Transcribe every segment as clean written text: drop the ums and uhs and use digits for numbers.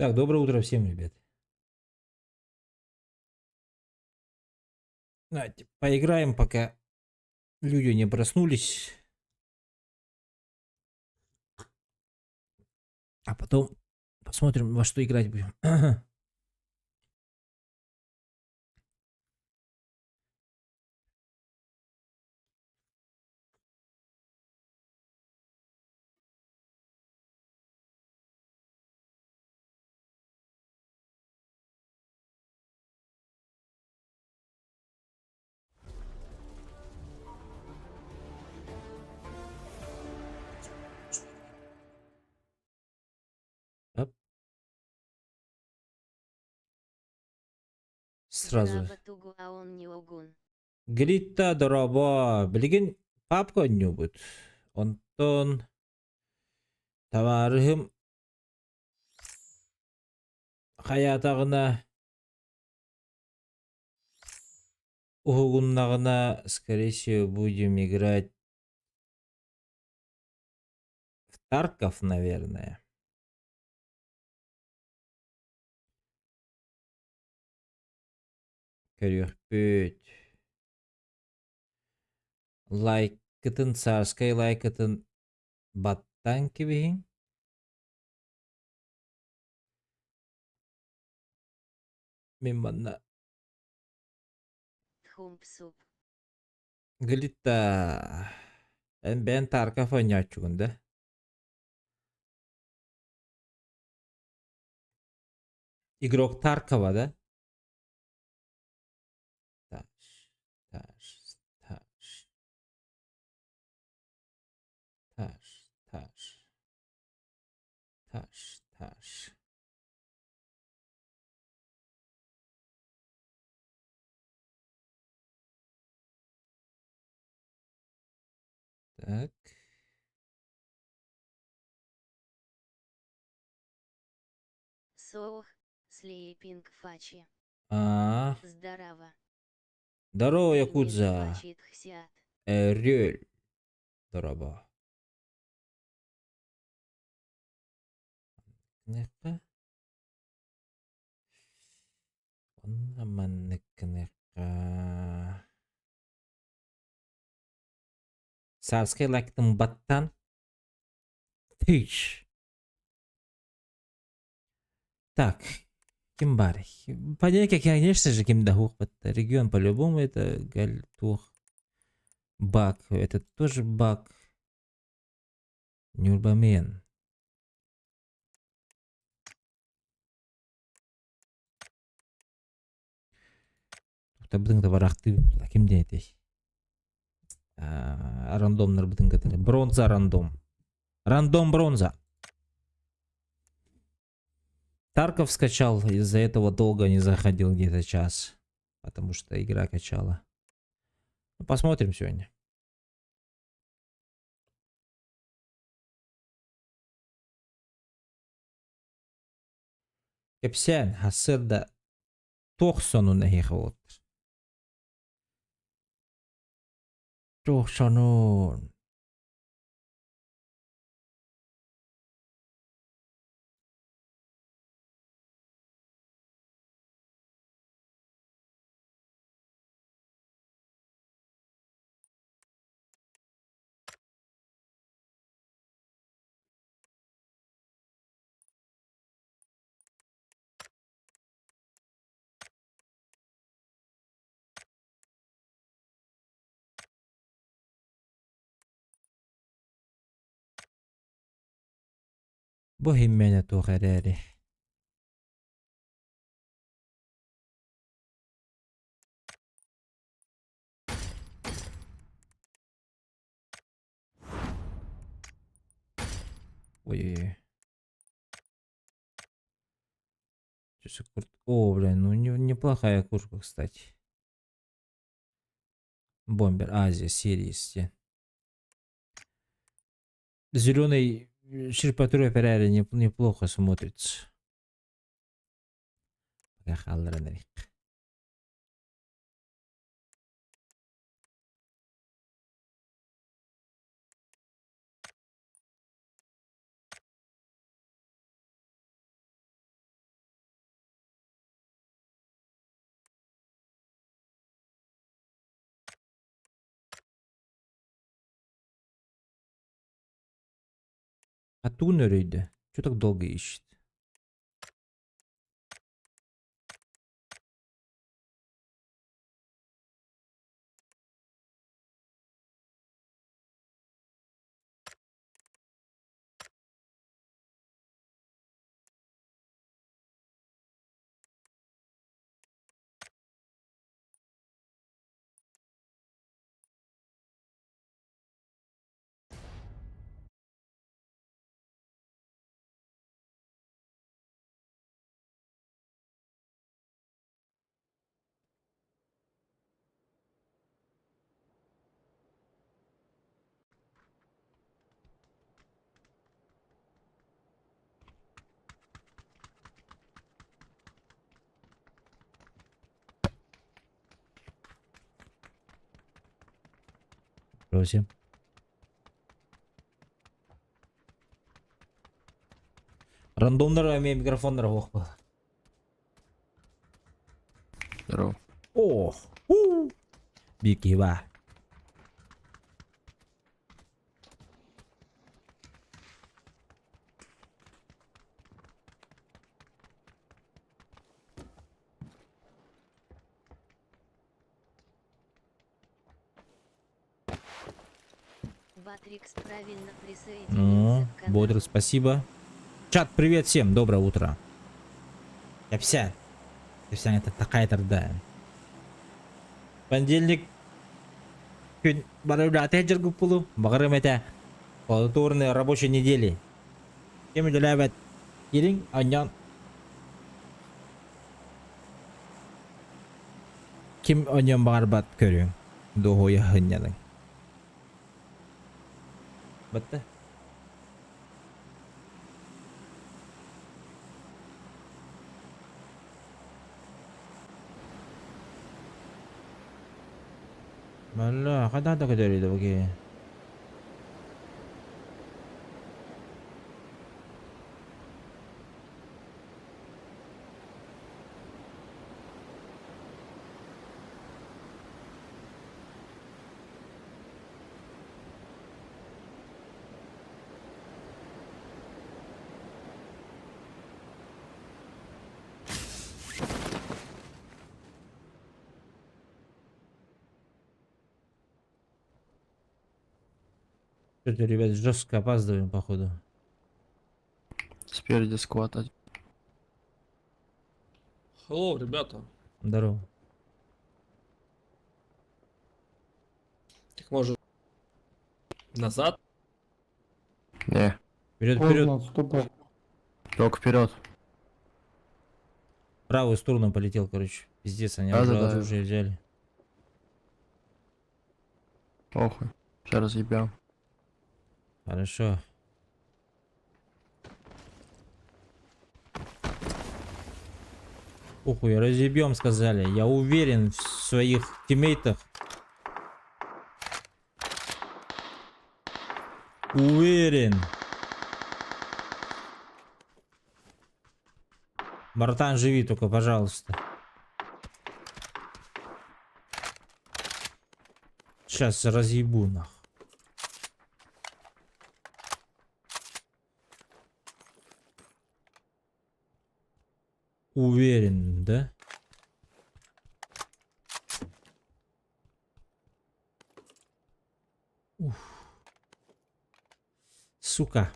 Так, доброе утро всем, ребят. Давайте поиграем, пока люди не проснулись. А потом посмотрим, во что играть будем. Оп. Сразу. Глитта дорообо. Билигин папка оонньуубут. Онтон табаарыһым хайаатаҕына уһугуннаҕына, скорее всего, будем играть в Тарков, наверное. Көрүөхпүт. Лайкытын, царскай лайкытын баттаан кэбиһиҥ. Мин манна Тхумпсуп. Глитта эн бэйэн Тарков оонньооччугун да? Игрок Таркова, да? Таш, таш, таш. Таш, таш. Таш, таш. Так. Соох, Слейпинг Фачи. А, Здорово. Здорово, Пример Якудза. Фачи Тхсиат. Эрүөл. Дорообо. Гыныахха. Онно маннык гыныахха. Царскай лайктын баттан. Тыч. Так, ким баар? Понятно, конечно же, ким да Регион по-любому это Гальтух. Баг. Это тоже баг. Нюрбамен. Табытын табарахты ким диэн этэй? Рандомнар бытын кытары. Бронза рандом. Рандом бронза. Тарков скачал, из-за этого долго не заходил где-то час. Потому что игра качала. Ну, посмотрим сегодня. Кэпсээн, сарсыарда туох сонун эһиэхэ буолуттар? Туох сонун? Бу иһиммэнэ туох эрээри Ой-ой-ой. О, блин, ну неплохая куртка, кстати. Бомбер Азия, серии. Зеленый ширпотреб реально неплохо смотрится. Пока хаалларан А тугун өрөйдө? Чё так долго ищет? Просим. Рандомнар эмиэ микрофоннара суох буолар. Здорово. Ох, уу. Биир киһи баар. Батрикс правильно Ну, присоединился к каналу. Бодрик, спасибо. Чат, привет всем, доброе утро. Кэпсээн. Кэпсээн это такая тогда. Понедельник күн бары үлэҕэ дьаргыппылу. Баҕарым этэ. Плодотворной рабочей недели. Ким үлэлээбэт кириҥ, онньон ким онньон баҕарбат көрүҥ. Дуоһуйа сынньаныҥ. Батта. Бля, хайдах да көтөрүй да бу киһи. Что-то, ребят, жестко опаздываем, походу. Спереди сквад один. Hello, ребята. Здорово. Так может назад? Не, Вперед, вперед. Поздно отступать. только вперед. В правую сторону полетел, короче. Пиздец, они Да, уже да, да. оружие взяли. Охуй. Сейчас разъебем. Хорошо. Похуй, разъебем, сказали. Я уверен в своих тиммейтах. Уверен. Братан, живи только, пожалуйста. Сейчас разъебу нах. Уверен, да? Уф. Сука.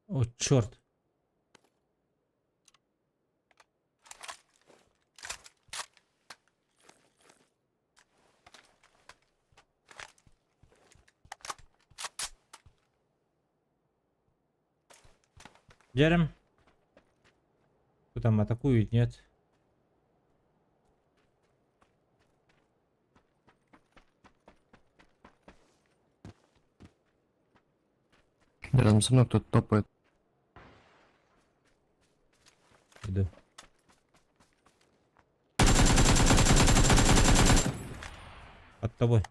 О, черт. Дерем. Кто там атакует, нет? Рядом со мной кто-то топает. Иду. Под тобой.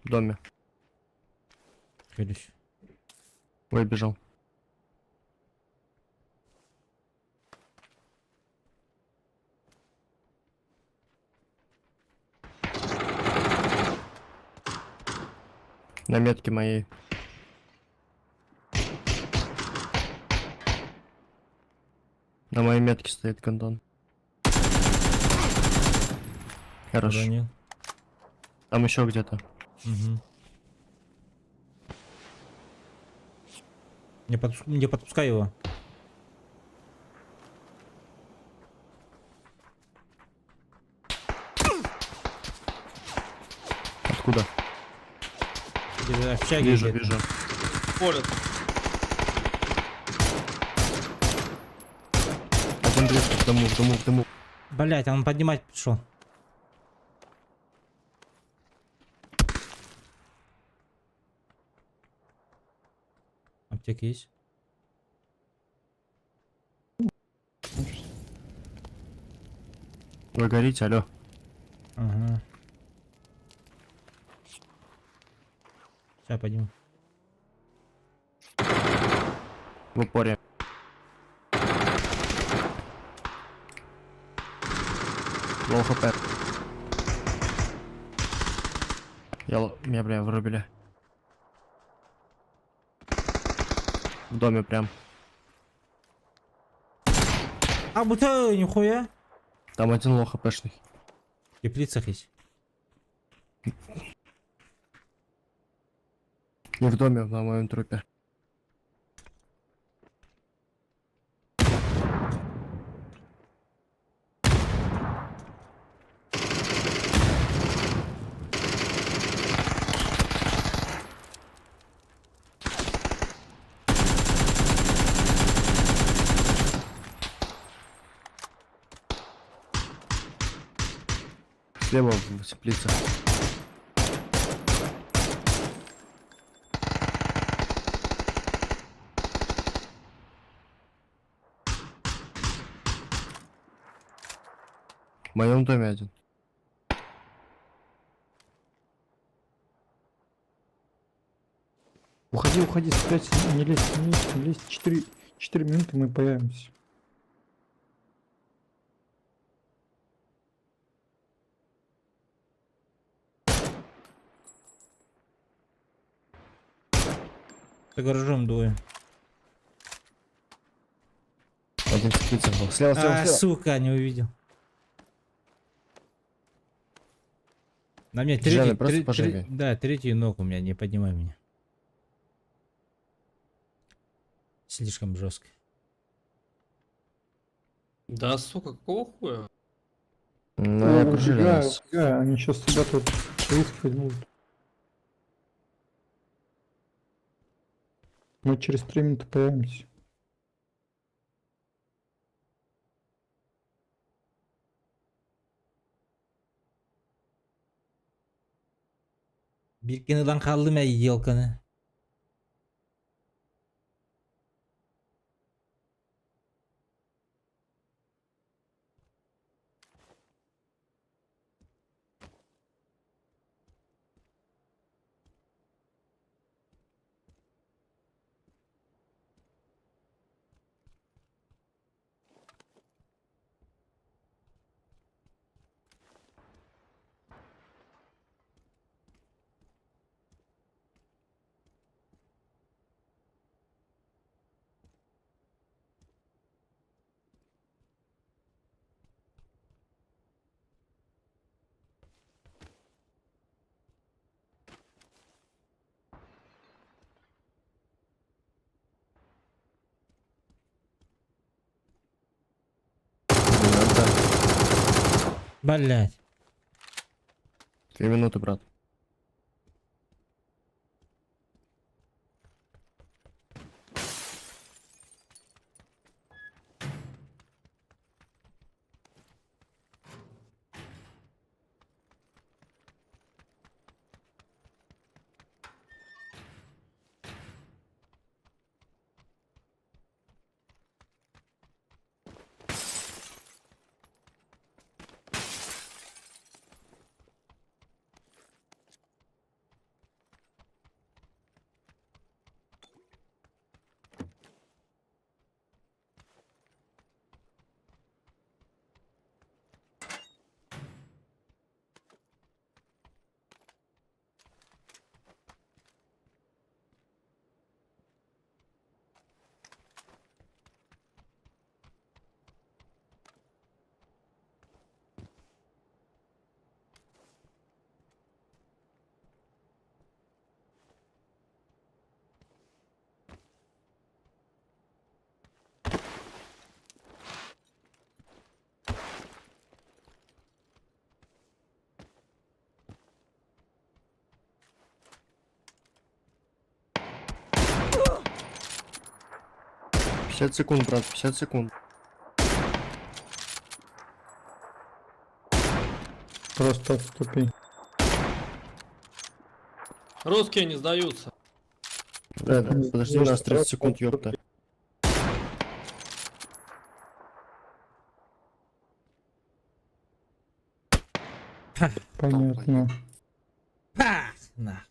В доме. Видишь? Выбежал. На метке моей. На моей метке стоит гондон. Хорошо. Уронил. Там еще где-то. Угу. Не подпускай его. Откуда? Где-то общаги Вижу, где-то. вижу. Поле. Один близко к дому, в дому, в дому. Блять, он поднимать пришел. Аптека есть? Вы горите, алло. Ага. Сейчас подниму. В упоре. Low HP. Меня, бля, вырубили. В доме прям. А, будто нихуя. Там один low хпшный. В теплицах есть. Не в доме, на моем трупе. Слева в теплице. В моем доме один. Уходи, уходи, спрячься, не лезь, не лезь, не лезь. 4 минуты мы появимся. За гаражом двое. Один в теплице был. Слева, слева, А, слева. сука, не увидел. На мне Женя, третий, просто поживи. да, третий ног у меня, не поднимай меня. Слишком жестко. Да, сука, какого хуя? Ну, они окружили Убегаю, нас. убегаю, они сейчас сюда тут риск будут. Мы через 3 минуты появимся. Биир ылан хааллым ээ елканы. Минута. Блять. 2 минуты, брат. 50 секунд, брат, 50 секунд. Просто отступи. Русские не сдаются. Да, да, подожди, у нас 30 секунд, ёпта. Понятно. Пах! На.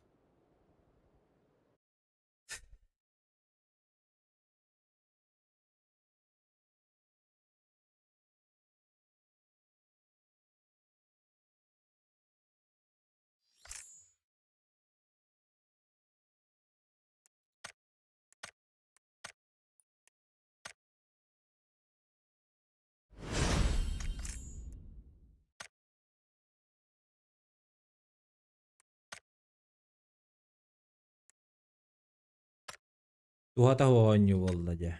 Туһата оонньуу буолла дьэ.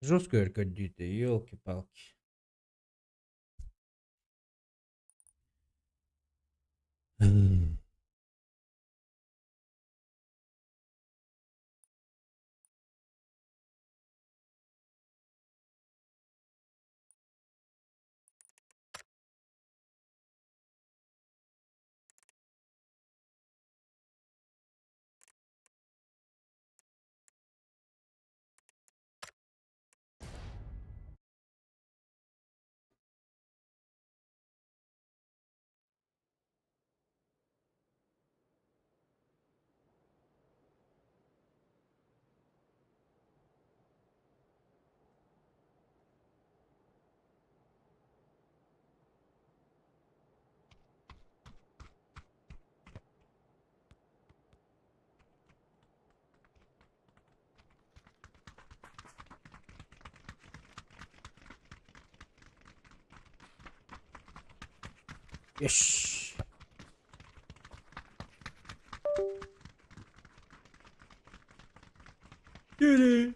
Жестко өркөрдүүтэ, елки-палки. Yes. Yürü.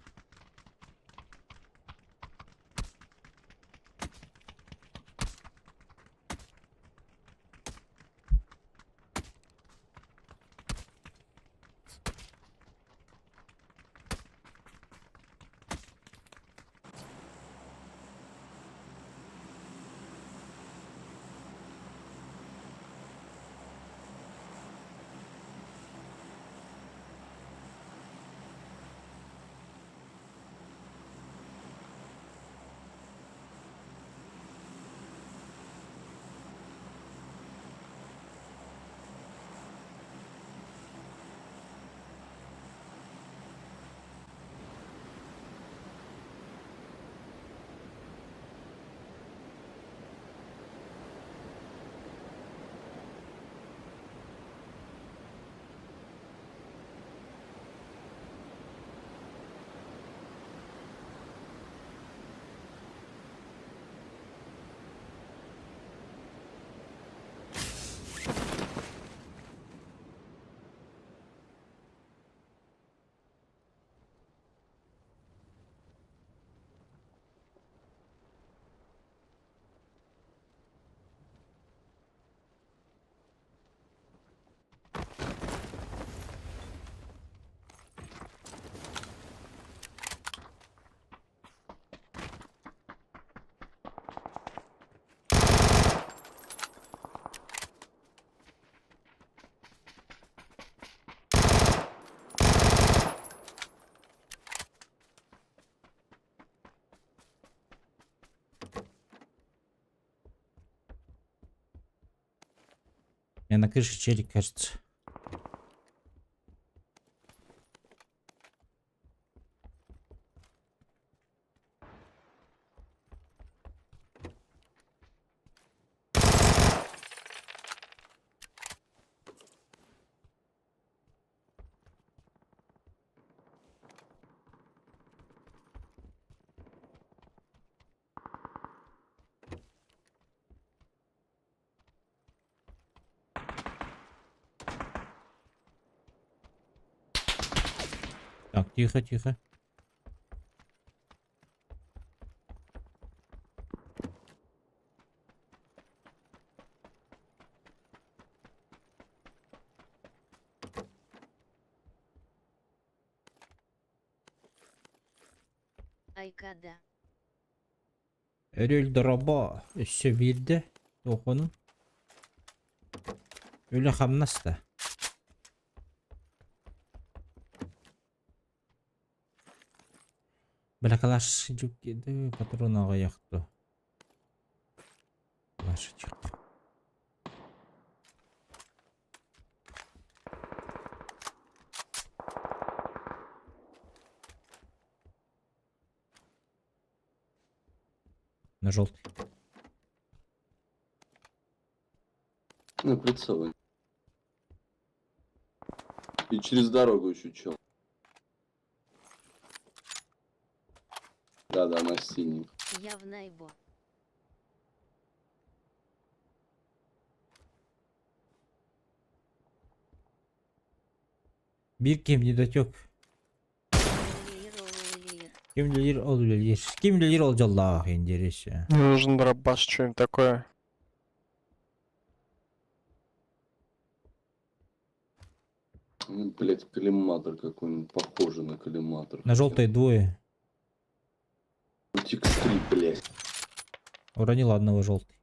Я на крыше челик, кажется. Так, тихо, тихо. Айкада. Өрүөл дорообо өссө биирдэ туоххунун үлэ-хамнас да Бля, калаш патрон аҕыйах дуо? Калашычык. На желтый. На прицелы. И через дорогу еще чел. Да-да, на синий. Я в Найбо. Биир ким недотек. Лир, Ким үлэлиир ол үлэлиир. Ким үлэлиир ол дьоллоох интересно. Мне нужен дробаш, что-нибудь такое. Ну, блять, коллиматор какой-нибудь, похожий на коллиматор. На желтой двое. X3, блять. Уронил одного желтый.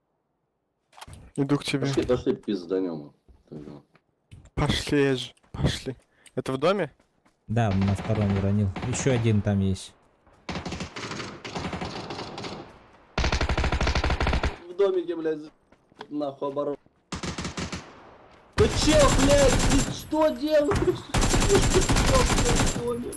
Иду к тебе. Пошли, пошли пизданем. Тогда. Пошли же, пошли. Это в доме? Да, на втором уронил. Еще один там есть. В домике, блядь, нахуй оборот. Ты чел, блядь, ты что делаешь? Ты что, блядь, в доме?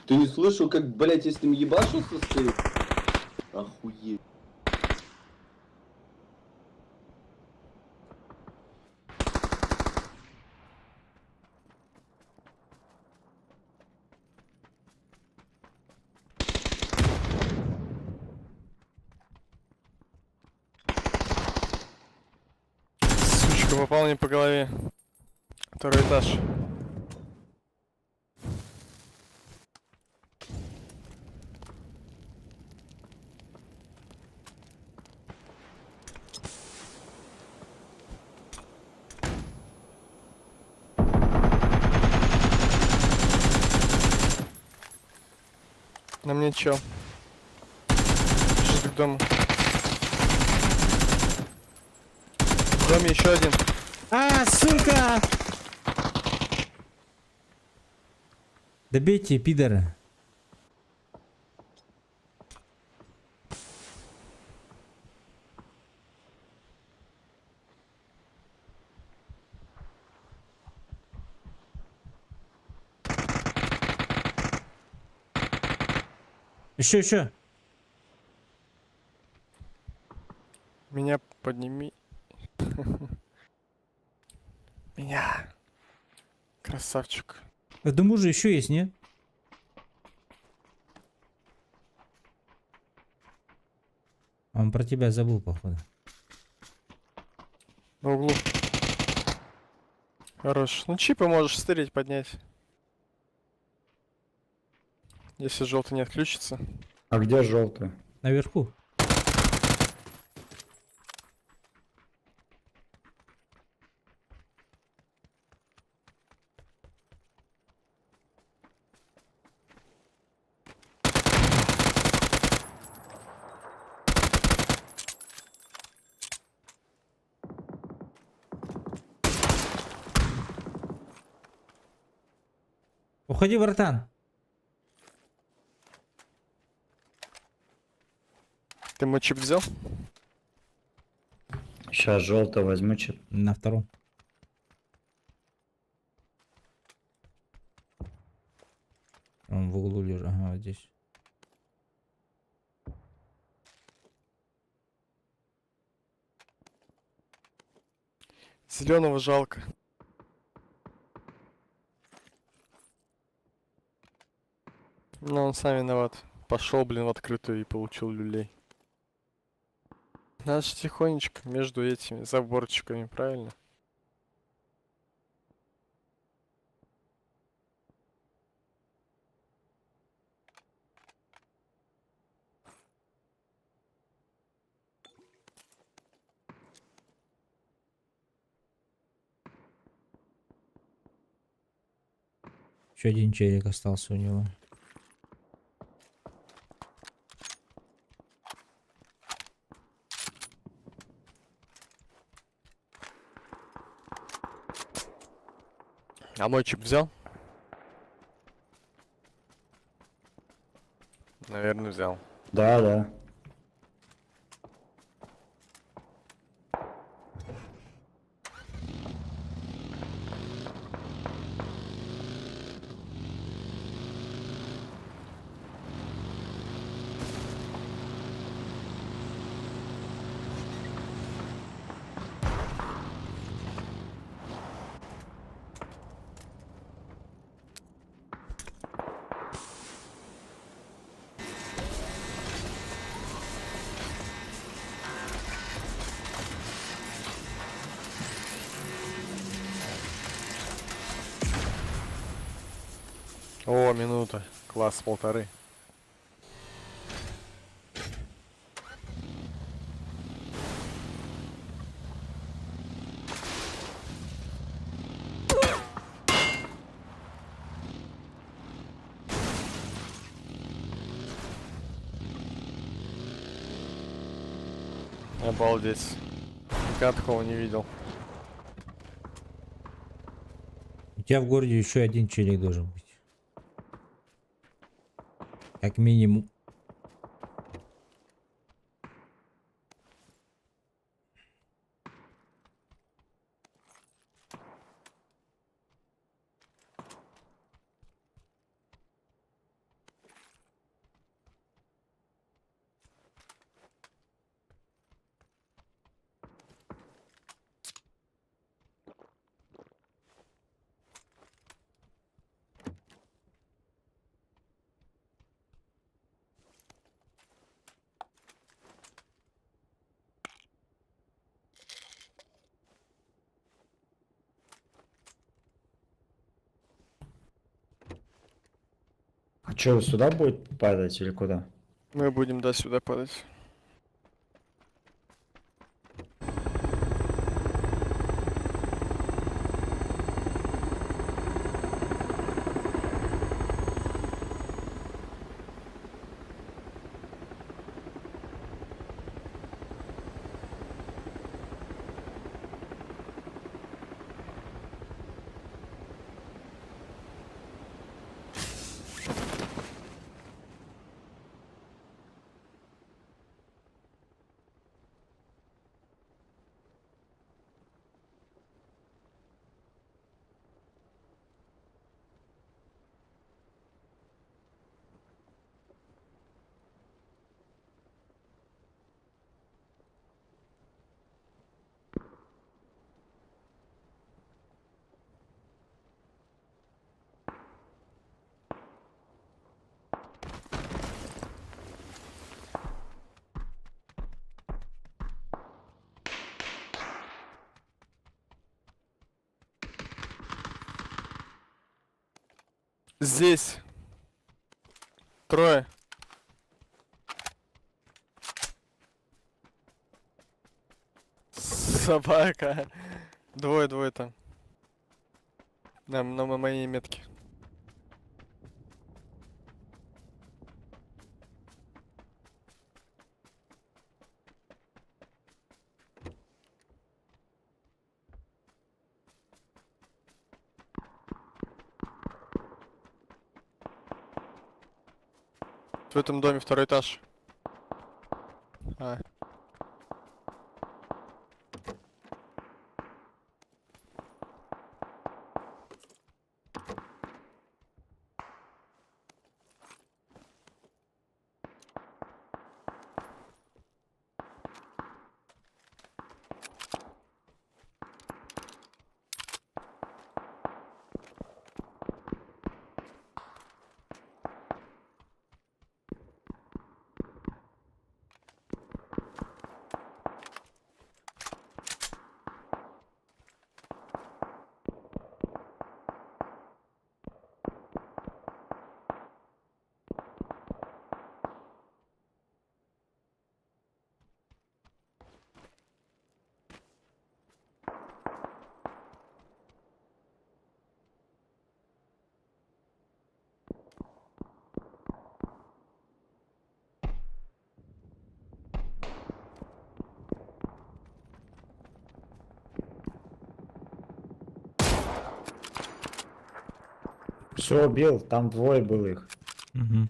Ты не слышал, как, блядь, я с ним ебашился стою? Охуеть. Сучка, попал мне по голове. Второй этаж. На мне чел. Бежит к дому. В доме еще один. А, сука! Добейте, пидора. Еще, еще. Меня подними. Меня. Красавчик. В дому же еще есть, нет? Он про тебя забыл, походу. На углу. Хорош. Ну чипы можешь стырить, поднять. Если желтый не отключится. А где желтый? Наверху. Обходи, братан. Ты мой чип взял? Сейчас желтого возьму чип. На втором. Он в углу лежит. Ага, вот здесь. Зеленого жалко. Но он сам виноват. Пошел, блин, в открытую и получил люлей. Надо же тихонечко между этими заборчиками, правильно? Еще один челик остался у него. А мой чип взял? Наверное, взял. Да, да. О, минута. Класс, полторы. Обалдеть. Никогда такого не видел. У тебя в городе еще один челик должен быть. Как минимум. А что, сюда будет падать или куда? Мы будем, да, сюда падать. Здесь. Трое. Собака. Двое, двое там. На моей метке. В этом доме второй этаж. А. Все, убил, там двое было их. Угу.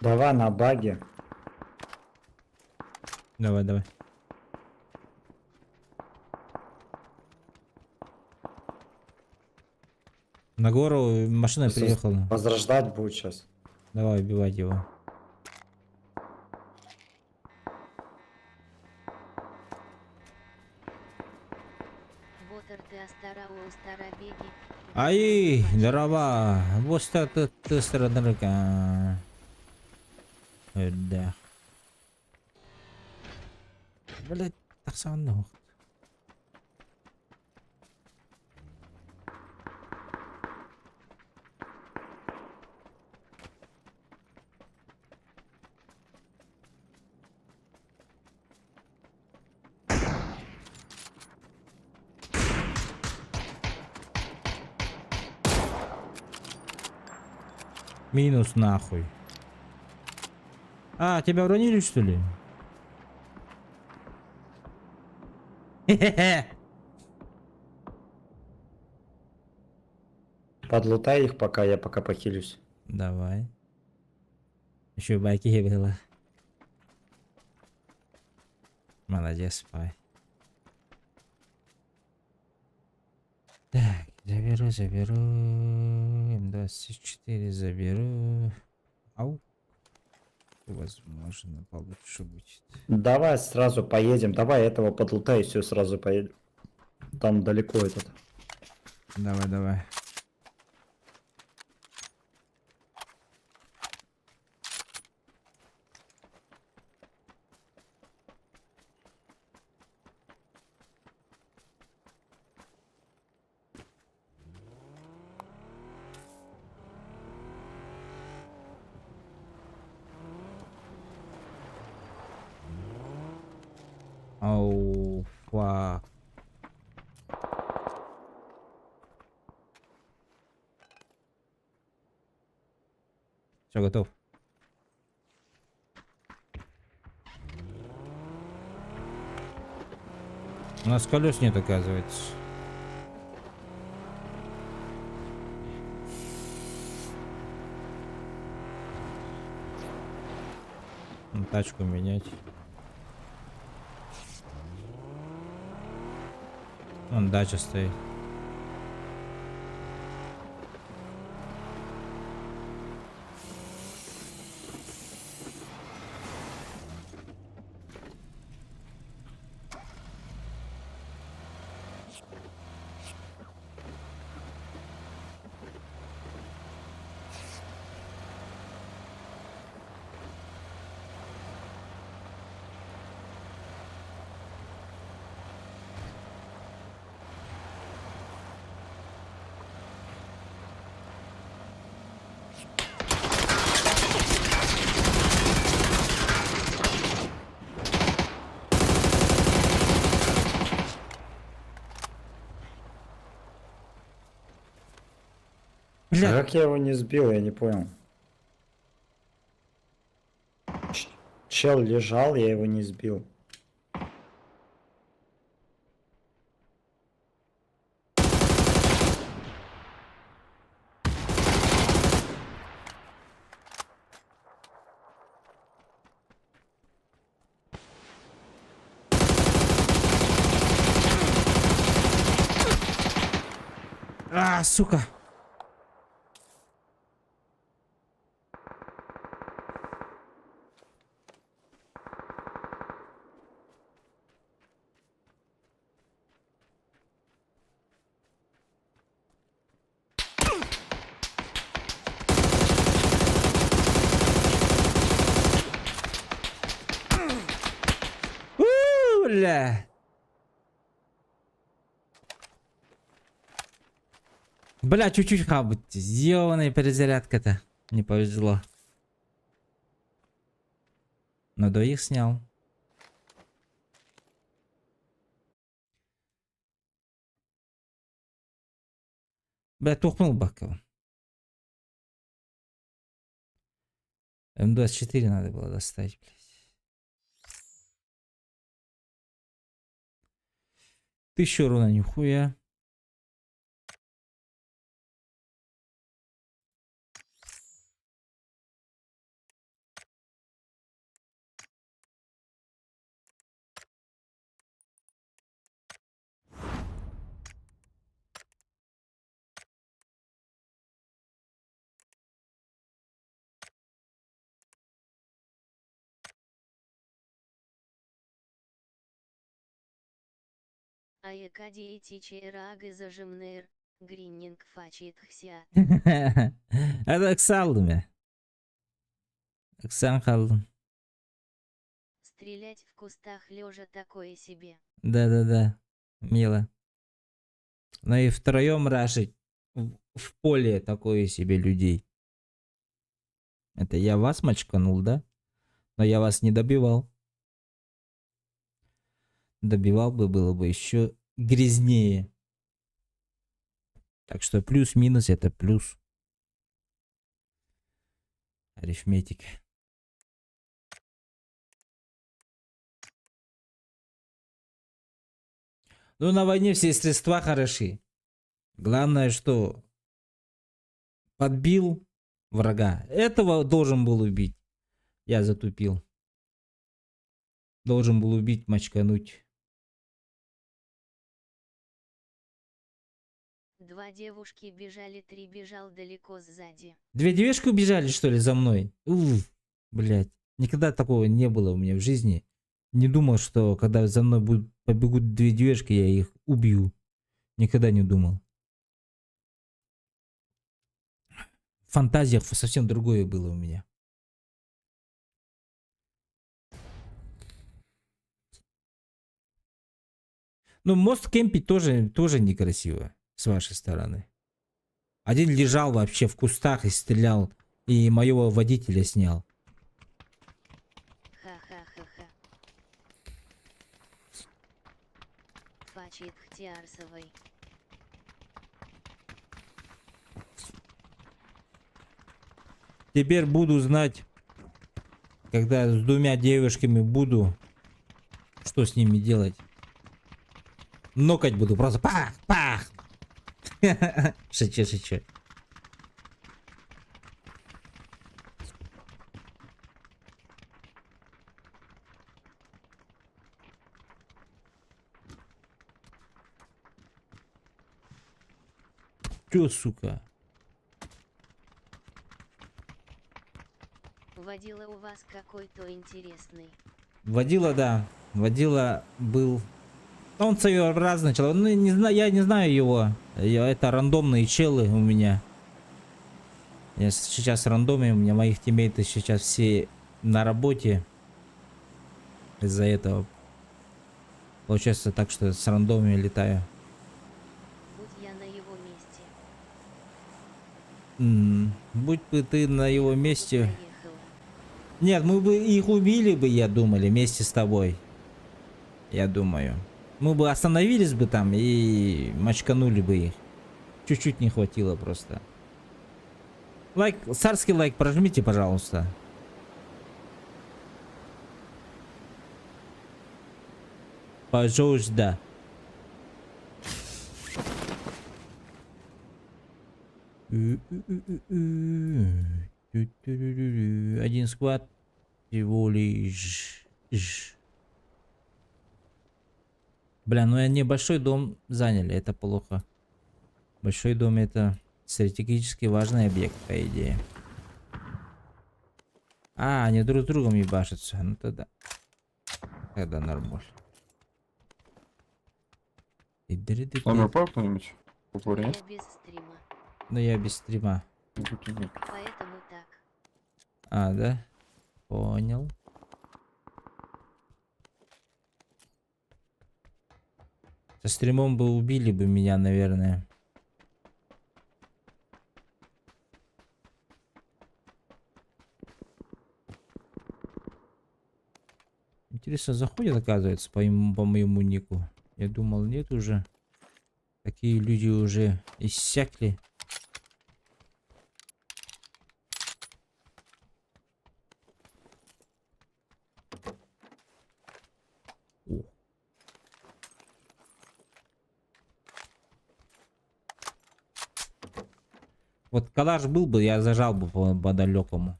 Давай на баге. Давай, давай. На гору машина приехала. Возрождать будет сейчас. Давай убивать его. Ай, здорово. Вот что ты страдалка. Да. Блять, так сам. Минус нахуй. А, тебя уронили, что ли? Хе-хе-хе. Подлутай их пока, я пока похилюсь. Давай. Еще байки было. Молодец, пай. Так, заберу, заберу. М24 заберу. Ау. Возможно, получше будет. Давай сразу поедем, давай этого подлутай и все сразу поедем. Там далеко этот. Давай, давай. Оу, fuck. Все, готов. У нас колес нет, оказывается. Ну, тачку менять. Вон дача стоит. Бля, А как я его не сбил, я не понял. Чел лежал, я его не сбил. А, сука. У, бля. Бля, чуть-чуть хабыть. Ёбаная перезарядка-то. Не повезло. Но двоих снял. Бля, тухнул Бакова. М24 надо было достать, блядь. 1000 урона, нихуя. Аекадиетичераг зажимнер, гриннинг фачитхся. Это ыксалдым Ыксан қалдым. Стрелять в кустах лежа такое себе. Да-да-да. Мило. Но и втроем рашить в поле такое себе людей. Это я вас мочканул, да? Но я вас не добивал. Добивал бы, было бы еще грязнее. Так что плюс-минус это плюс. Арифметика. Ну, на войне все средства хороши. Главное, что подбил врага. Этого должен был убить. Я затупил. Должен был убить, мочкануть. Два девушки бежали, три бежал далеко сзади. Две девушки убежали, что ли, за мной? Уф, блядь. Никогда такого не было у меня в жизни. Не думал, что когда за мной будут, побегут две девушки, я их убью. Никогда не думал. В фантазиях совсем другое было у меня. Ну, мост кемпить тоже некрасиво с вашей стороны. Один лежал вообще в кустах и стрелял, и моего водителя снял. Ха-ха-ха-ха. Фачитхтиарсовой. Теперь буду знать, когда с двумя девушками буду, что с ними делать. Нокать буду, просто пах, пах. Шучу, шучу. Чё, сука? Водила у вас какой-то интересный. Водила, да. Водила был... Он своеобразный человек. Ну, не знаю, я не знаю его. Это рандомные челы у меня. Я сейчас рандоме, у меня моих тиммейты сейчас все на работе. Из-за этого. Получается так, что с рандомами летаю. Будь я на его месте. Будь бы ты на его месте. Проехала. Нет, мы бы их убили бы, я думали, вместе с тобой. Я думаю. Мы бы остановились бы там и мочканули бы их. Чуть-чуть не хватило просто. Лайк, царский лайк прожмите, пожалуйста. Пожалуйста. Один squad всего лишь. Бля, ну они большой дом заняли, это плохо. Большой дом — это стратегически важный объект, по идее. А, они друг с другом ебашатся. Ну тогда. Тогда нормуль. Номер упал кто-нибудь? В упоре, нет? Я без стрима. Ну я без стрима. Тут нет. Поэтому так. А, да? Понял. Со стримом бы убили бы меня, наверное. Интересно, заходят, оказывается, по моему нику. Я думал, нет уже. Такие люди уже иссякли. О. Вот калаш был бы, я зажал бы по далекому.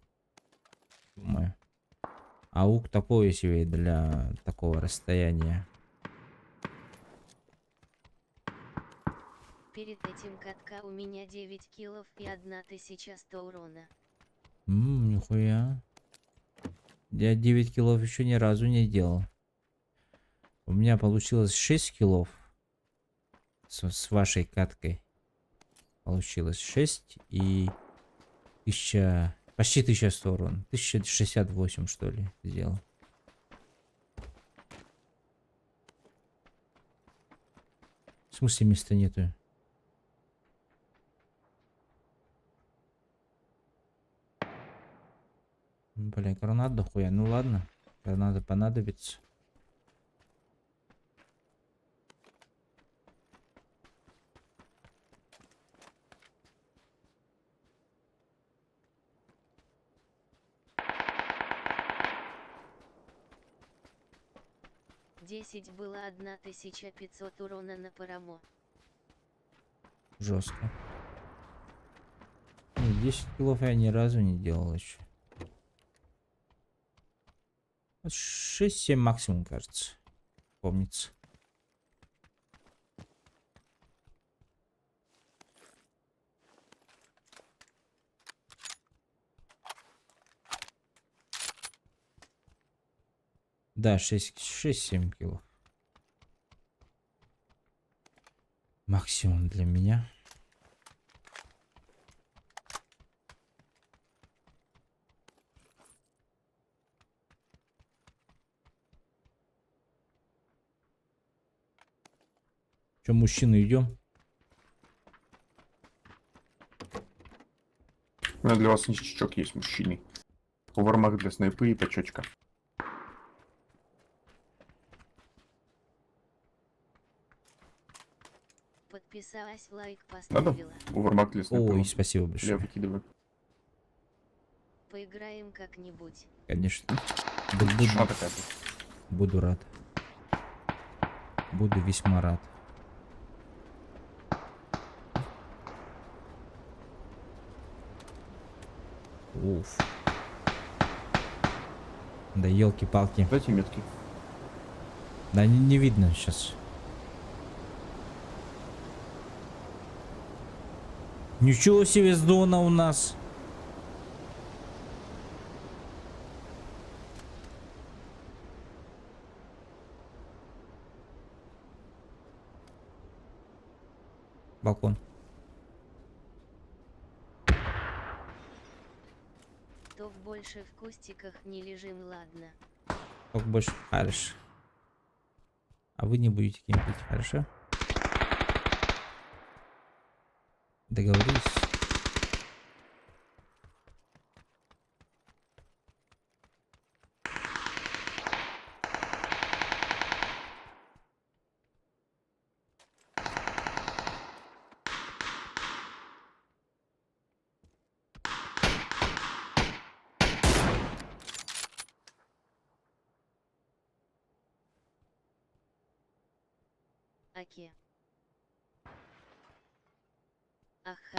Думаю. AUG такой себе для такого расстояния. Перед этим катка у меня 9 киллов и 1100 урона. Нихуя. Я 9 киллов еще ни разу не делал. У меня получилось 6 киллов. С вашей каткой. Получилось 6 и 1000, почти 1100 урон. 1068, что ли, сделал. В смысле места нету? Бля, гранат дохуя. Ну ладно, граната понадобится. Десять было 1500 урона на парамо. Жестко. Не, 10 киллов я ни разу не делал еще. 6-7 максимум, кажется. Помнится. Да, 6-7 киллов. Максимум для меня. Че, мужчины, идем? У меня для вас ништячок есть, мужчины. Овермаг для снайпы и точечка. Подписалась, лайк Надо? поставила. Овермаг для снайпы. Ой, спасибо Я большое. выкидываю. Поиграем как-нибудь. Конечно. Буду, Тишина такая. буду рад. Буду весьма рад. Уф. Да елки-палки. Дайте метки. Да не видно сейчас. Ничего себе зона у нас. Балкон. То больше в кустиках не лежим, ладно. Только больше. Хорошо. А вы не будете кемпить, хорошо? Договорились? Аке. Аха.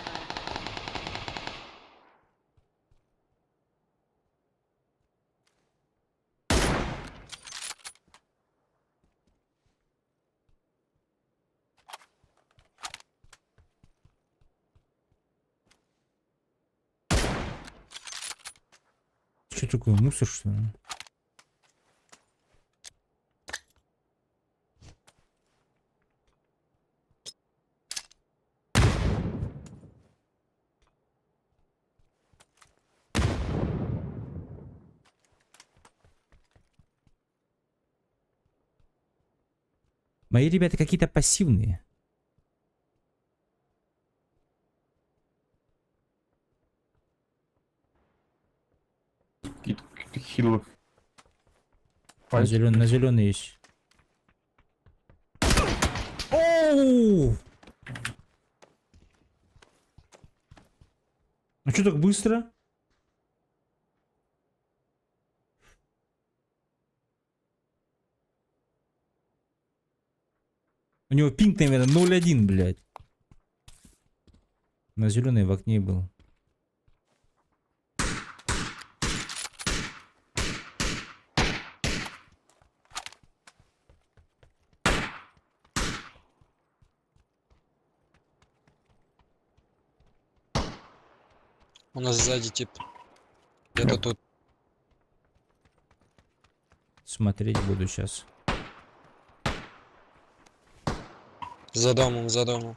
Что такое, мусор, что ли? Мои ребята какие-то пассивные. Какие-то какие-то хилы. На зеленый, на зеленый есть. Оу! А что так быстро? У него пинг, наверное, 0.1, блядь. На зеленый в окне был. У нас сзади тип. Где-то тут. Смотреть буду сейчас. За домом, за домом.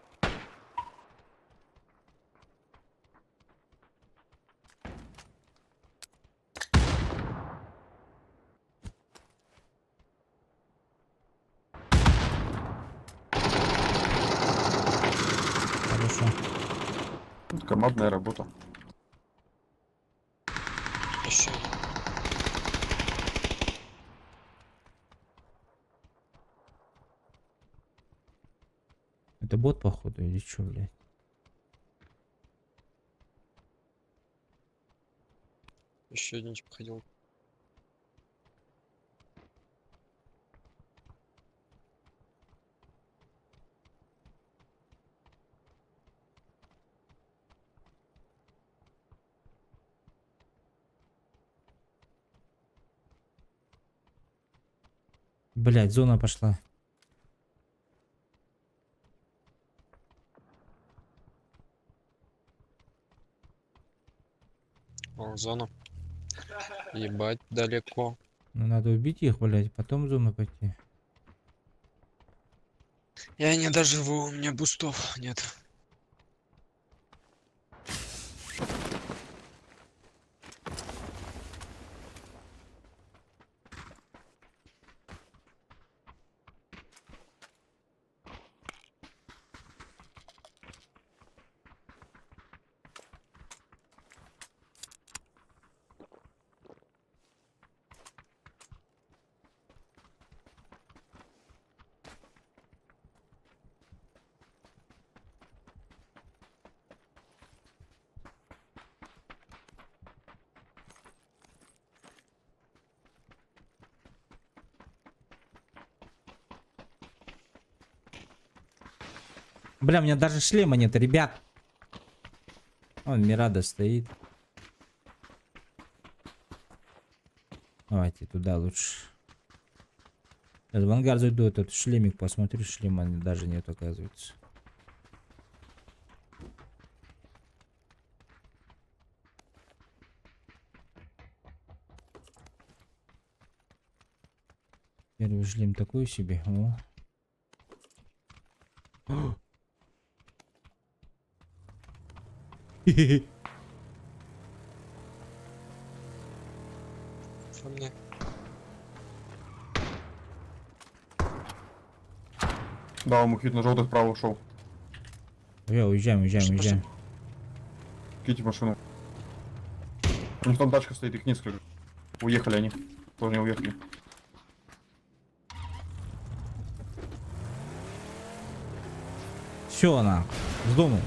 Хорошо. Это командная работа. Еще один. Это бот, походу, или что, блядь? Еще один тип ходил. Блядь, зона пошла. О, зона. Ебать, далеко. Ну надо убить их, блядь, потом в зону пойти. Я не доживу, у меня бустов нет. Бля, у меня даже шлема нет, ребят. Он Мирада стоит. Давайте туда лучше. Сейчас в ангар зайду, этот шлемик посмотрю, шлема даже нет, оказывается. Первый шлем такой себе. О. Ко мне. Да, он хит на желтый справа ушел. Я уезжаем, уезжаем, Пошли, уезжаем. Киньте машину. У них там тачка стоит, их несколько. Уехали они. Тоже не уехали. Все, она. С дому.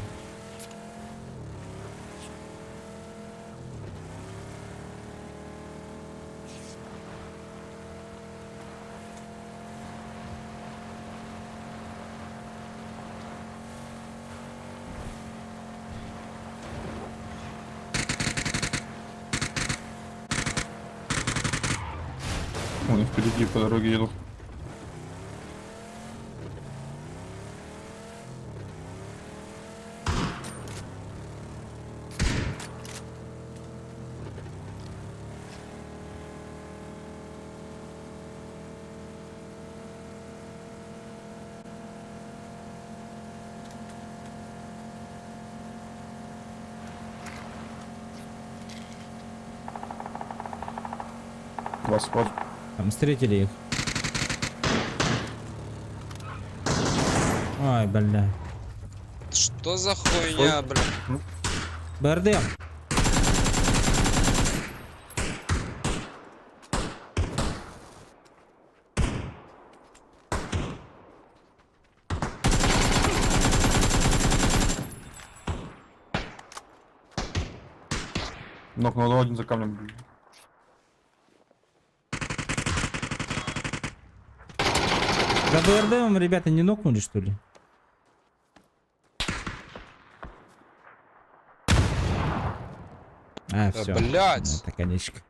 Вон впереди по дороге едут. Два склад. Там встретили их. Ой, бля. Что за хуйня, блядь? БРД. Нокнул один за камнем. За БРДМом ребята не нокнули, что ли? А, Да, все. блядь. Это конечка.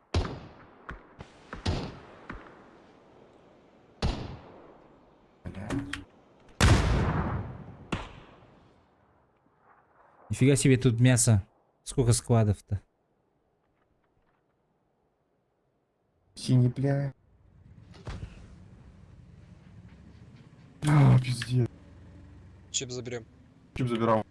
Нифига себе тут мясо. Сколько складов-то? Синий, бля. А, пиздец. Чип заберем. Чип забирал.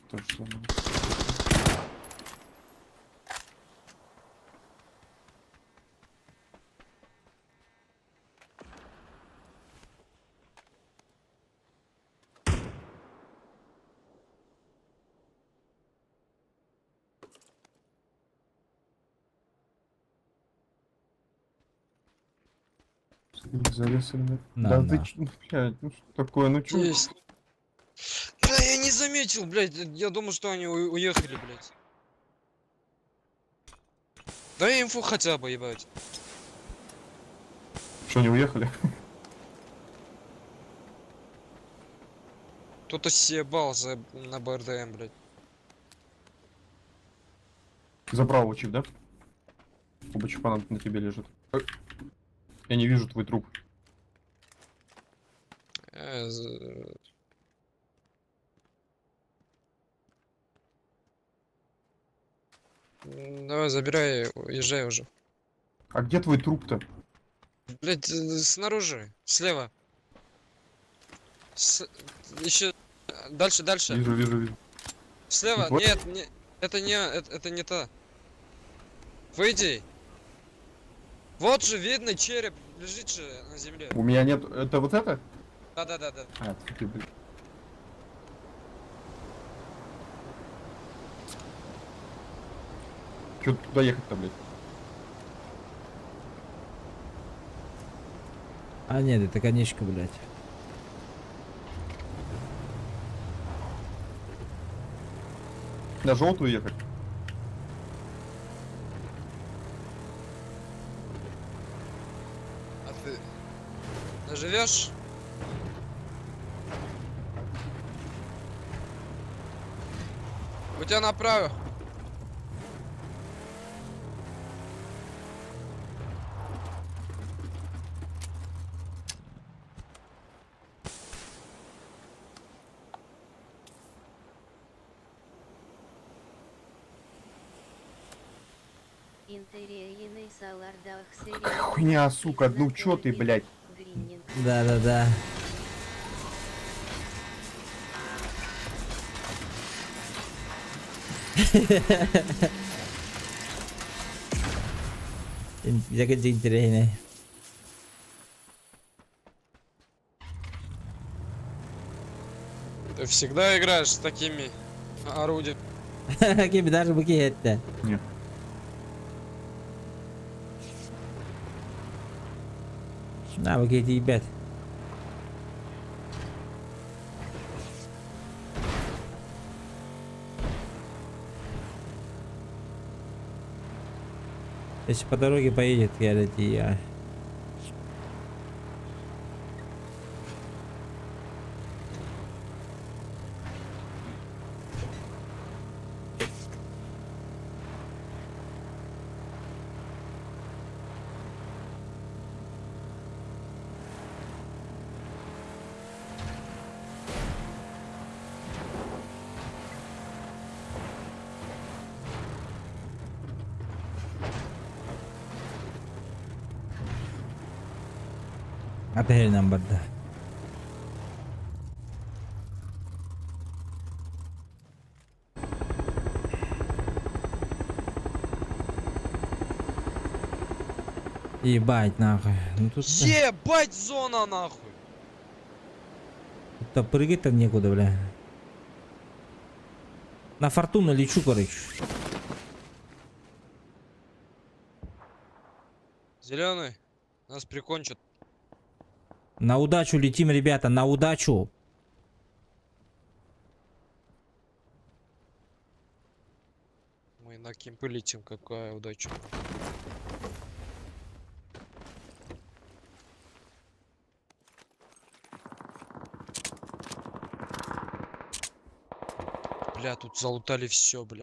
То же самое. Их зарезали на... На, да на. ты ч- ну, блядь, ну что такое, ну чё? Есть. Да я не заметил, блядь. Я думал, что они уехали, блядь. Дай инфу хотя бы, ебать. Что, не уехали? Кто-то съебался на БРДМ, блядь. Забрал его чип, да? Оба чипа на тебе лежит. Я не вижу твой труп. Давай, забирай, уезжай уже. А где твой труп-то? Блять, снаружи, слева. С... Еще дальше, дальше. Вижу, вижу, вижу. Слева, Вот. нет, не, это не, это не та. Выйди. Вот же видно череп лежит же на земле. У меня нет... Это вот это? Да, да, да, да. А, ты, блин. Чё туда ехать-то, блядь? А нет, это конечка, блядь. На желтую ехать? А ты доживешь? У тебя направо. Какая хуйня, сука, ну чё ты, блядь? Да-да-да. Я интереснее. Ты всегда играешь с такими орудиями. Ким даже быки это. Нет. На, быки ребят. Если по дороге поедет, я я. Ата барда. Ебать нахуй. Ну тут... Ебать зона нахуй! Тут-то прыгать-то некуда, бля. На фортуну лечу, короче. Зеленый, нас прикончат. На удачу летим, ребята, на удачу. Мы на кемпы летим, какая удача. Бля, тут залутали все, бля.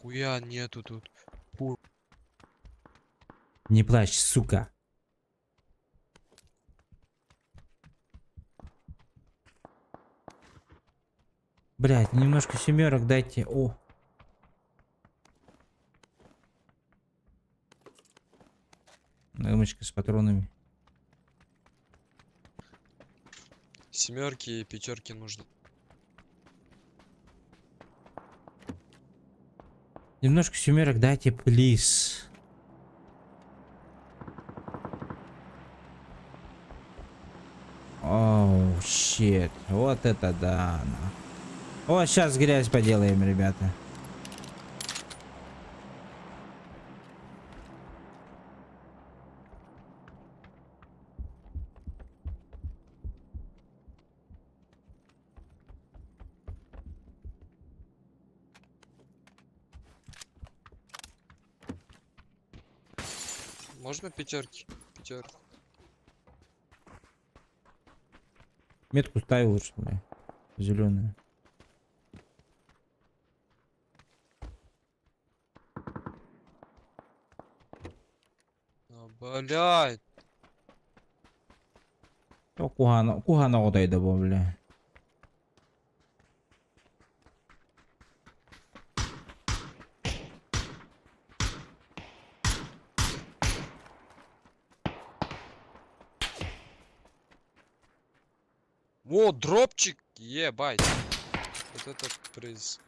Нихуя нету тут. Не плачь, сука. Блять, немножко семерок дайте. О. Эмочка с патронами. Семерки и пятерки нужно. Немножко семерок дайте, please. Oh, shit. Вот это да. на. Вот сейчас грязь поделаем, ребята. Можно пятерки? Пятерки. Метку ставил, что ли? Зеленую. А, блядь. О, куһаҕан, куһаҕан оҕото бу, бля. О, дропчик! Ебать. Вот это приз.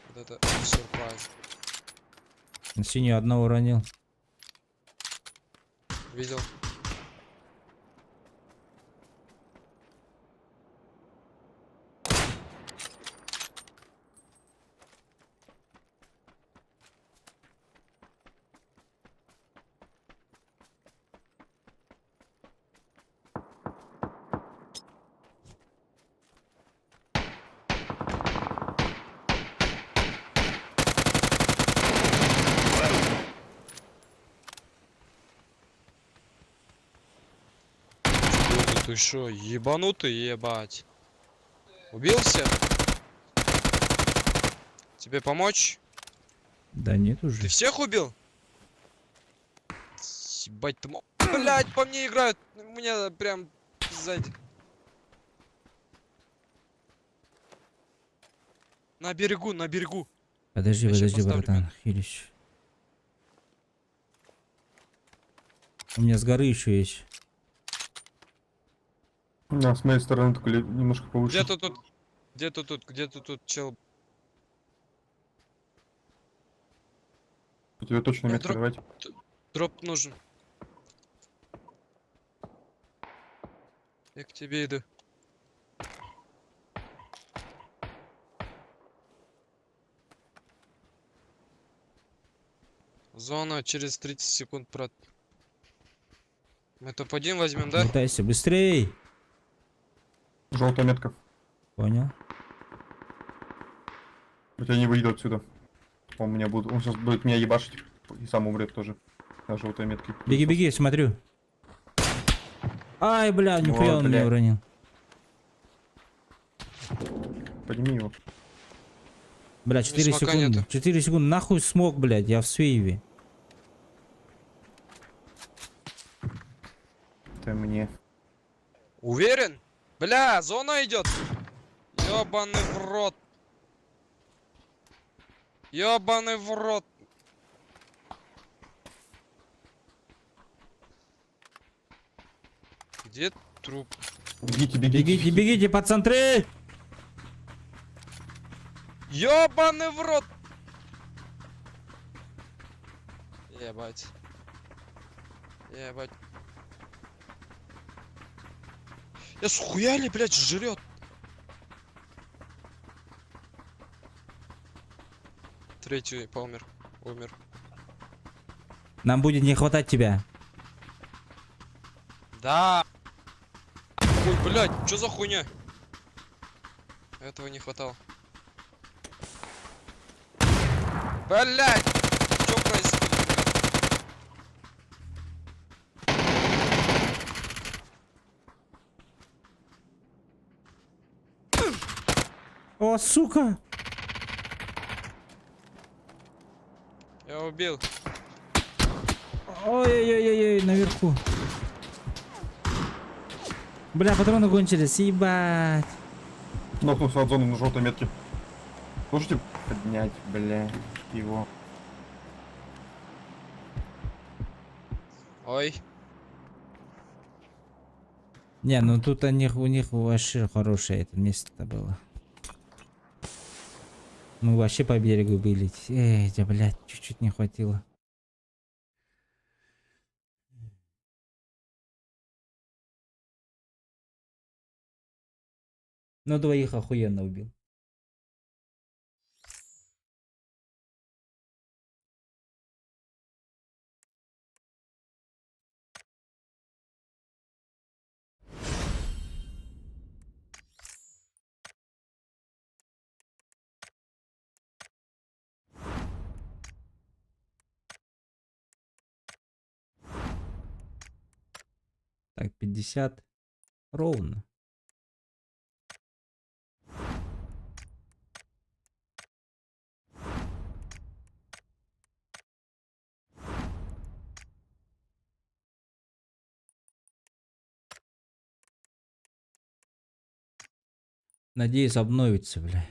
Вот это сюрприз. На синюю одного уронил. Видел? Ты, ты шо, ебанутый, ебать? Убился? Тебе помочь? Да нет уже. Ты всех убил? Ебать ты Блять, по мне играют! У меня прям сзади. На берегу, на берегу. Подожди, Я ща подожди, поставлю братан, хилищ. У меня с горы еще есть. Да, с моей стороны только немножко повыше. Где-то тут, где-то тут, где-то тут чел. У тебя точно Я метка дроп- давайте. Дроп нужен. Я к тебе иду. Зона через 30 секунд, брат. Мы топ-1 возьмем, да? Лутайся, быстрей! Желтая метка. Понял. У тебя не выйду отсюда. Он меня будет. Он сейчас будет меня ебашить и сам умрет тоже. На желтой метке. Беги, беги, смотрю. Ай, бля, нихуя О, он меня бля. уронил. Подними его. Бля, меня 4 смока секунды. нету. 4 секунды. Нахуй смог, блядь, я в сейве. Это мне. Уверен? Бля, зона идет. Ёбаный в рот. Ёбаный в рот! Где труп? Бегите, бегите. Бегите, бегите, пацантры! Ёбаный в рот! Ебать. Ебать. Я схуяли, блядь, жрет. Третий помер. Умер. Нам будет не хватать тебя. Да. Ой, блядь, что за хуйня? Этого не хватало. Блядь! Что происходит? О, сука! Я убил. Ой-ой-ой-ой, наверху. Бля, патроны кончились, ебать. Нокнулся от зоны на желтой метке. Можете поднять, бля, его. Ой. Не, ну тут они, у них вообще хорошее это место было. Мы вообще по берегу были. Эй, да, блядь, чуть-чуть не хватило. Но двоих охуенно убил. Так, 50 ровно. Надеюсь, обновится, бля.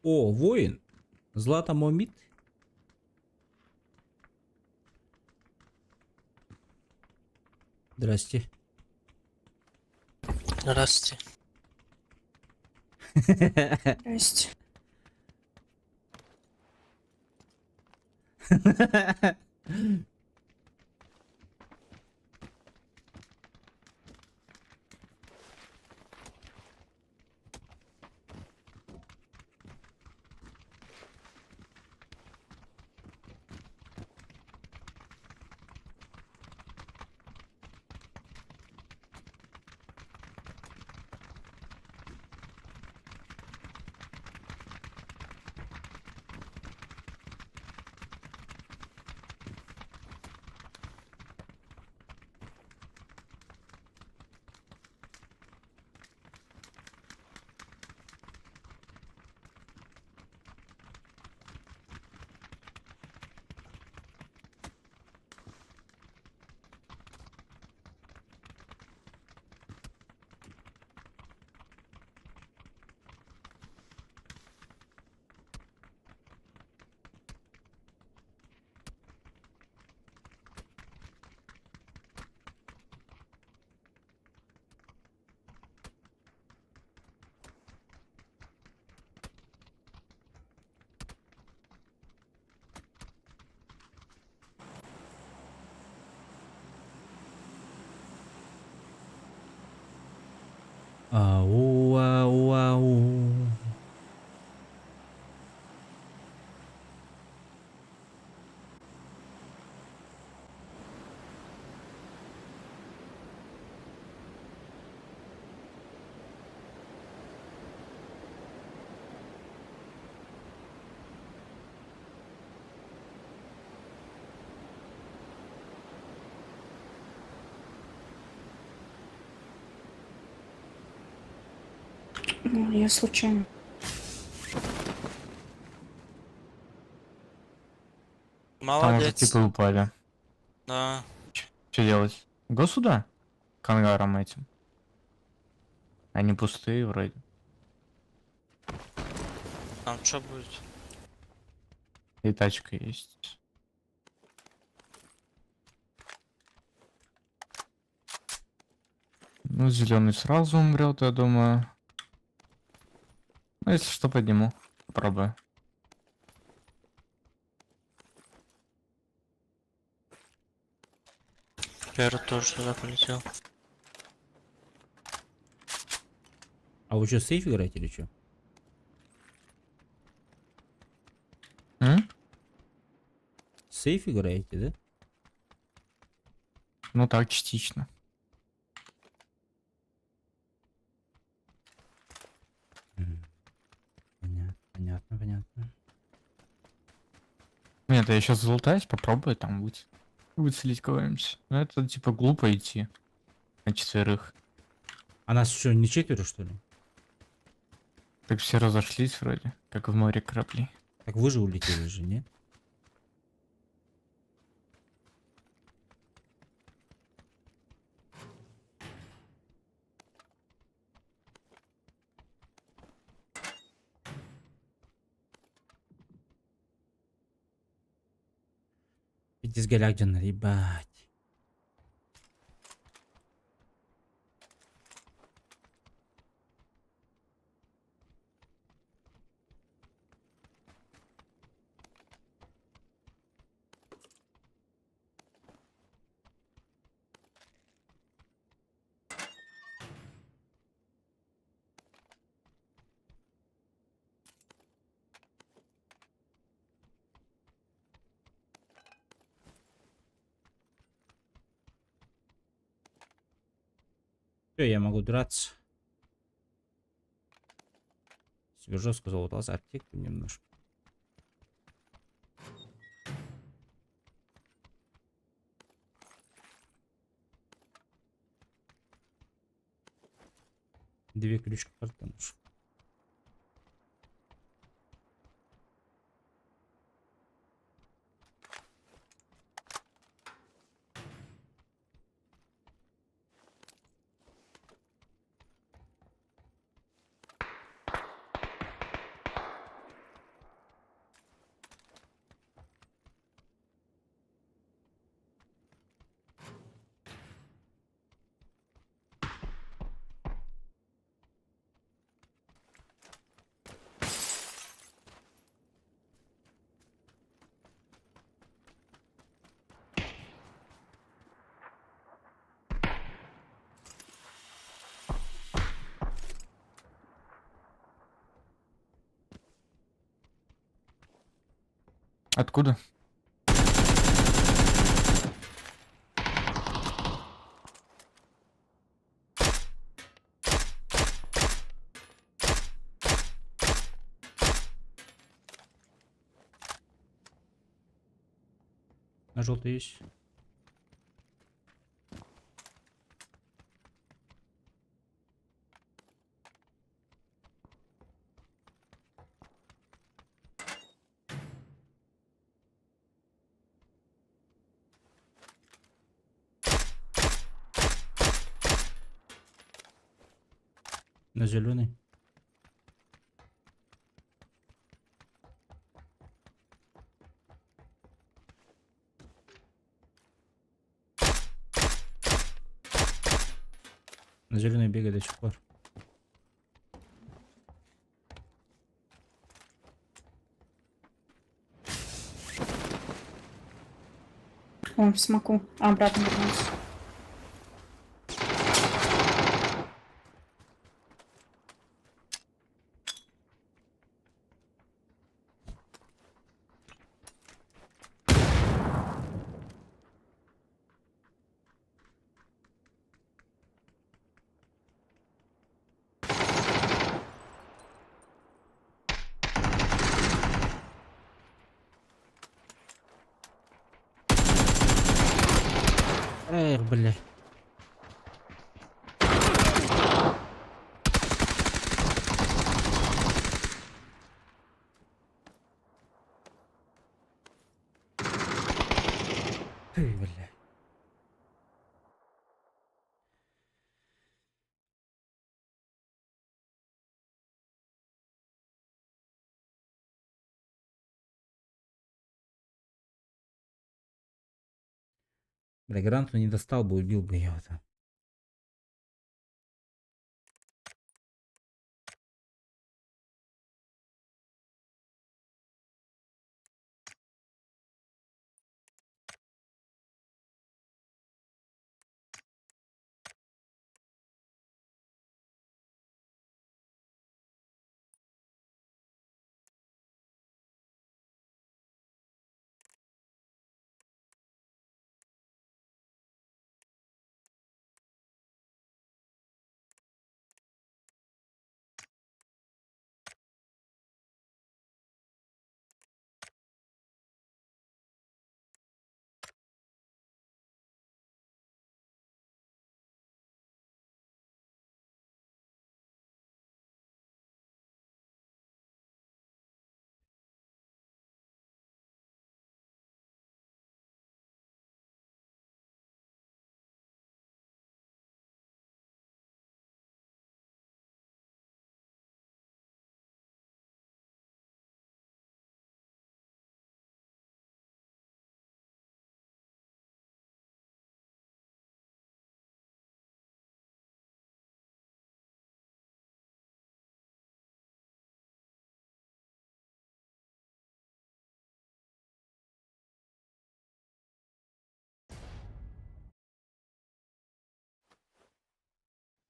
О, воин. Злата Момит. Здрасте. Здравствуйте. Здрасте. Ау, ау, ау. Ну, я случайно. Там уже Молодец. типы упали. Да. Что делать? Го сюда. К ангарам этим. Они пустые вроде. Там что будет? И тачка есть. Ну, зеленый сразу умрет, я думаю. Ну, если что, подниму. Попробую. Вера тоже туда полетел. А вы что, сейф играете или что? М? Сейф играете, да? Ну так, частично. Понятно, понятно, понятно. Нет, я сейчас залутаюсь, попробую там выцелить кого-нибудь. Ну, это типа глупо идти на четверых. А нас что, не четверо, что ли? Так все разошлись вроде, как в море корабли. Так вы же улетели же, не? Пиздец, Галягдин, ебать. Все, я могу драться. Себе жестко залутался аптеку немножко. Две ключ карты нашел. Откуда? На желтый есть. На зеленый. На зеленый бегает до сих пор. Он в смоку. А, обратно вернулся. Эх, бля. Ты, бля. Бля, гранату не достал бы, убил бы я это.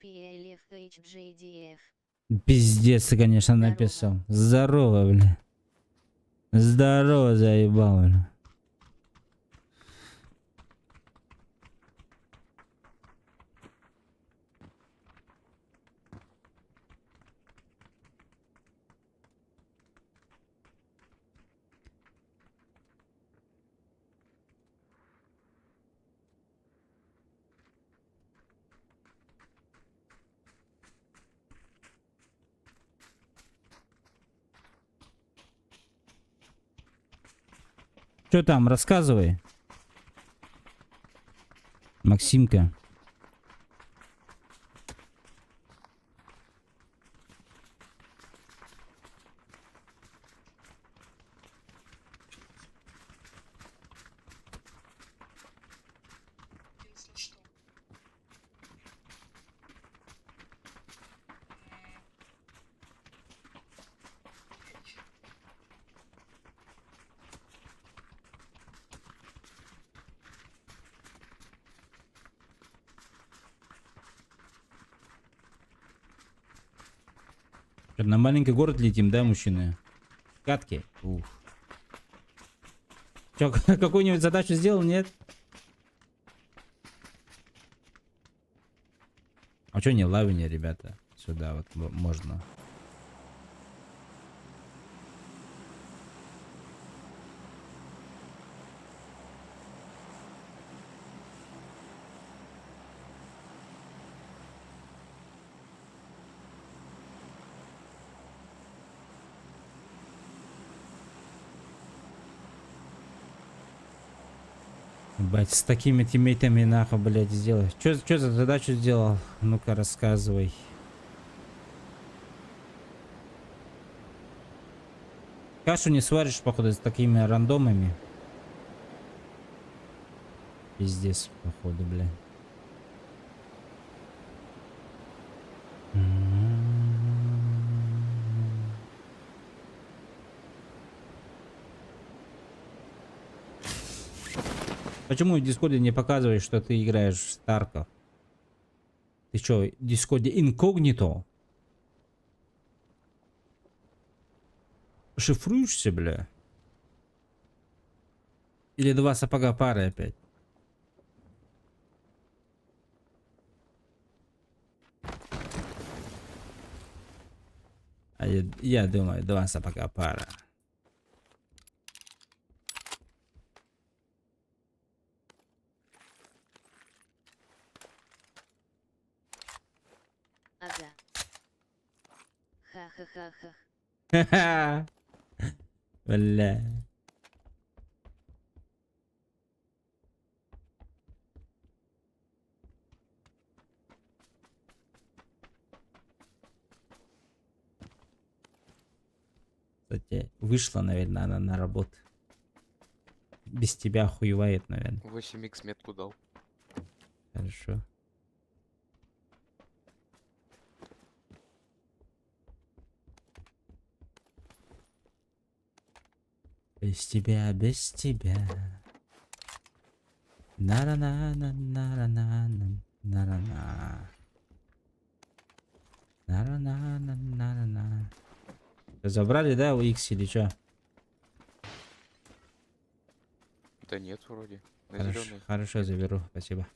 PLFHJDF. Пиздец, ты, конечно, Здорово. написал. Здорово, бля. Здорово, заебал, бля. Что там, рассказывай. Максимка. На маленький город летим, да, мужчины? Катки. Ух. Чё, какую-нибудь задачу сделал, нет? А чё не лавине, ребята? Сюда вот можно. Ебать, с такими тиммейтами нахуй, блядь, сделай. Чё за задачу сделал? Ну-ка, рассказывай. Кашу не сваришь, походу, с такими рандомами. Пиздец, походу, блядь. Почему в Дискорде не показываешь, что ты играешь в Старков? Ты чё, в Дискорде инкогнито? Шифруешься, бля? Или два сапога пары опять? А я думаю, два сапога пара. Ага. Ха-ха-ха-ха. Бля. Кстати, вышла, наверное, она на работу. Без тебя охуевает, наверное. 8х метку дал. Хорошо. Без тебя, без тебя. На-на-на-на-на-на-на, на-на-на. На-на-на-на-на-на. Забрали, да, у X или чё? Да нет, вроде. На Хорошо, зеленый. хорошо, заберу, спасибо.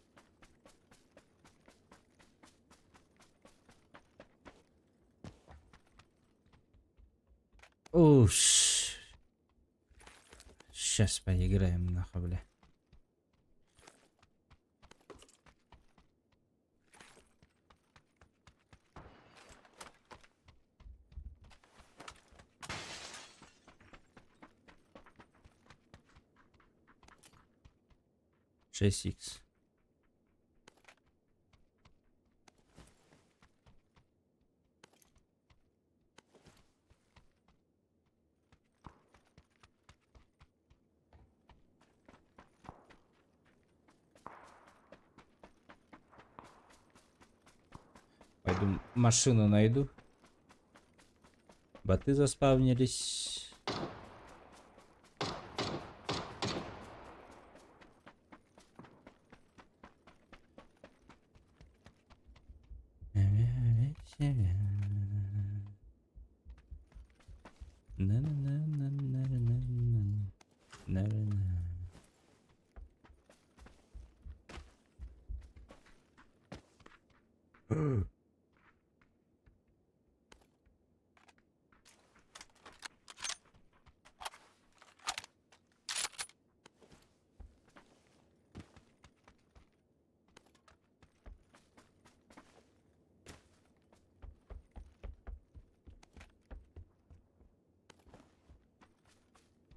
Уш. Сейчас поиграем нахуй, бля. 6 икс. Пойду машину найду. Боты заспавнились. На-на-на-на-на-на-на. На-на.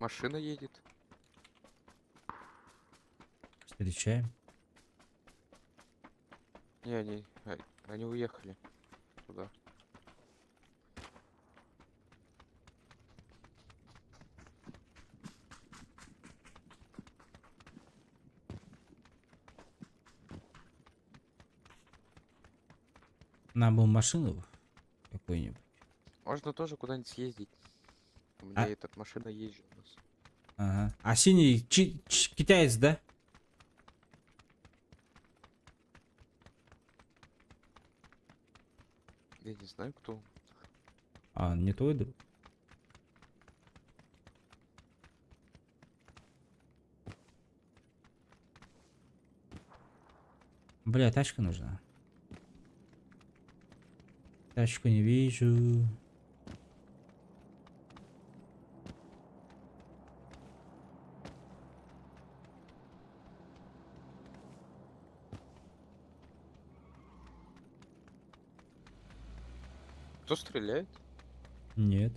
Машина едет. Встречаем. Не, они уехали. Туда. Нам бы машину какую-нибудь. Можно тоже куда-нибудь съездить. У меня А? этот машина есть же у нас. Ага. А синий китаец, да? Я не знаю, кто он. А, не твой друг? Бля, тачка нужна. Тачку не вижу. Кто стреляет? Нет.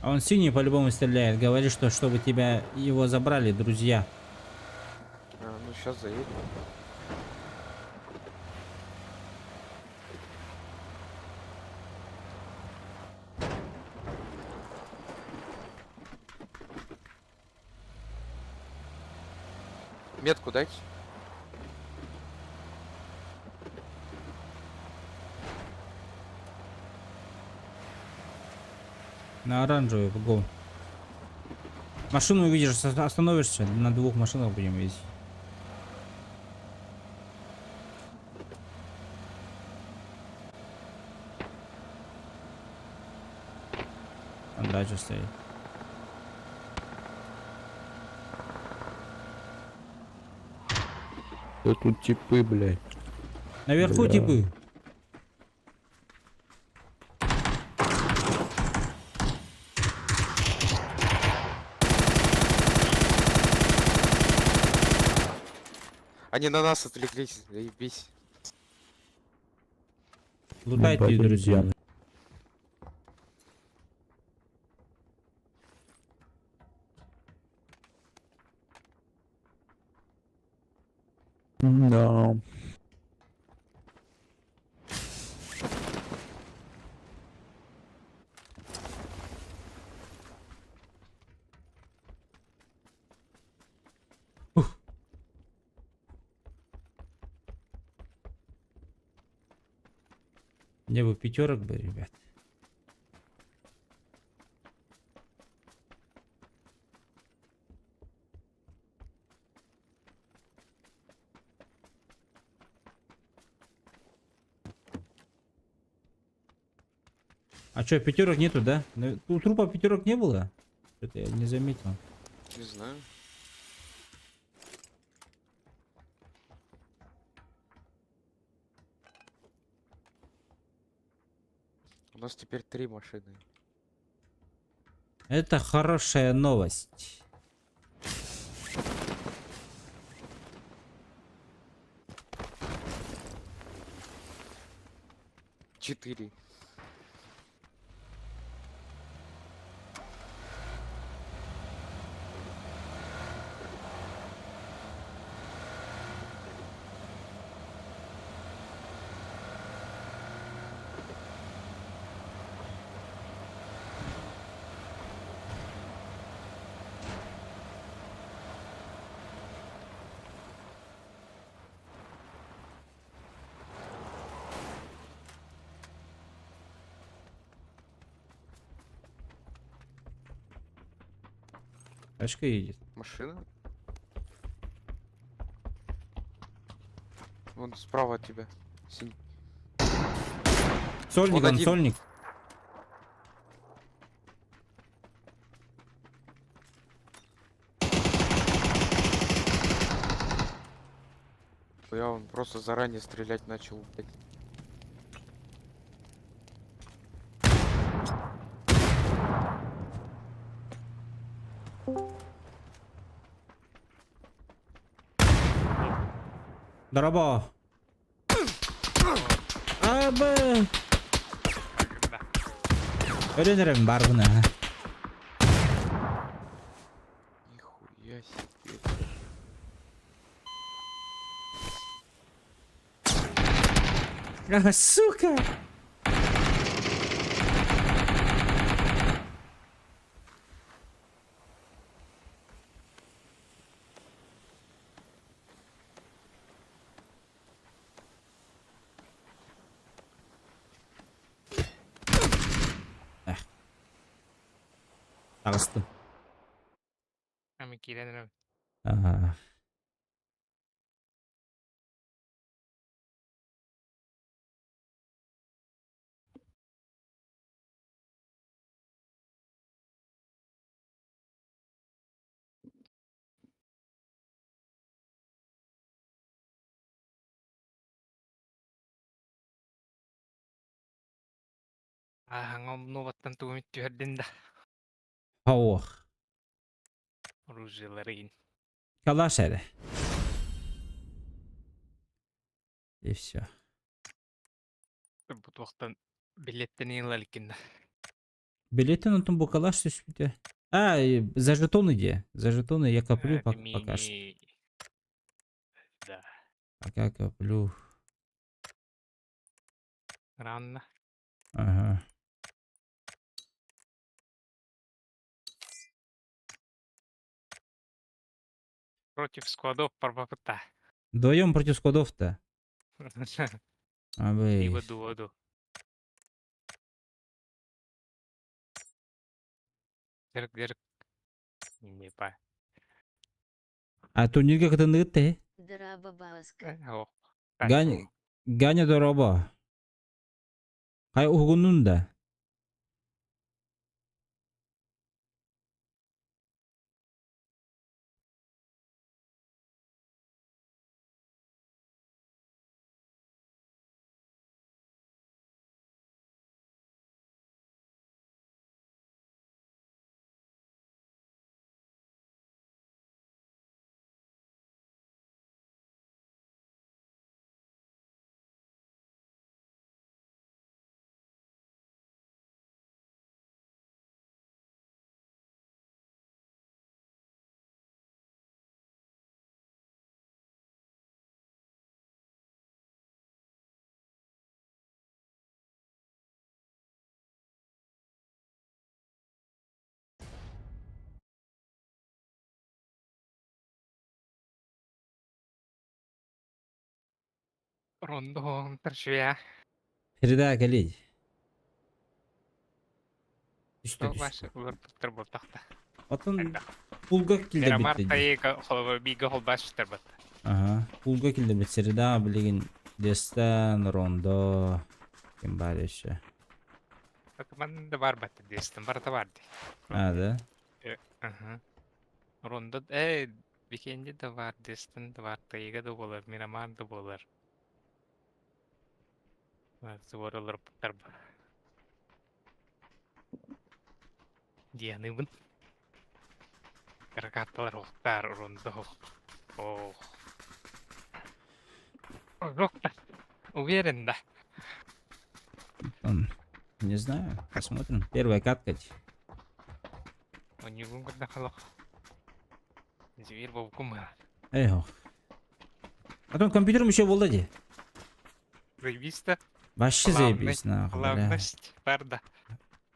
А он синий по-любому стреляет. Говорит, что чтобы тебя его забрали, друзья. А, ну сейчас заедем. Метку дайте. На оранжевый, го. Машину увидишь, остановишься, на двух машинах будем ездить. Там дача стоит. Да тут типы, блядь. Наверху Бля. типы. Они на нас отвлеклись, заебись. Лутайте, Ебать, друзья. обезьяны. Да. Мне бы пятерок бы, ребят. А что, пятерок нету, да? Ну, У трупа пятерок не было? Что-то я не заметил. Не знаю. У нас теперь три машины. Это хорошая новость. Четыре. Тачка едет. Машина? Вон справа от тебя. Синий. Сольник, Он он один. сольник. Я он просто заранее стрелять начал, блядь. Дороба. Абы. Öğrenirim бар bunu. Нихуя себе. А, сука. Эх. Тағыстым. Ага. Ааһаҥа умнубаттан тугу эмит түһэрдин да. Ох. Оружиеларын. Калаш эрэ. И все. Бу туохтан билеттэн ыла иликкин да. Билетин онтон бу калаш түспүтэ. А, за жетоны де. За жетоны я коплю пока что. Да. Пока коплю. Рано. Ага. Против складов парбапыта. Вдвоем против складов-то. А И вы... воду, воду. Дерг, дерг. Не па. А турнирга кытынныгыт Драба-баска. О. Ганя, Ганя дороба. Хай уһугуннун да. Рондон торчуя. Передай кэлий. Түстэ Ол түстэ. баш улар болтахта. Оттон пулга Мирамар киллэрбит тайыга холбо бига холбаш тербат. Ага. Пулга киллэрбит среда билигин Дестан, Рондо, ким бар еще. Ман да бар бат дестен бар да бар ди. А, да? Ага. Рондо э Викенди да бар, Дестен да бар, Тайга да болар, Мирамар да болар. Суоралар тарба. Дианыбын. Каракатталар охтар рондо. Ох. Ох. Уверен, да. Он, не знаю, посмотрим. Первая катка. У него когда халох. Зверь бабкума. Эх. А то компьютером еще был ди. Заебись-то. Вообще заебись, нахуй, бля. Плавность барда.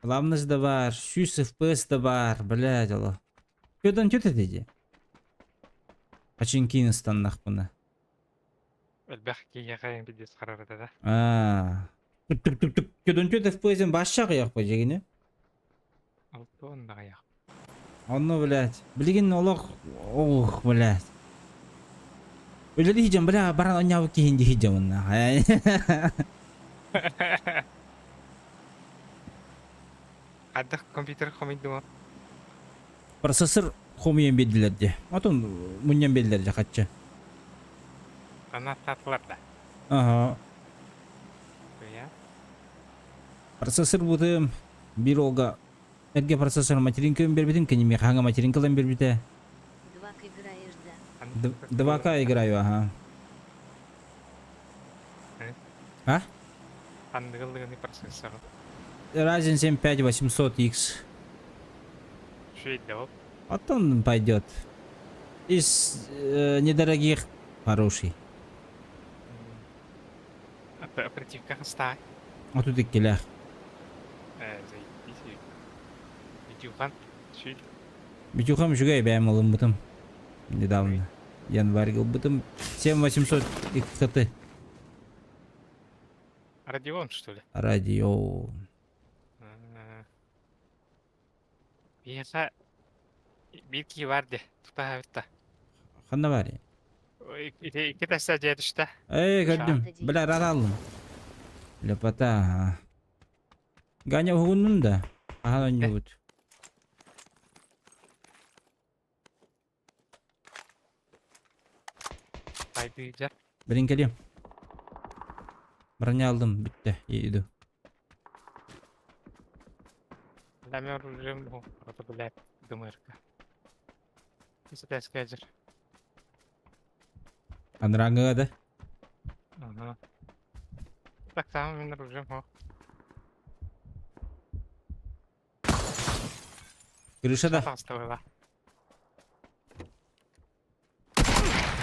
Плавность да бар, 100 FPS да бар, блядь, алла. Көдөн төт эти. Починкин станнахпына. Элбэх киһиэхэ пиздец харарата да. А. Тук тук тук тук. Көдөн төт FPS-ин башча кыяк по жегине. Алтон даҕайах. Онно, блядь. Билигин олох, ох, блядь. Үлели хижем, бля, баран оннябы киһинди хижем онна. Хайдах компьютер хомуйдума. Процессор хомуйан биэрдилэр дии. Отон мунньан биэрдилэр дии хаччы. Ана татлар да. Ага. Я. Процессор бутым биир уолга эргэ процессор материнкабын биэрбитим, кини миэхэ хаҥа материнкалан биэрбитэ. 2К играешь, да? 2К играю, ага. А? Андыгыллыгыны процессор. Ryzen 7 5800X. Үчүгэй да ол. Потом пойдет. Из недорогих хороший. Оперативка хастаа. Вот тут иккилээх. Э, заебись. Видюхан. Үчүгэй. Битюхам үчүгэй бэйэм ылыммытым. Недавно. Январь ылбытым. 7800 XT. Родион, что ли? Радио. Биэхэ биир киһи баар дии, тутаһабыт да. Ханна баарый? Ити икки тасса дьиэ түстэ. Эй, көрдүм. Бля, рараллым. Лепота, ага. Ганя уһугуннун да. Ахан оонньуубут. Хайдыыдьар. Билин кэлиэм. Броня алдым, бүттэ. Иду. Дамер режим бу. Это, блядь, ДМРК. Скайзер. Анраңыга да. Ага. Так само мин режим хо. Крыша да. Оставила.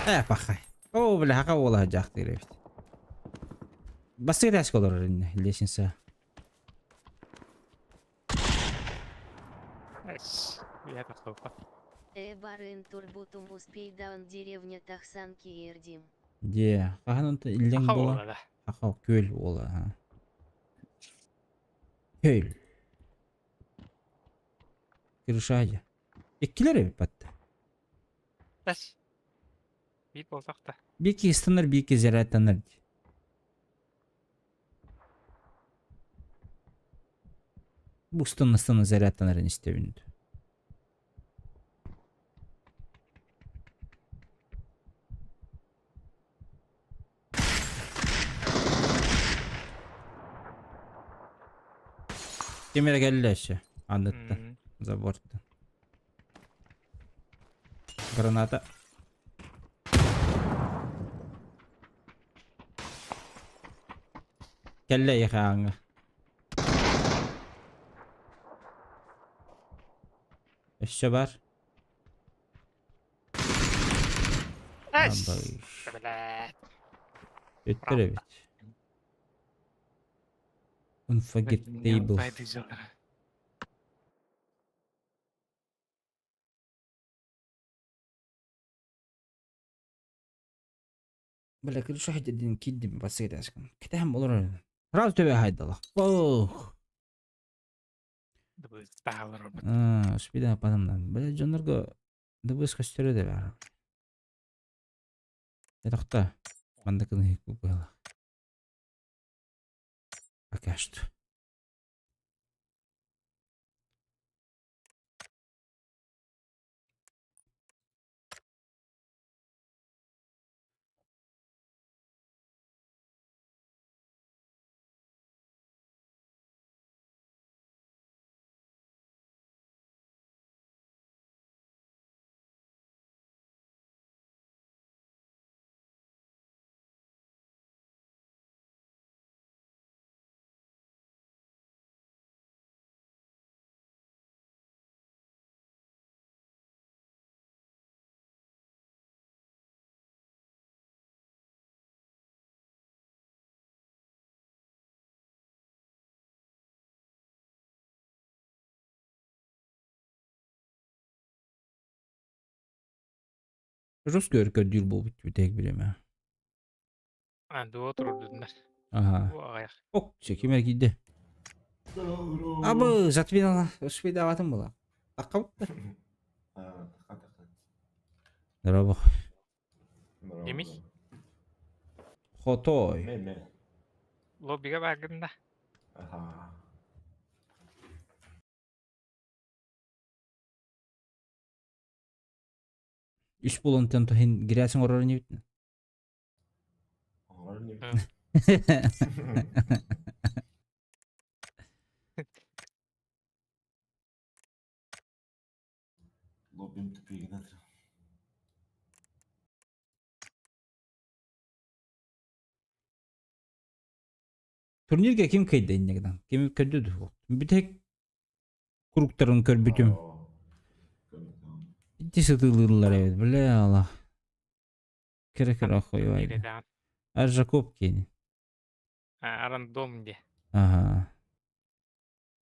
Э, пахай. О, бля, хака уола дьаахтыыр эбит. Бастыыр эске олорор инне, лестница. Я так Э, барын турбутум успей даун деревня Тахсанки Эрдим. Де, хахан онто иллең була. Хаха күөл уола. ха. Күөл. Крыша дьэ. Иккилэр эбит батта. Тас. Биир буолсах да. Бики ыстанар, бики зарядтанар дии. Бу ыстана ыстана зарядтанарын истэбин. Ким эрэ кэллэ өссө анныттан, забортан. Граната. Кэллэ эйиэхэ ааҥҥа. Өссө бар. Өттөр эбит. Unforgettable. Бля, крыша хаддин киддим басыгдаскын. Кэтэһэн олорор. Сразу төбө хайдалах. Ох. Аа, успеда потом. Бля, дьоннорго дыбыс көстөрө да баар. Э, Манна кыныһык быһыылаах. Пока что. Жестко көрдүүр буолбут бүтэһик бириэмэ. А, дуо турдуннар. Ага. Ок, ким эрэ киирдэ. Абы, затминала, успейдаабатым була. Такка Здорово. Емис? Хотой. Лоббига бааргын да. Үс буолан тоһин гирясың орор инибит. Лоббим тупигин. Турнирга ким кыайда иннегинэн? Ким көрдө дуу? Бүтэһик кругтарын көрбүтүм. Ити сытыылыыллар эбит, бля Аллах. Кэрэ-кэрэ охуевай. Аржаков кини. А, рандом где? Ага.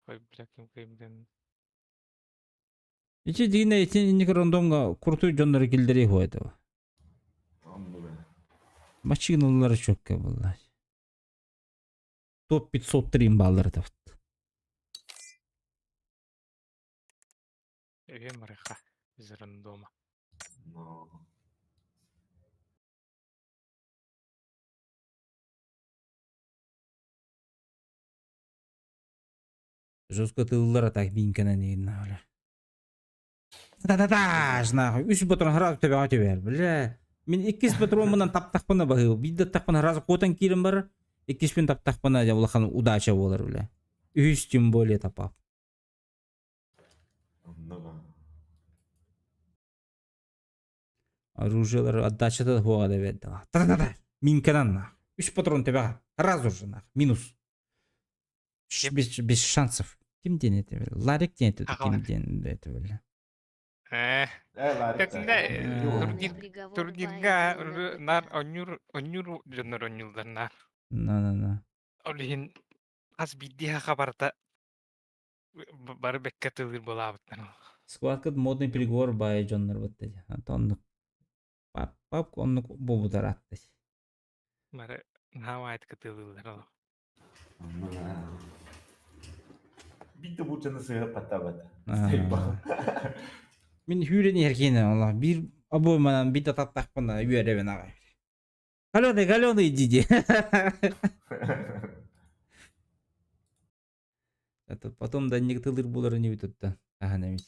Ой, бля, ким кыймдын. Ити дигинэ ити инник рандомҥа крутой дьоннору киллэрии хуа этого. Мачыгыналлара чөккө буолла. Топ 503 бааллар этабыт. Өйөм барыха из рандома. Жестко тыллар так бинкэнэн иһиннэ бля. Та-та-та нахуй. Үс патрон сразу төбөҕө түбэр, бля. Мин иккис патроммунан таптахпына баһыы. Биирдэ тахпына сразу куотан киирэн барар. Иккиспин таптахпына дьэ улахан удача буолар, бля. Үһүс тем более тапап. Оружиелар отдачата хуоҕа да бэрдэ. Та-та-та! Минканан нах. Үс патрон төбөҕө. Сразу же нах. Минус. Без, без шансов. Ким диэн этэ били? Ларик диэн этэ ким диэн этэ били? Э, турнирга нар онньуур онньуур дьоннор онньууллар нар. На-на-на. Ол иһин хас биирдии хабарта бары бэккэ тылыыр буолаабыттар. Складкыт модный приговор баайы дьоннор бытта. Оннук пап пап оннук буолбутар атты. Бары наһаа аайтка тылыыллар олох. Биир да булчаны сыһыппаттаабат. Мин хүүрэн иһэркиэнэ олох биир обойманан биир да таттахпына үөрэбин аҕай. Галеный, Галеный иди ди. Это потом да не тылыр булар не бүтүттэ. Ахан эмит.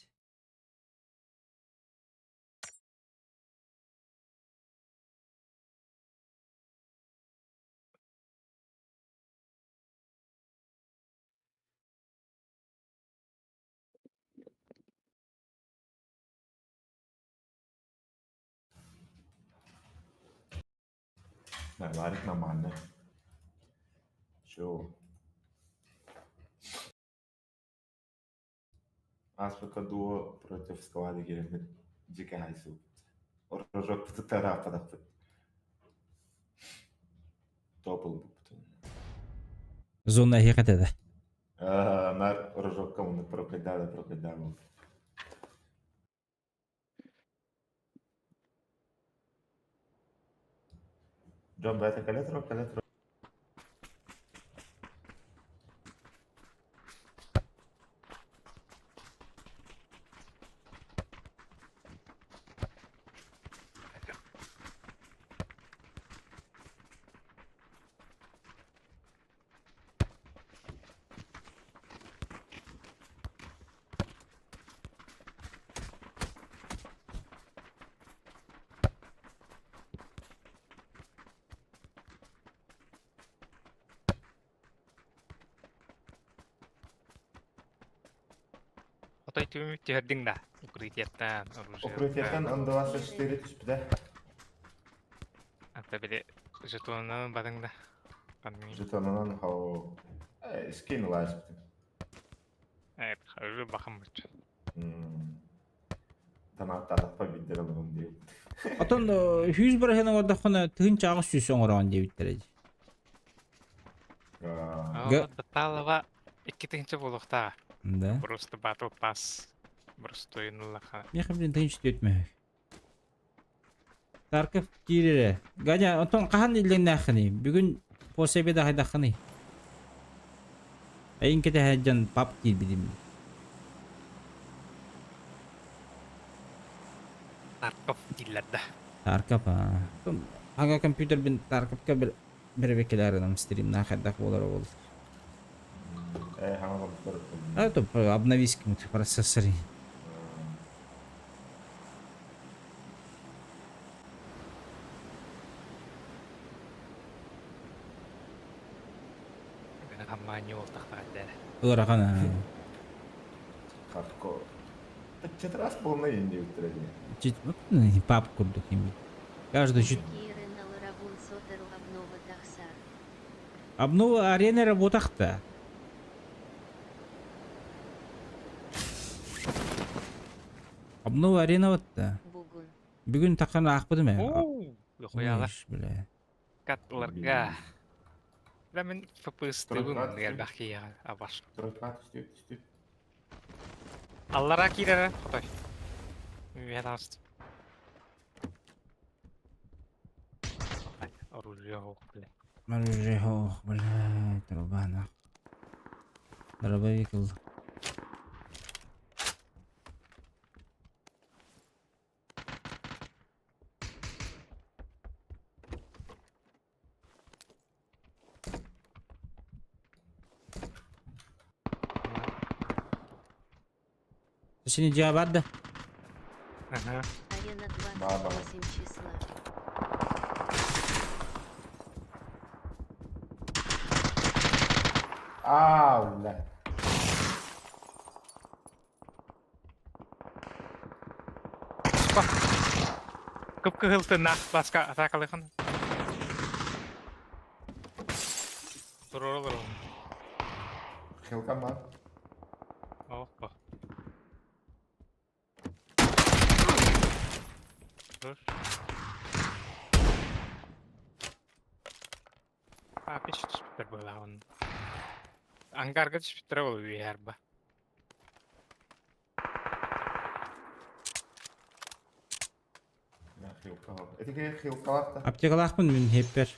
Ларик нормально. Чё? Ааспыкка дуо против склада киирэммит дьиҥэ хаайсыбыт. Рожокпутуттан ырааппатахпыт. Топ ылбыппыт. Зона эһиэхэ этэ Наар рожокка муннук прокайдаа да прокайдаа буолбут. Дьон бэйэтэ кэлэ турар, кэлэ турар. Отой түмүк түһэрдиҥ да укрытиеттан, оружиеттан. Укрытиеттан М24 түспүтэ. Ата били жетонунан бадыҥ да. Жетонунан хау скин ылаачпытым. Өрүү бахан буччу. Танааттаатахпа биирдэр ылыһым диэбит. Отон сүүс бырыһыан оҥордоххуна тыһыынча аҕыс сүүс оҥороҕун диэбиттэрэ дии. Таталова икки тыһыынча буолуохтааҕа. Да. Просто батл пасс. Просто ыллаха. Миэхэ блин тыһыынча түөрт мөһөк. Тарков киирэрэ. Ганя, онтон хаһан иллэҥнээххиний? Бүгүн после обеда хайдаххыный? Эйин кэтэһэ пап киирбитим. Тарков дииллэр да. Тарков, аа. Ага компьютербин Тарковка бэрэбэккэлээринам стримнаах хайдах буолар ол. Э, хаҥа компьютер. А то обновись процессоры. Ыарахан Хардкор. Четырас полный инди Чуть пап курдук им. Каждый чуть... Обнова арены работахта. Обнова арена вот-то. Бүгүн таққан аахпытым ээ. Хуяла. Бля. Катларга. Да мен ФПС-тыбын элбэх киһиэхэ абаш. Аллара киирэрэ хотой. Үөһэ таҕыстым. Оружие ох, бля. Оружие ох, бля, труба нах. Дробовик ыл. Сини дьиэ бар да? Ага. Арена 28 числа. Аа, бля. Кып-кыһыл тыннаах баска атаакалыхан. Туруору олоробун. Хилкам бар. Оппа. Dur. Папич түспүттэр быһыылааҕын. Ангарга түспүттэрэ ол үөһэр ба. Аптекалаахпын мин хеппер.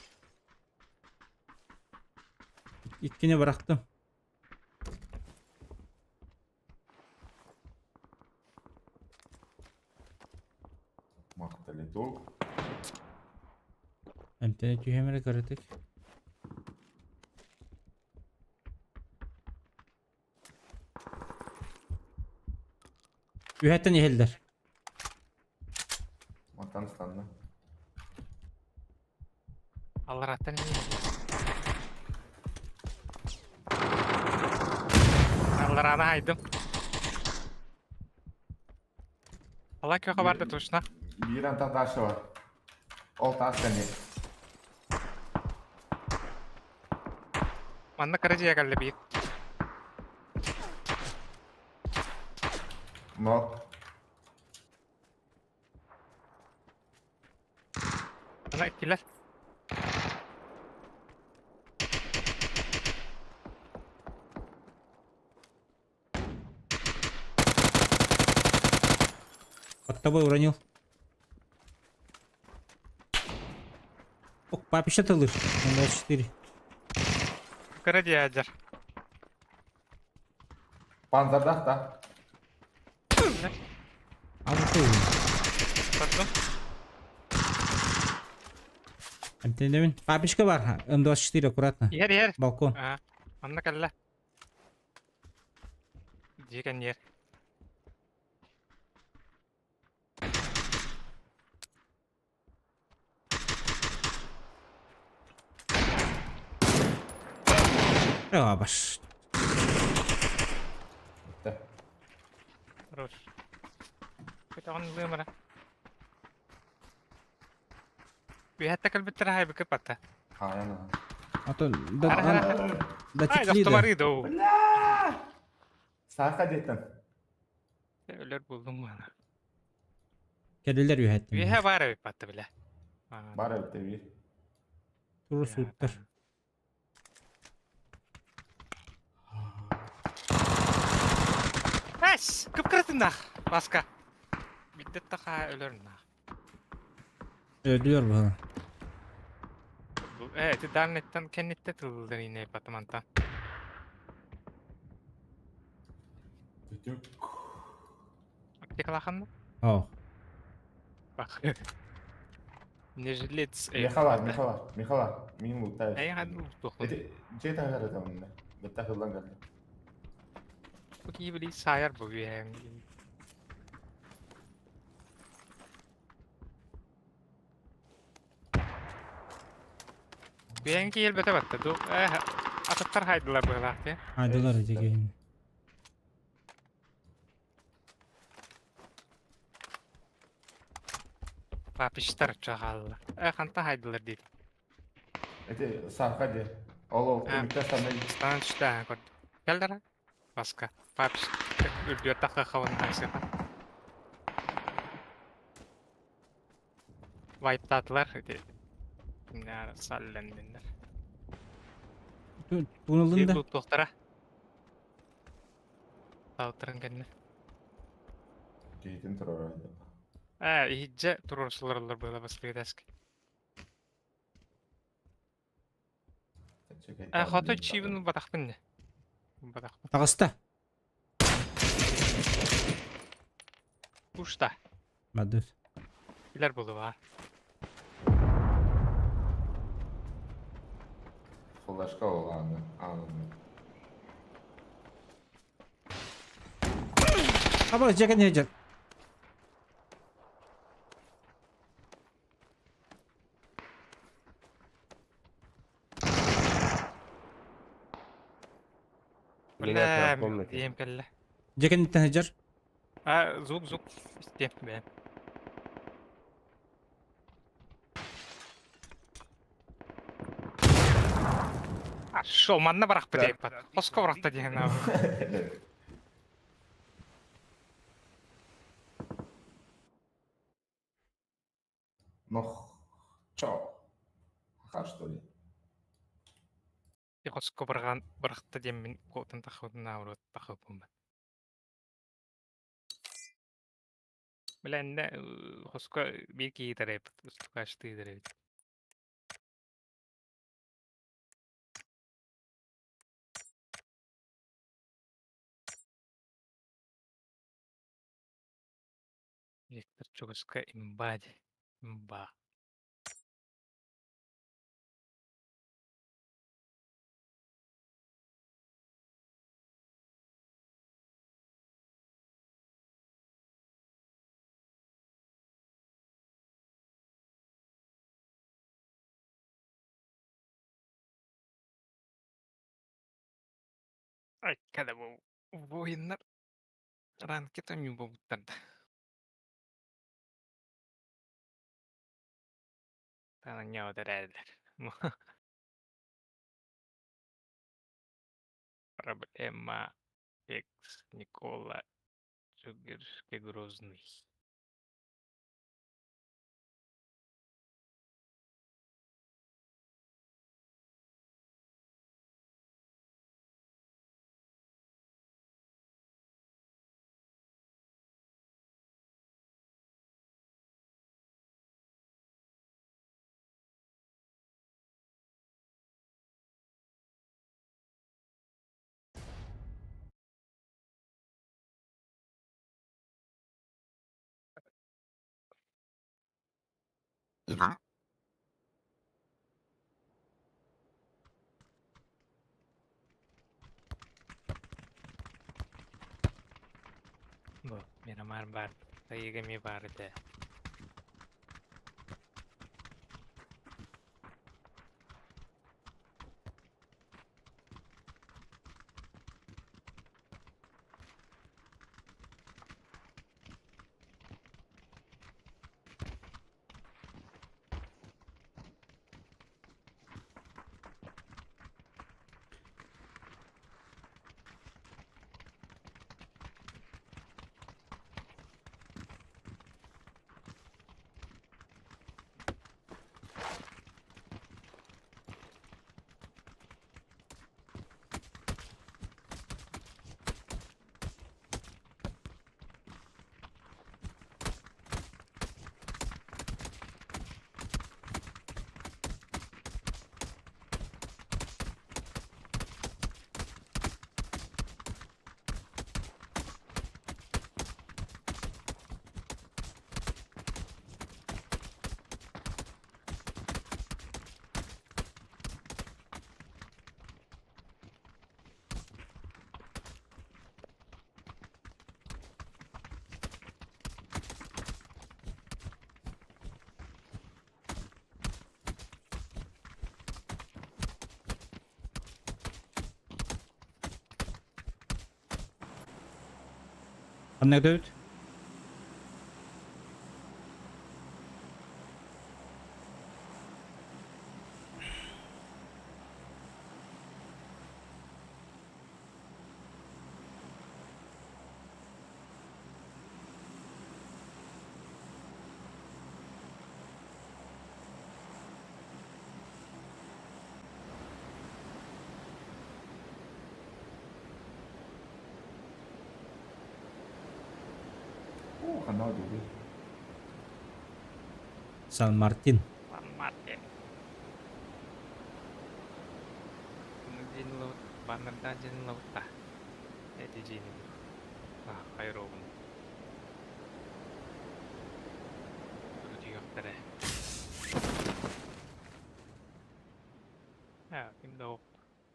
Иккини бырахтым. Эмтэнэ түһэм эрэ кыратык. Үһэттэн иһэллэр. Мантан ыстанна. Аллараттан Аллараны айдым. Ала көхө барды точно. Биир антах дальше бар. Ол таас кэнни. Манна кыра дьиэ кэллэ биир. Но. Ана иккилэр. Под тобой уронил. Ох, папища ты лыж. 24. Кыра дьиэ Панзардах да. А вот ты. Пардон. Эмтенемин. Папичка бар. М24 аккуратно. Иһэр иһэр. Балкон. Аа. Манна кэллэ. Дьиэ кэнниэр. А, баш. Хорош. Көтөҕөн ылыам эрэ. Үөһэттэ кэлбиттэрэ хайбыкы патта. Хаайан. А то да, да Ай, текли да. тохтомары да. Сааха диэттэн. Өлөр булдум мана. Кэлилер үөһэттэн. Үөһэ баар эбит патта билэ. Бар эбит биир. Туру сууттар. Эс, кып-кыратыннах. Баска. Бидде таха өлөр нах. Өлүөр быһа. Э, ти дарнеттан кеннитте тыллар ине патаманта. Аптекалахан О. Бах. Не жилец. Михала, Михала, Михала, мин лутаю. Эй, хаду тухун. Эти дьиэ таһыгар ытамынна. Бэтта хыллан кэллэ. Бу киһи били саайар бу үөһэҥ. Үөһэҥ киһи батта ду. Э, атыттар хайдылар быһылаах ти. Айдылар эти Папиштар чагалла. Э, ханта хайдылар дейт. Эти сааха диэ. Ол ол түмүктэ станна. Стан түштэ көрд. Келдер. Баска. Папиш үрдүөр тахха хаван хайсыха. Вайптатылар. Кимнär саллендиннер. Тунулын да. Туктара. Таутырын кэннэ. Киһитин турар. Э, иһиджэ турурсуларылар была баскыдаски. Э, хото чибин батахпын не. Батахпын. Таҕыста. Ушта. Мадыр. Билер булу ба. Флешка ол аны. Аны. Аба жекен хежер. Бля, диэм кэллэ. Жекен. А, звук, звук. Истиэм бэм. Шо, манна барахпыт айпат. Хоско барахта диэн Ну, чё? Ха, что ли? Хоско барган барахта диэн мин куотан тахыбытын тахыбым. Билэннэ хоско биир киһи тарэппит, устукаачтыы тарэбит. Виктор чугаска имба ди. Имба. Ай, когда воиннар ранкета не буттарда. Таня Проблема Экс Никола Чугирский Грозный. Бу Мирамар бар. Тайга ми бар этэ. Анекдот? Ух, она убила. Сан-Мартин. Сан-Мартин. День лут, баннерда день лута. Эти день. А, хайровун. Үрдүөхтэрэ. А, ким да оп.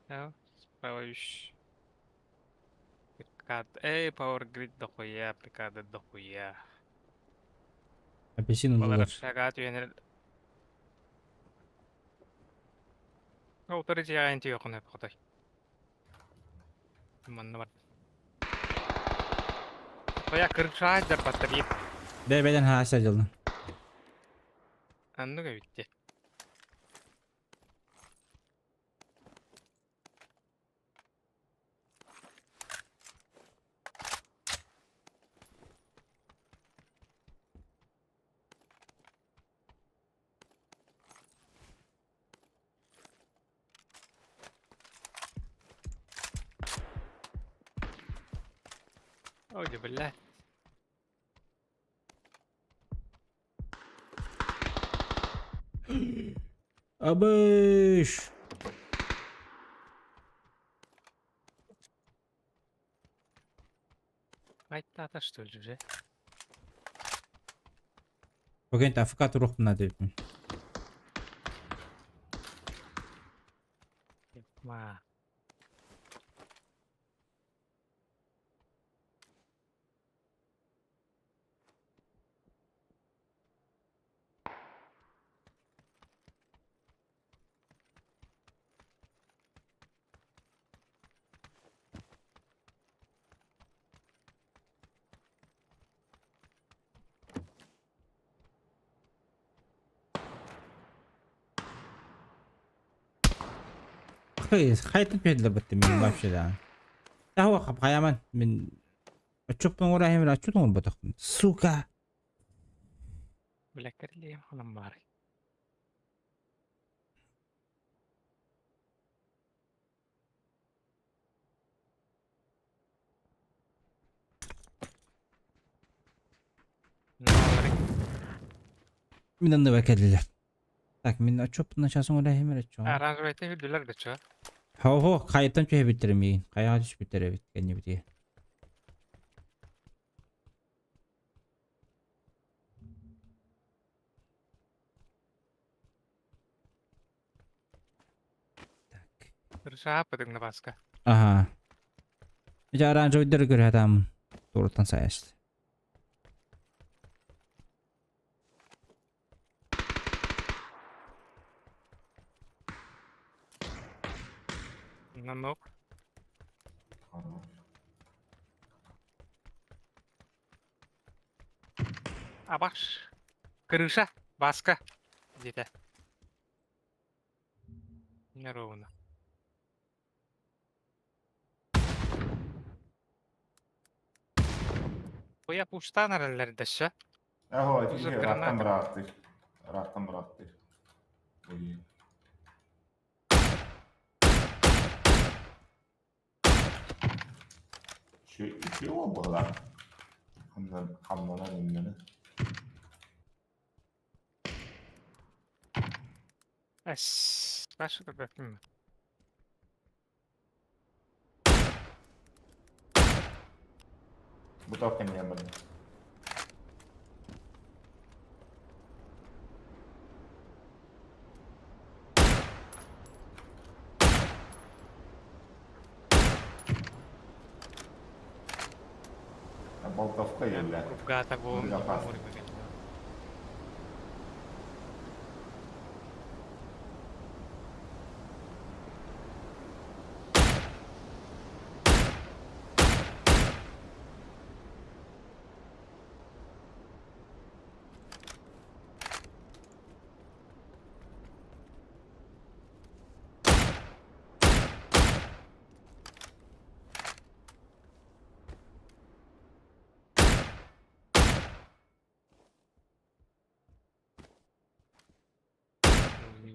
А, справиш. Прикад. Эй, Power Grid дохуя, прикады дохуя. Апельсин Балар лучше. шагат үйенер. Ол түрі жайын түйе құны құдай. Манна бар. Тоя кырша деп батыр Бе-беден хаса делно. Анны битти. Ой, бля. Абыш! Айтата что ли уже? Бүгін АФК туруқпына деппін. Ма. Хайтын педлі бітті мен вообще да. Тауа қап қаяман. Мен Чоптың орайым бір ачутың бұтықпын. Сука! Бля, керлем ханам бар. Мен анны бәкәділер. Так, мен чоптың часың орайым бір ачу. Оранжевый ты виделер да чё? Хо-хо, қайыптан чөе бітірім ейін. Қаяға түсіп бітірі біткен не. Рыша на баска. Ага. Жа оранжевый көрі адам. Туруттан саясты. На ног. Хорош. Абаш. Крыша. Баска. Где-то. Неровно. Буя пуштан араллердэшэ. Ого, Уже тихо, рахтан граната. быраактыр. Рахтан быраактыр. Ой. Чего было? Хамнана немнені. Эс. Башы көрбөппүн. Бутовка не было. Болтовка или? Кругата бу. Запас.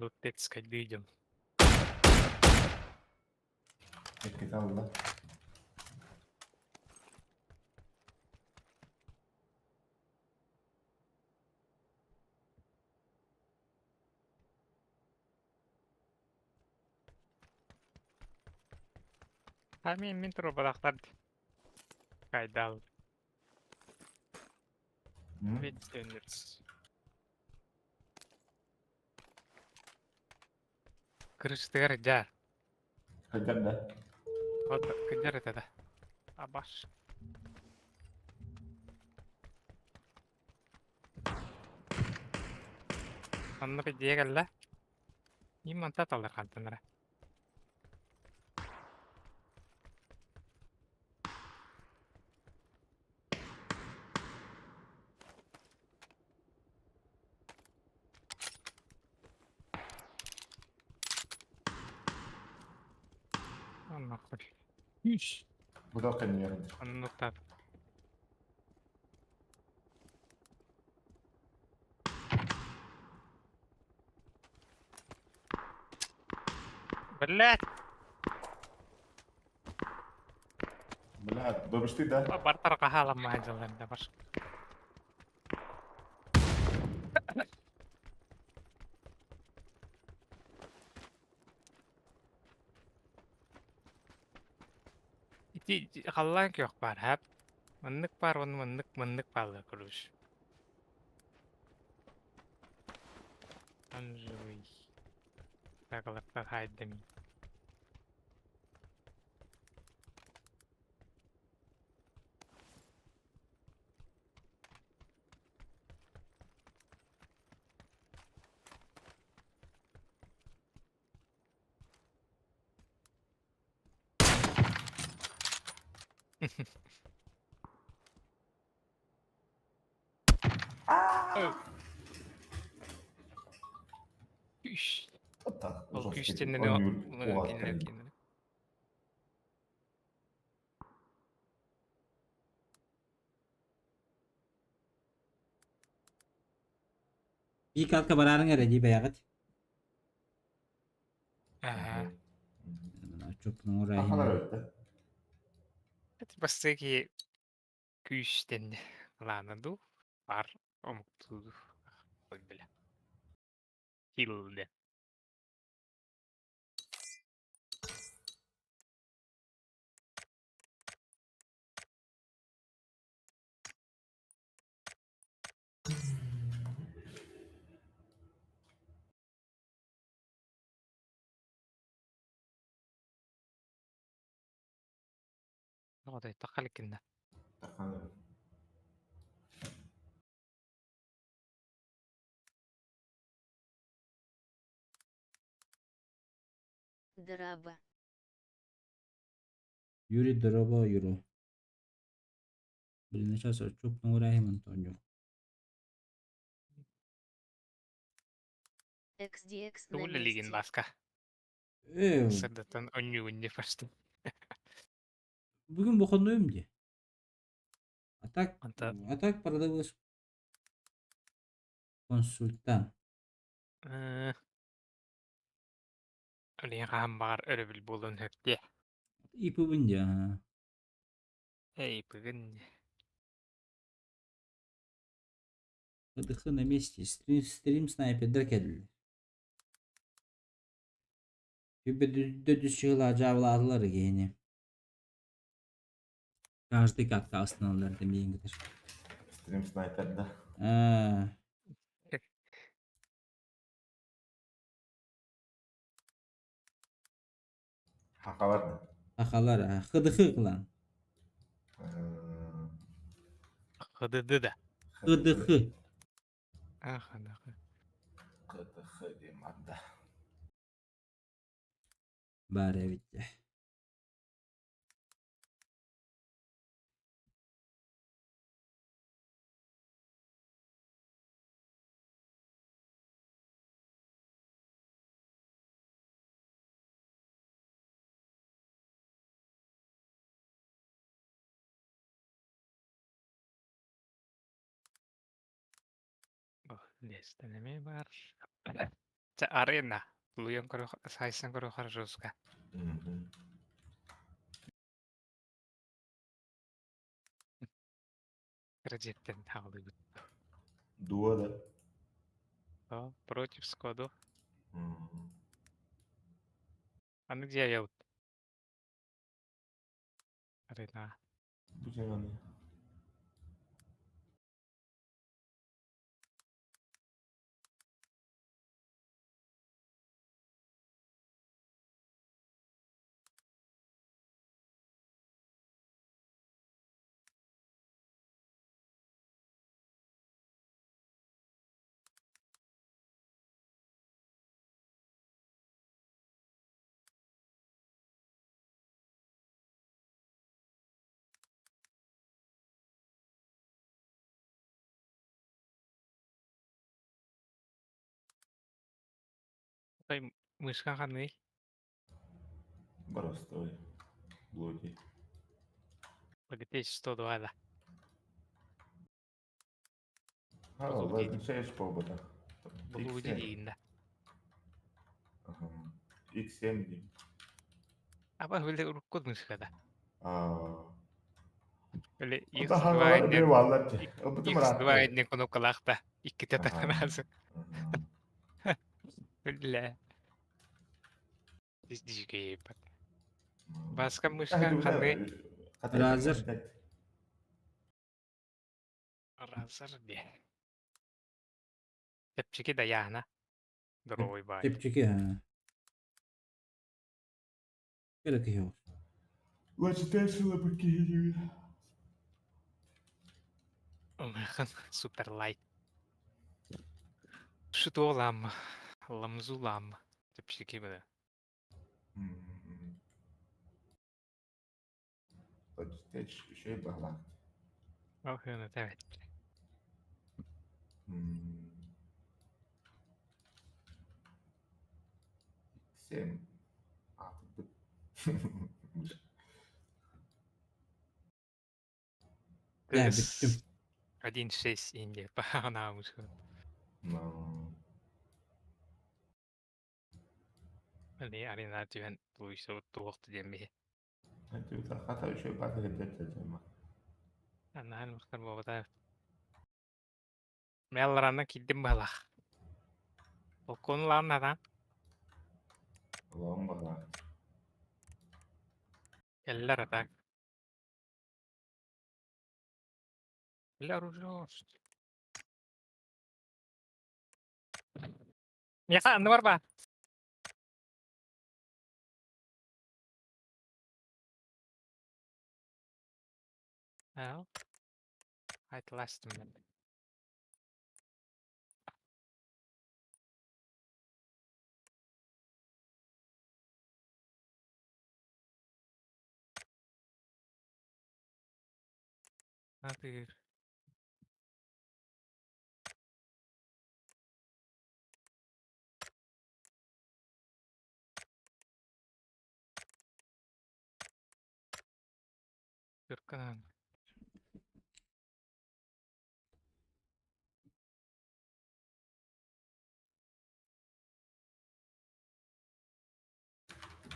Лутецкой видим. Капитал, да? Амин мин турбалахтар. Кайдал. Бит. Крыштыгар жа. Хотя да. Вот кыдер это. Абаш. Онно бидиэгэллэ. Иман таталар хантанара. Нахуй. Иш. Бутовка не вернет. Ну так. Блять! Бля, А, добишь ты, да? Бартарга халаммаһа дьылларда бар. Ити халлаан күөх баар хап. Маннык баар уонна маннык маннык бааллар короче. Оранжевый. Так, хайдами. Үш. Вот так. Ол жесткий. күүстеннен Он не Биир катка бараарыҥ эрэ дии бэйэҕит. Ага. Чоппун Ахалар оҥорайын. өттө. Бастыки күүстен лана ду бар омуктуу ой бля. Хилде. Отой тахалыккинна. Таханыр. Драба. Юрий дороба Юро. Блин, сейчас чоппун оҥорайын Антонио. XDX на Тугул лигин месте. баска. Э, Сырдатан онньугунни фашты. бүгүн выходнойум дии. А так, Анта а так продавец консультант. Олин хаһан баҕар өрөбүл буолуон сөп дии. ИП-бын дии, ага. Эй, бүгүн ХДХ на месте. Стрим, стрим снайпердер кэллилэр. Үбэ чыгыла жабылаатылар киһини. Каждый катка астыналар демейин кытар. Стрим снайпер, да. А, Хахалар да. Ахалар, а, ХДХ кылан. ХДД да. ХДХ. А, ХДХ. ХДХ дейм анда. Бар эбит. Лестенеме бар. Ча арена. Луйон көрө сайсан көрө хорошуска. Кредиттен тағылы Дуо, да? О, против Скоду. А ну где я вот? Арена. Будем они. Той мышка ханы. Простой. Блоки. Логитеч 102 да. А, Блудить. ладно, по Блуди дейін да. Ага. X7 дейм. Аба біле ұрып мышка да. А, Или Онтон X2 хаҥалар диэн эмиэ бааллар дии. Ылбытым X2 ыраатта. диэн кнопкалаах да иккитэ Аха. таҥараасы. Мгм. Бля. Дикий. М. Баска мышка ханны Разер. Разер де. Чэпчэки Даяна. Здоровый бай. Чэпчэки ха. Кэлэ киһи ол. Лачитешила букиһи. Супер лайт. Что лам? Ламзу лам. Чэпчэки бля. Лачитеш үчүгэй баһылаах. Ох, это Семь. Аатырбыт. Дьэ, бүттүм. 1.6 Индия. Пахана мышка. Ну, Али арена түһэн туйса туохты диэн биһи. это хата үчүгэй баата кэлбэт. Анаан махтар буолбата. Мэлларанна киирдим баһылах. Полкон лаан натан. Улахан баһылаах. Кэллэр атак. Бля, оружие. Миэхэ анны бар ба. Well, at last minute. Атыыр. Түрканан.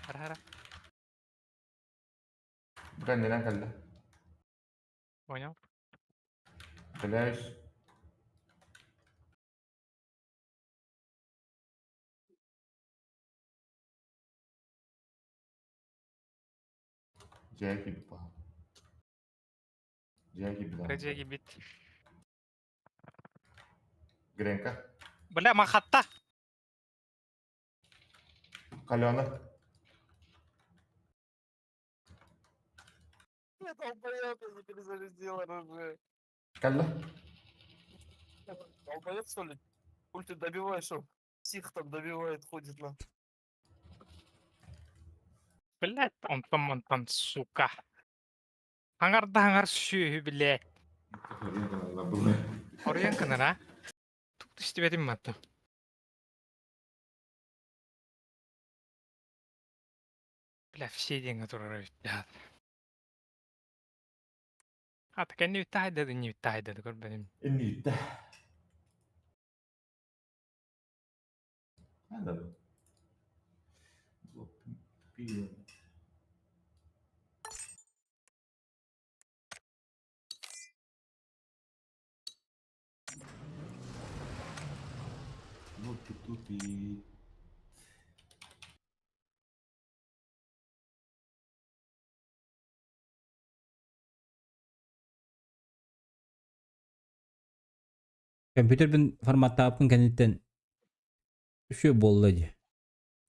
Хара-хара. Бу кэллэ. Понял? Стреляюсь. Дьиэ киирбит баһа. Дьиэ киирбит Кыра дьиэ киирбит. Гренка. Бля, махатта! Калена. Я долбоёб, я не перезарядил оружие. Кэллэ. Долбоёб, что ли? Пуль ты добиваешь, он псих там добивает, ходит на. Блядь, он там, сука. Аңарда аңар сүөһү, блядь. Оруйан кынара. Тут истибэтим матты. Бля, все деньги турар блядь. А, так не да, не да, көрбөдүм. Инниттэ. Надо. Пиво. Ну ты тупит. Компьютербин форматтаабыппын кэнниттэн үчүгэй буолла дии.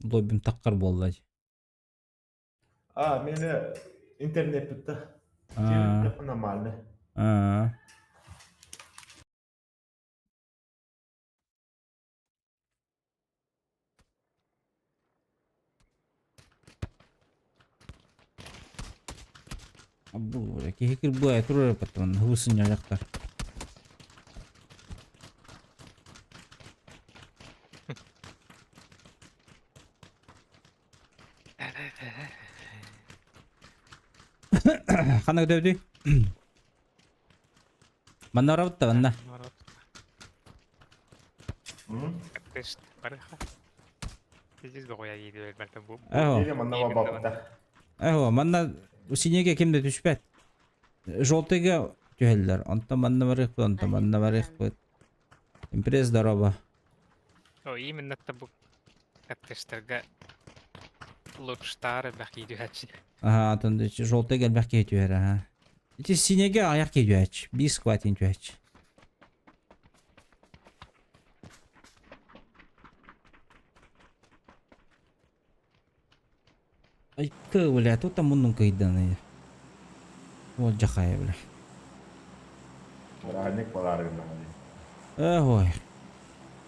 Лоббим таххар буолла дии. А, меня интернет бүттэ. Аа. Нормально. Аа. Бу киһи кырбыа турар потом хыбысынньаллахтар. Ханна көтөбүтүй? Манна барабыт да манна. Тест барыха. Здесь дохуя едет, бу. Эһо. Или манна бабабыта. Эһо, манна синеге ким да түспэт. Желтыйга түһэллэр. Онтон манна барыахпыт, онтон манна барыахпыт. Импресс здорово. О, именно бу коттеджтарга лучтаар элбэх киһи түһээччи. Аха, атын желтыйга элбэх киһи түһэр, аха. Ити синеге аяқ киһи түһээччи. Биир скватин түһээччи. Айка, бля, тут там муннун кыйданы. Вот жахая, бля. Бырааһынньык балаары гыннаҕа дии. Ой.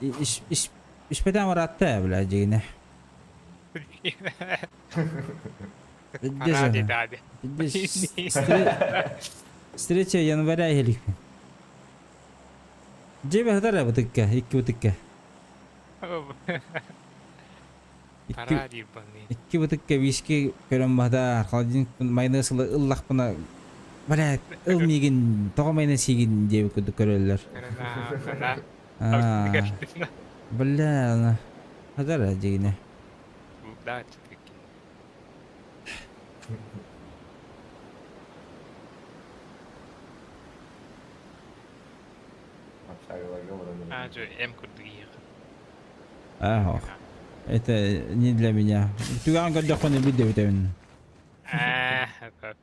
Ис ис испэтэн баратта, бля, дьигинэ. Ради дади. С 3 января иһиликпин. Дьиэ быһатар бытыкка, икки бытыкка. Икки, икки бытыкка виски көрөн баһда холодильник майонез ыллахпына блядь, ыл миигин тоҕо майонез сиигин диэбит курдук көрөллөр. Бля, хадара дьигинэ. Ах, это не для меня. Түгэн көрдөххүнэ билдэбитэбин. Это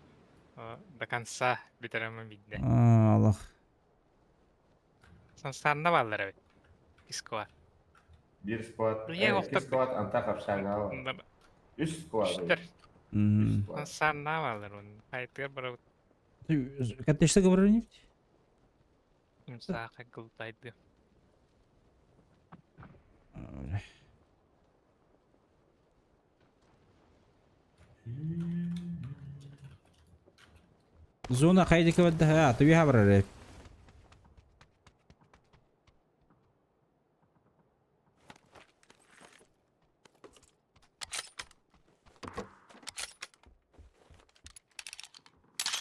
до конца бүтэрэмэ бидде. Аллах. Сансарна бааллар эбит. Искуа. Биир склад, икки склад антах общага. Үс склад. Үстэр. Сансарна бааллар он. Айтыгар барабыт. Ты что говоришь? Сааха кылтайды. Зона хайдики бадда. А, ты барар.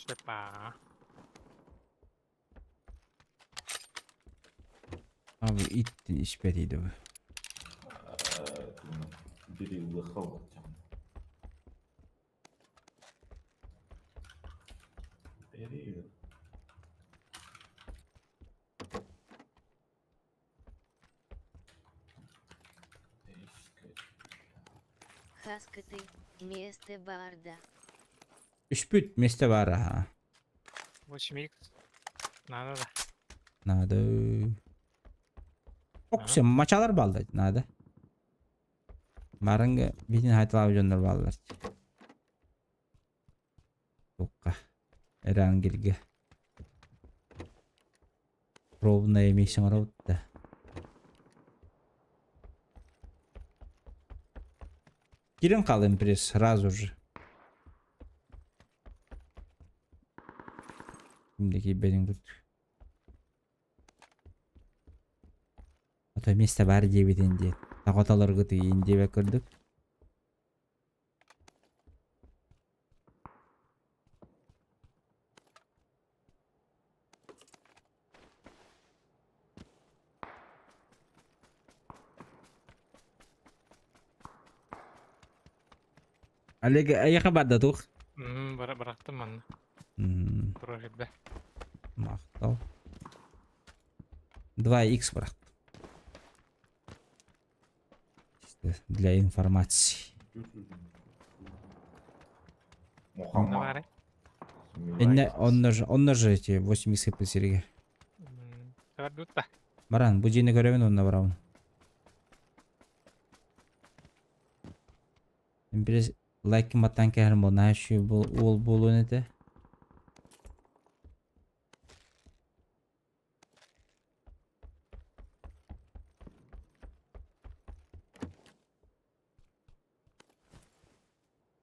Опа. Abi ittin işbetiydi bu. Хаска ты, место барда. Үспүт месте бар аха. 8 Надо да. Надо. Оксем мачалар балды. Надо. Барынга битин хайталап дьоннор бааллар. Тукка. Эрангелге. Пробная миссия да. Кирен қалым пресс сразу же. Кимдеки бедин тут. А то место бар диэбитин диэт. Таготаларгыт иин диэбэ көрдүк. Олег, эйиэхэ барда туох? Бырахтым манна. Турар ирдэ. Махтал. 2х брат. Для информации. Мухаммад. Он же эти 8 х сереге. Баран, бу дьиэни көрөбүн онно барабын. Бир лайк маттан кэһэр буолна уол буолуон этэ.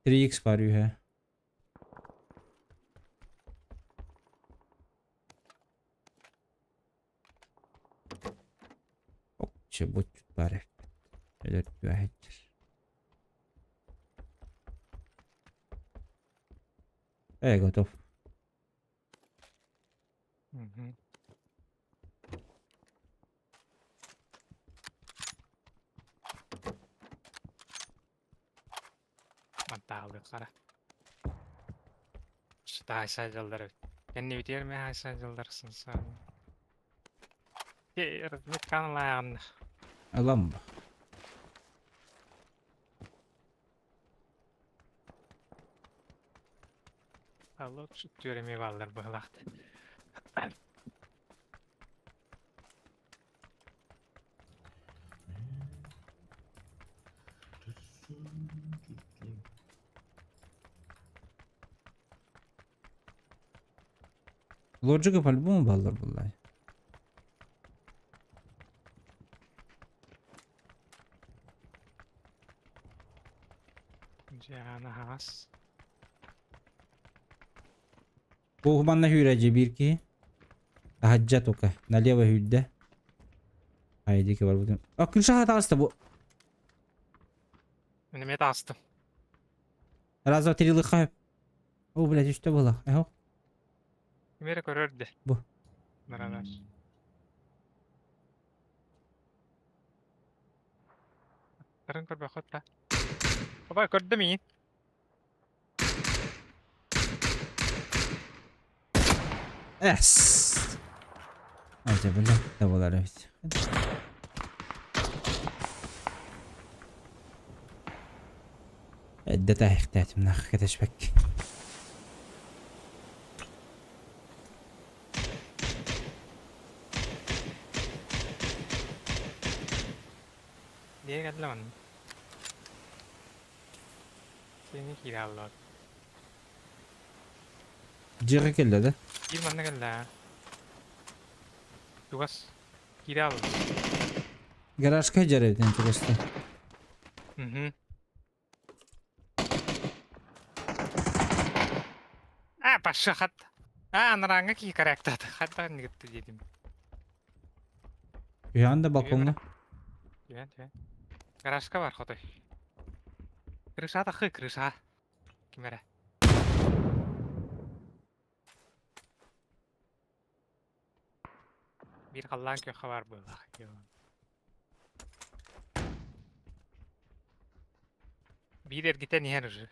3x бар үһэ. Окче бут бар. Өлөр түһэччер. Готов. Угу. Мантаалды қара. Шытай сайдалдар. Кэннибитигэр мэхэ дьылларсын саҕана. Разметканы лааҕыннар. Ылам. Алло, түөрэмиэ бааллар быһылаахт. Лоджика по-любому баллар буллай. Дьэ, аһаҕас. Бу манна hүүрэ биир киһи. Таһаджа только. Налево hүүрдэ. Айдики бар бутум. А крыша таҕыста бу. Мин эмиэ таҕыстым. Раз, два, три лыха. О, блядь, что было? Эхо. Ким эрэ көрөр де. Бу. Баранар. Аттарын көрбөххүт да. Баба көрдүм иин. Эс. Айда, блядь, да болар эбит. Эрдэ тээхтээтим нах кэтэспэккэ. Диэ кэллэ манна. Сиэни киирэ хааллыбат. Дьиэҕэ кэллэ да? Киир манна кэллэ. Чугас. Киирэ хаалла. Гаражка дьэр эбитин чугаста. Мгм. А, паша хат. А, анарааҥҥа кии корректата. Хаттан гытты диэтим. Үһээн да балкоҥҥа. Түһэн, түһэн. Гаражка бар хотой. Крыша тахы, крыша. Ким эрэ. Биир халлаан күөххэ баар буоллах. Биир эргитэн иһэр уже.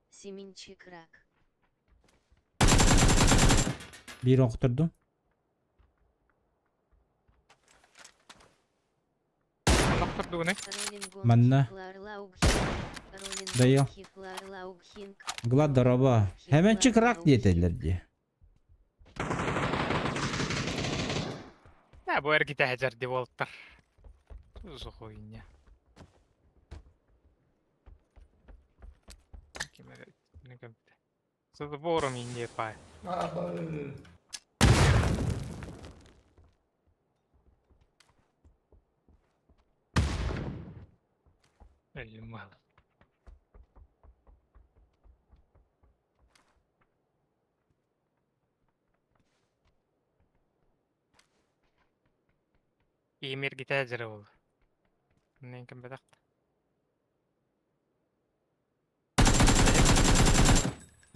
Семенчик рак. Биир охтордум. Манна. Дайо. Глад дороба. Хэмэнчик рак диэтэллэр дии. Да, бу эргитэ сылдьар деволттар. Сухуйня. Ким эрэ Сызбором инде пай. Өлүм мал. Имир гитәзер ол. Мен кем бедақ.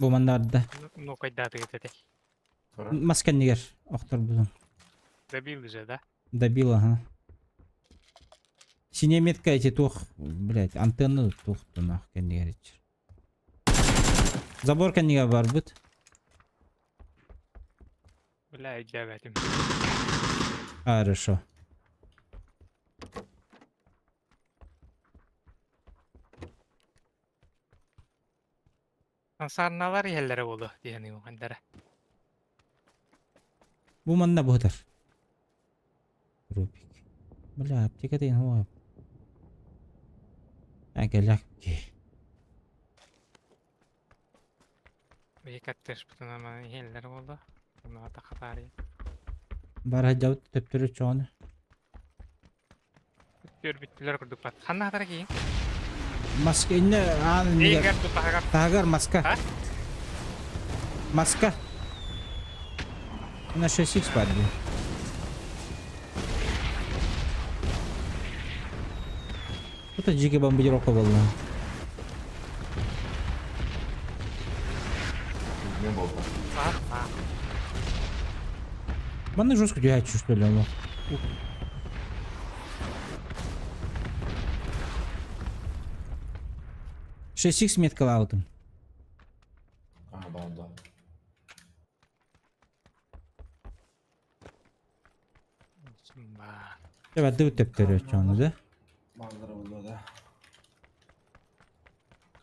Бу маннарда. Ну кайдаты этете. Мас кэннигэр охторбутум. Добил же, да? Добил, ага. Синяя метка эти туох, блядь, антенна туох тунах кэннигэр иччир. Забор кэннигэр барбыт. Бля, өйдөөбөтүм. Хорошо. Сансаарналар иһэллэрэ буолуо диэн ыйыҥхандара. Бу манна быһытар. Рубик. Бля, аптека деген хуа. Әкеләк. Биһи каттыспытынан манан иһэллэрэ буолуо. Онно хатаарыйа. Бар сылдьабыт төптөрү чоҕону. Түөрбүттүлэр курдук бат. Ханна хатара киин? Маска инне аан иннигэр. Иигэр тутаһыгар. Таһыгар маска. А? Маска. На 6х бар дии. Это дикий бомбардировка была. Не было. А, Манна жестко түһээччи что ли олох. 6х меткалаабытым. А, да, да. Барды төптөрү чону да. Manzara buldu da.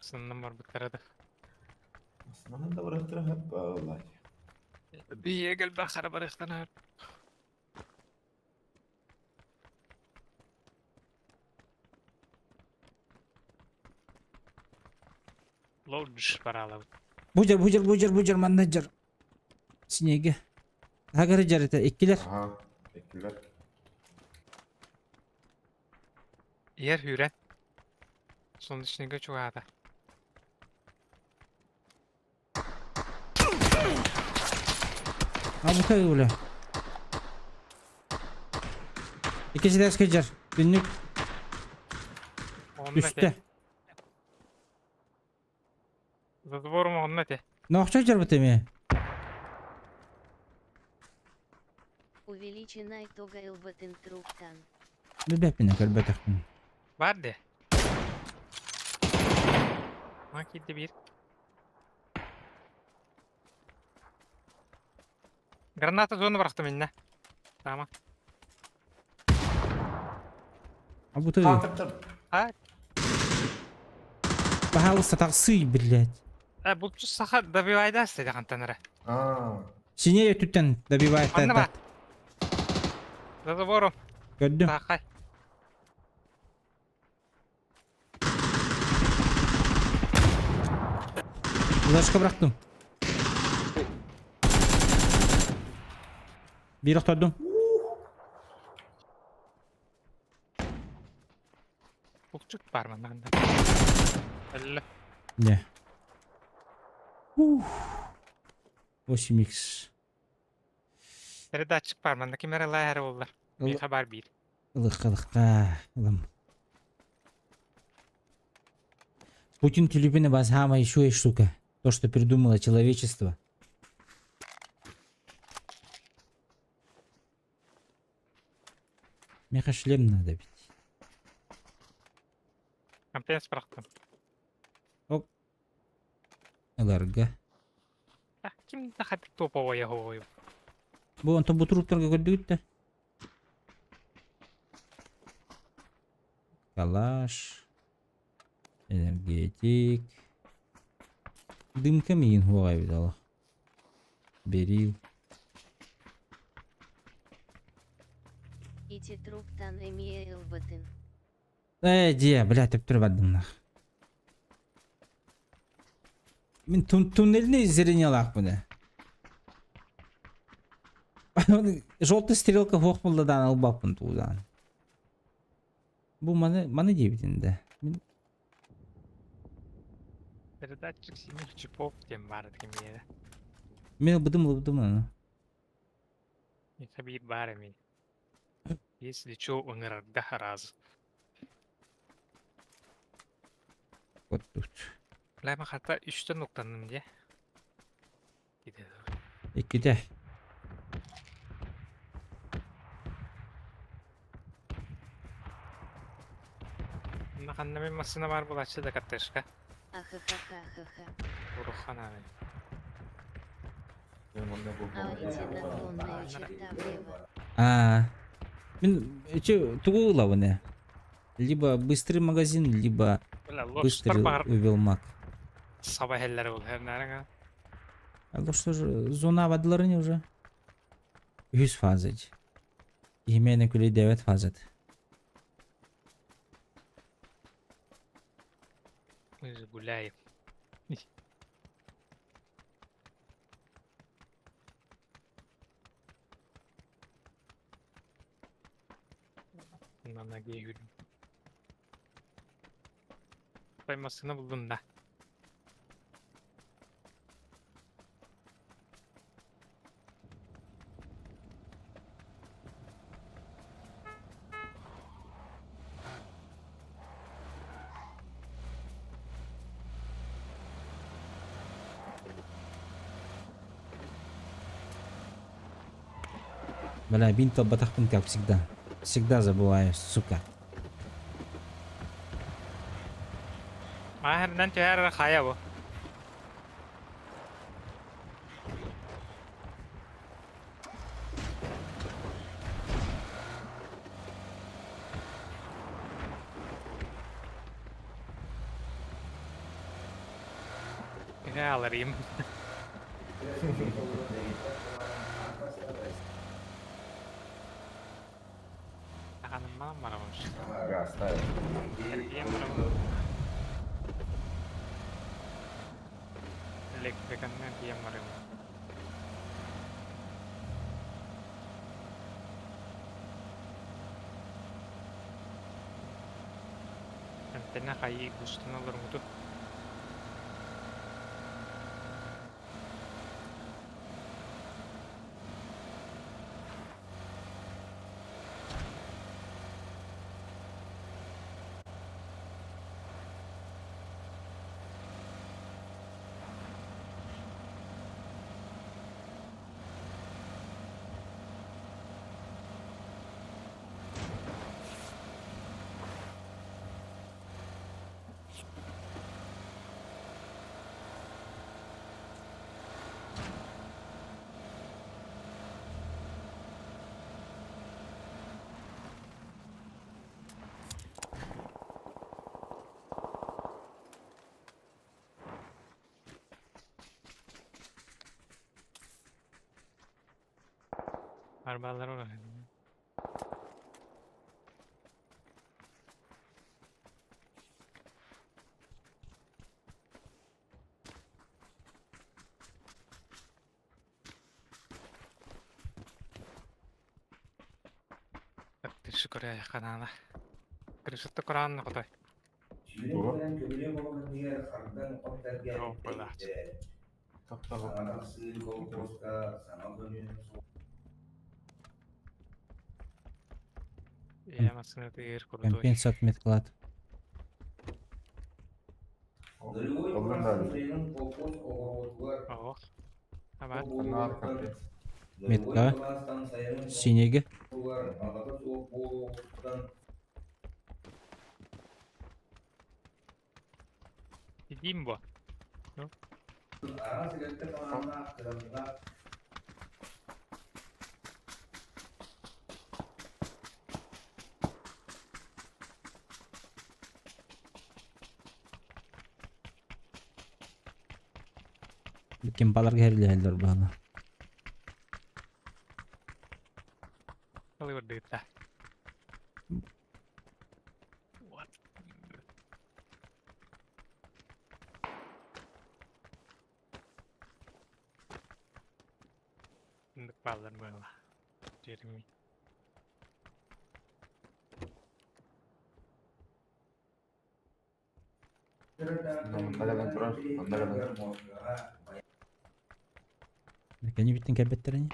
Сынным бар буттарады. Aslında da bıraktırım hep vallahi. Биегел бахара барыхтанар. Лодж баралабыт. Бужар, бужар, бужар, бужар, манна жар. Снеги. Хагары жар это иккилер. Aha. Bekliyorlar. Ер хүрен. Солнечныйга чугаата. А бу кай бля. Иккisi de жар. Günlük Онна үстэ. те. Задворум онна те. Нохчо жар бу теме. Увеличена итога Элбатин Труптан. Бебепине көрбөтөхпүн. Бар де. Ма кидде бир. Граната зону барахта минне. Тама. А бу ты. Kalktım. А, Пожалуйста, таксы, блядь. э, бу саха добивайда стеде кантанара. Aa. Синее түттен добивает Анна этот. За забором. Көрдүм. Тахай. Флешка бырахтым. Бир охтордум. Булчук бар манда. Әллә. Не. Ух. 8x. Передатчик бар манда. Кимер лайыр болдар. Ыл- Хабар бир. Ылыққа, ылыққа. Ылым. Путин телепені бас самая еще и штука. То, что придумало человечество. Меха шлем надо бить. Компенс барахтым. ЛРГ. Ким да хатык топовая говорю. Бу онтон бу труптарга көрдүгүт да. Калаш. Энергетик. Дымка миин хуага бит ала. Берил. Ити Труптан эмиэ Элбатын. Э, дия, бля, төптөр бардым нах. Мин туннельный зрение лах буны. Желтый стрелка хуах булдадан албаппын туудан. Бу маны маны диэбитин да. Мин Передатчик синих чипов тем бар кимере. мен быдым лыбдым аны. Хабир бар ми. Если чё, ыңырарга раз. Вот тут. Лайма хата үчтен нуктанным де. Диде. Икките. Наханнами машина бар булачы да каттышка. Ахахахахаха. Урухана. А эти наклонная черта влево. А. Мин че тугу лавыны. Либо быстрый магазин, либо Бля, лорстар быстрый бар. увелмак. Саба хеллер бул хернәреңе. А ну что же, зона вадларыны уже. 100 фаза. Yemeğine күле 9 фаза. Мы же гуляем. На ноге yürüdüm. Saymasını buldum da. Бля, бинт батахпын как всегда. Всегда забываю, сука. Mahirden tüher kaya bu. Аларим. Компенсат медклад. Метка. Синеги. Кимпалар керлер бана. Кени биттин кәбеттерини.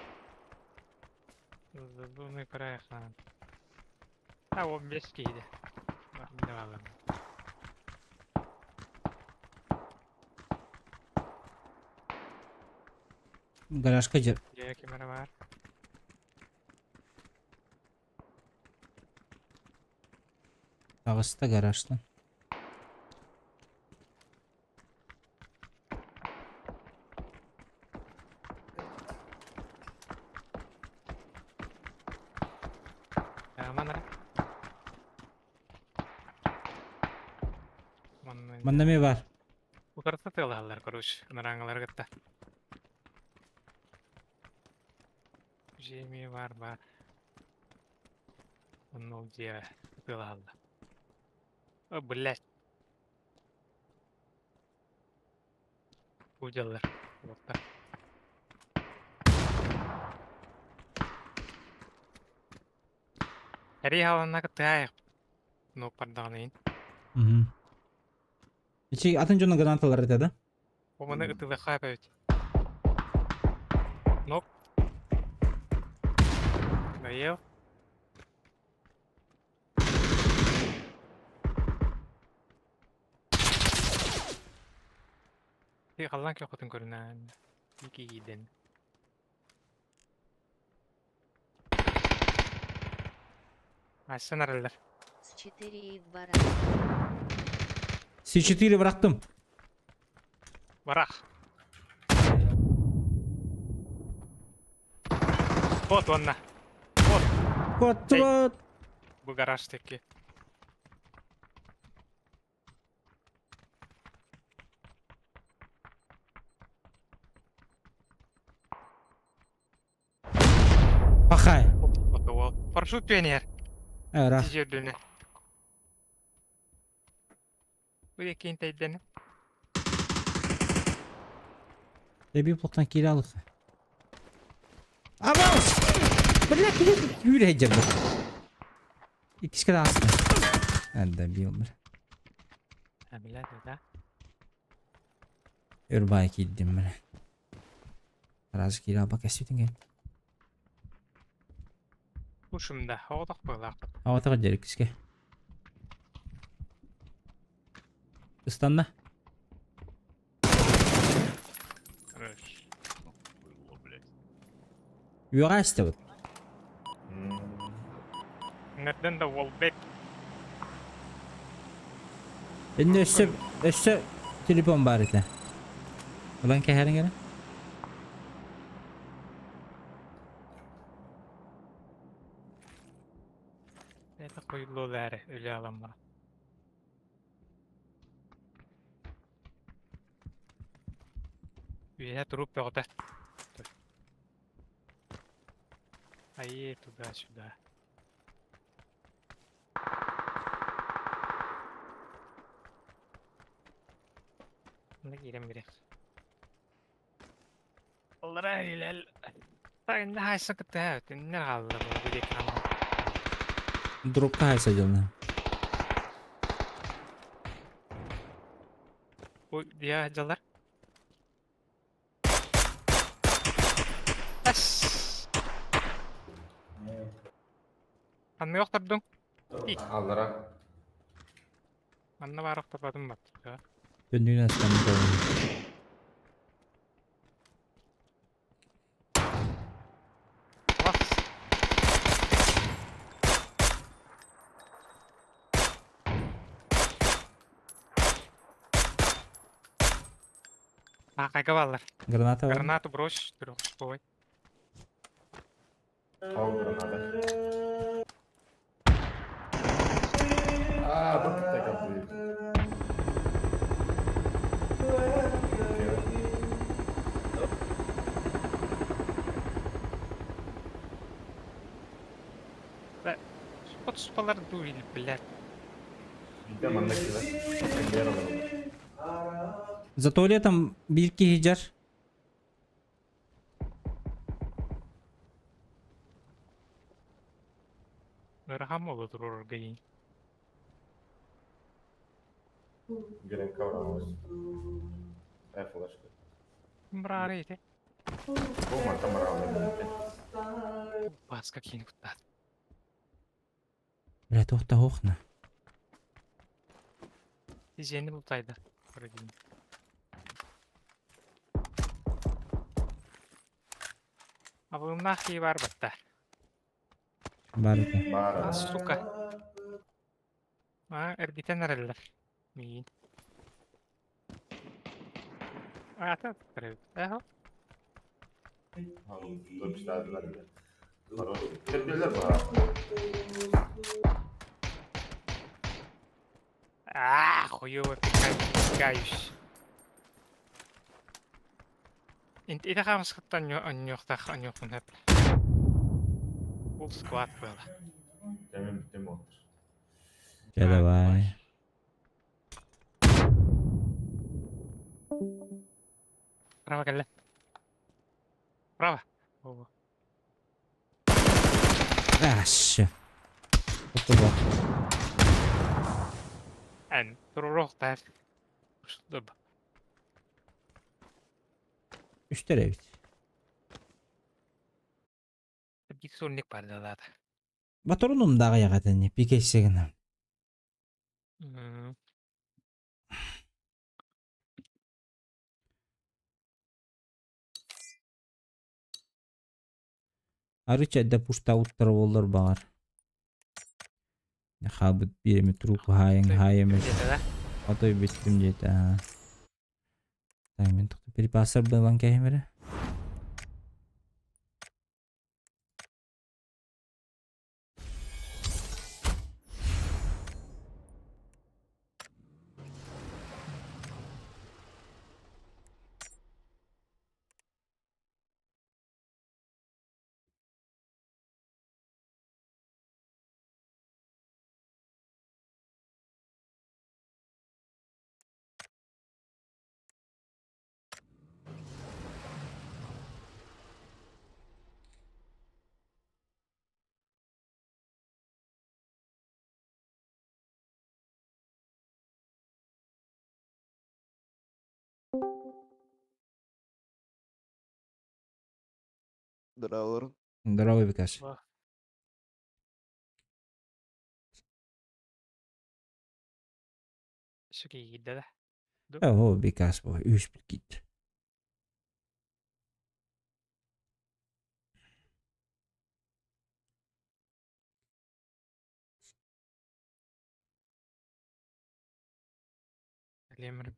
Гаражка жер. Ағыста гаражтан. Манна ме бар. Мгм. Ичи атын жона гранаталар это, да? С 4 и барах. С4 bıraktım. Вот, вот. Хай. Парашют пионер. Ара. Тизердүнэ. Бу еккин тайданы. Эби плотно киралых. Абаус! Бля, юрэ дьэрбэ. Иккискэ даҕаста. Добил, бля. А, бля, да. Өр бай киирдим, бля. Раз киирэ кэсүтүн кэн. Ушумда, оҕотох быылаах. Аҕатаҕа дьэр иккискэ. Ыстанна. Үөҕэ истэбит. Нэрден да уолбек. Инне өссө телефон бар этэ. Ылан кэһэриҥ эрэ. Это хуйло бәрі, өле алам бара. Үйе труп бөҕөтө. Ае, туда-сюда. Мына киирэн бириэх. Олара илэл. Тагында хайса кытта, тиннер хаалла бу билек ама. Дропка хайса дьылна. Бу дия жалар. Ас. Анны охтордуң? Аллара. Анны бар охторбадым бат. Төннүнэн ыстанна. Бас. А, кайга баллар. Граната бар. Гранату брось, трехочковой. Ау, граната. А, вот так будет. Вот спалар дуили, блядь. Где манна киле? За туалетом бир киһи дьар. Ырахам олу турur гейн. Грен кавралась. Дай флешку. Мрары ити. О, там раунд. Бас какие-нибудь. Бля, туохта хоохна. Тизени бултайда. Вроде. А вы нахи бар батта. Бар этэ. Бара. А, сука. А, эргитен араллар. Миин. А, это Эхо. Dur Хорош. Терпелер бар. А, хуёво пикаюсь. Инт ита хамскаттан аннёхтах аннёхун хэп. Full squad было. Темин битем отыр. Чэ, давай. Право кэллэ. Право. Ого. Аш. Отто Эн турурох таар. Ушдуб. Үстер эбит. Бит сольник бар да. Баторунум дагы ягатын пикесегин. Арыча да пушта уттар боллар багар. Хабыт биреми труп хайын хайым. Где-то, да? Отой биттим дейт. Так, мен тоқты перепасыр былан кәймере. Здорово. Здорово, Бекаш. Сүкийгидэ да. О, Бекаш бу үс билгит. Лемір.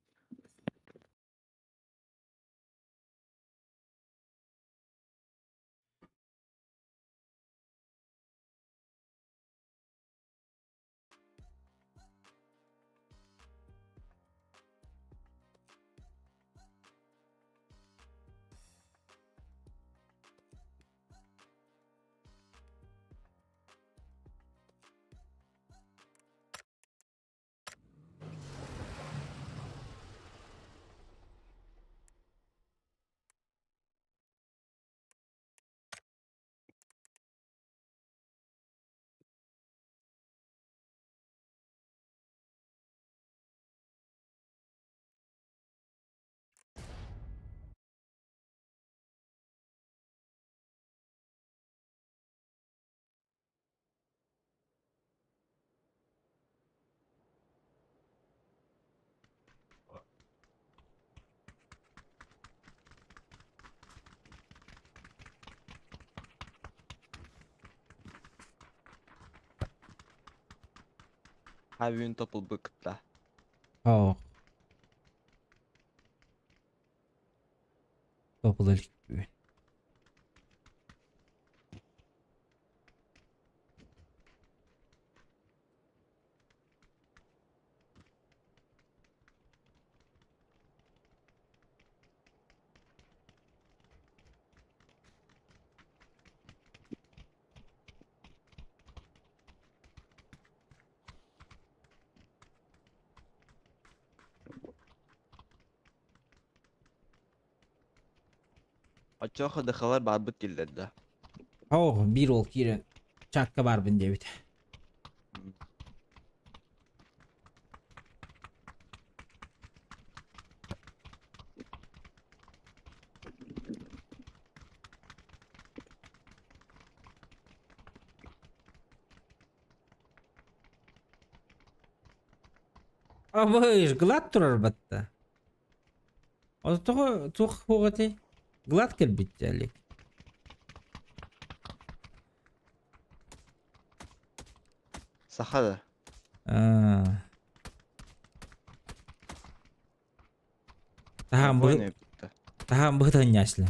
Хабин топыл быкта. О. Топыл бүгүн. Оччоҕо ХДХлар баарбыт дииллэр да. О, биир ол киирэн чакка барбын диэбит. Абыш, глад турар батта. Тоҕо туох хуоҕа Глад кэлбит дьалик. Саха да. Аа. Таһаан быһы таһаан быһытан яслы.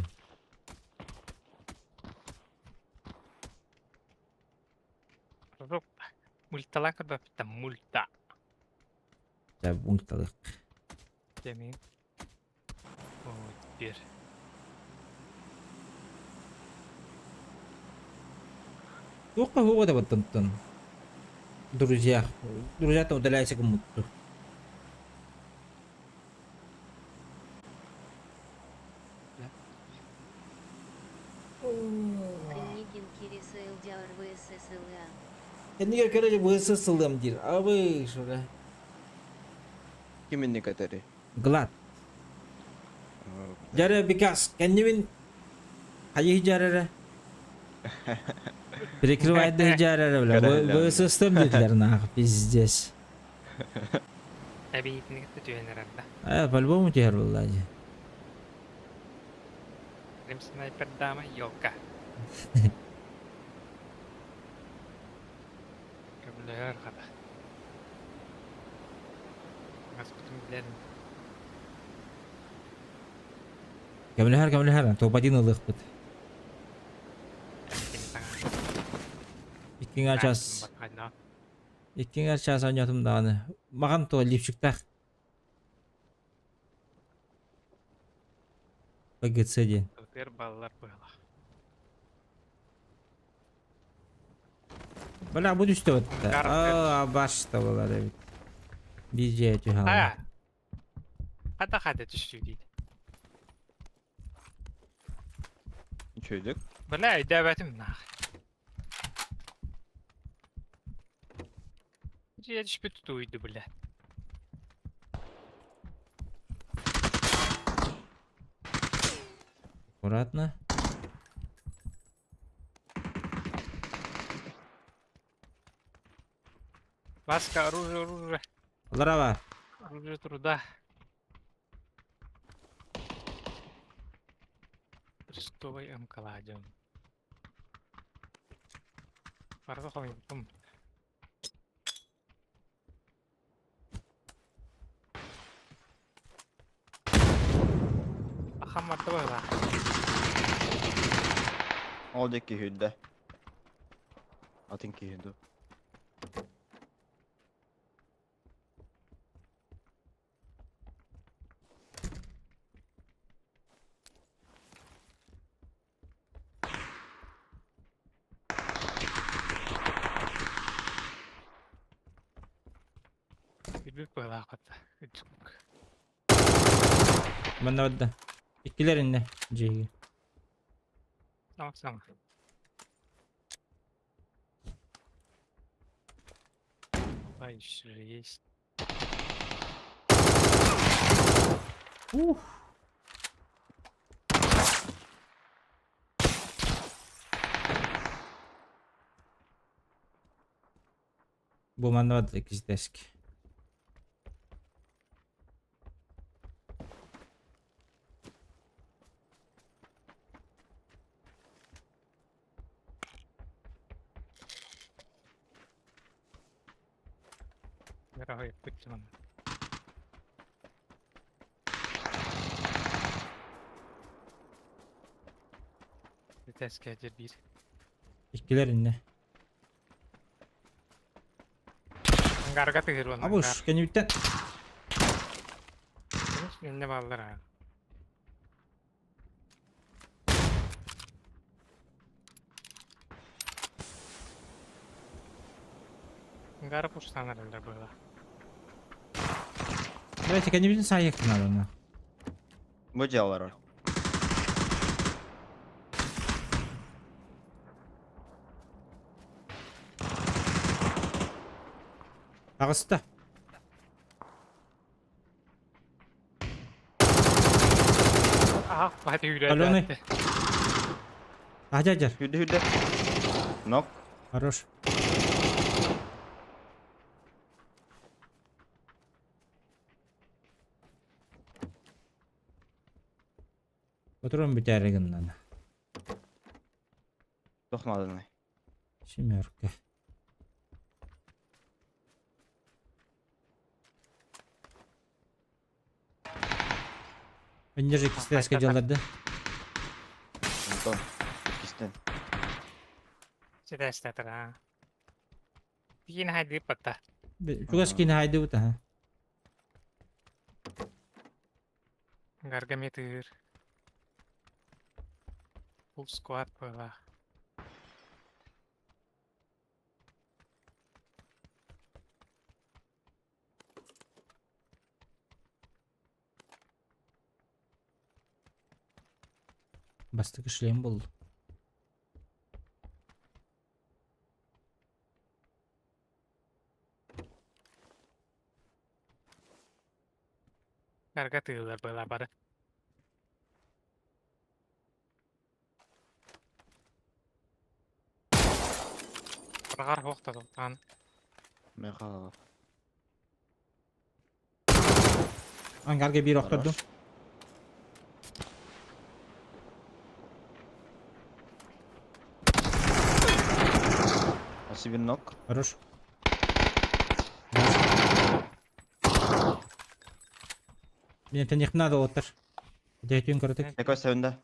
Мультала көрбөппүттэн мульта. Дьэ мульталык. Дэмин. Бир. Туохха хуоҕа да баттантан. Друзья, друзья-то удаляйся гыммытту. Книгин Кириса ЛДР ВССЛА. Кэннигэр көрө быысы сылым диир. Абы шура. Ким инник этэрий? Глад. Дьэ Бикас, кэннибин хайыы дьарара. Прикрывает дьарара, бля. ВСС диэтилэр нах, пиздец. Эбиитини кытта түһэн эрэр да. А, по-любому түһэр буолла дии. Рим снайпер дама елка. Көмөлөһөр хата. Аспытын билэн. Көмөлөһөр, көмөлөһөр, топ-1 ылыахпыт. Иккиҥэр час. Иккиҥэр час оонньоотум даҕаны. Маҕан туо липчиктаах. ПГЦ диэн. Ытыр баллар быһалах. Бля, бу түстэ бытта. Аа, башта болар эбит. Биир түһэ А. Хата хата түстүү дейді. Үчүгэйдик. Бля, өйдөөбөтүм нах. Дьиэ түспүт тутуйду, бля. Аккуратно. Васка, оружие, оружие. Здорово. Оружие труда. Крестовый МК-1. Барда хомуйбутум. Ахам барда быһыылаах. Ол диэки сүүрдэ. Атын киһи дуу. Билбит быһыылаах хата. Манна барда. Иккилэр иннэ дьиэгэ. Саҥа саҥа. Еще есть. Ух. Бу манна барда иккистэски. Дорогой Путин. Витязкий один биир. Иккилэр иннэ. Ангарга тыгыр уонна Абыш, кэннибиттэн. Инне бааллар аа. Ангара пуштан эрэллэр было. Давайте кэннибитин саайыахпын надо на. Бу дьиэлэр. Таҕыста. Аха, баһа түйүрэ. Алены. Адядер. Сүүрдэ сүүрдэ. Нок. Хорош. Патрон бүтээри гыннана. Туох нааданай. Семерка. Өннер иккистэскэ дьалларды. Антон. Иккистэн. Ситээстэтэр аа. Киин хайдыы патта. Чугас киин хайдыбыт аха. Ангарга метр. Full squad была. Бастакы шлем был. Ангарга тыылар была бары. Барҕар хуохтатан. Михайлов. Ангарга биир охтордум. Спасибо, нок. Хорош. Мне это не надо оттар. Дейтүн көрөтүк. Экой сәүндә.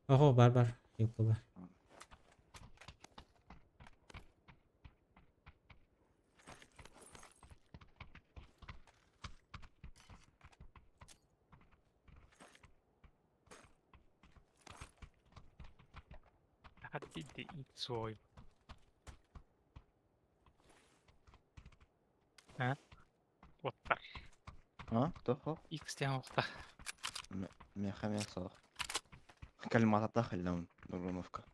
Ого, бар бар. Юкка бар. Hadi свой. А? Оттар. А, кто? X тен оқта. Меха мясо. Кальмата хәлләм Нургуновка.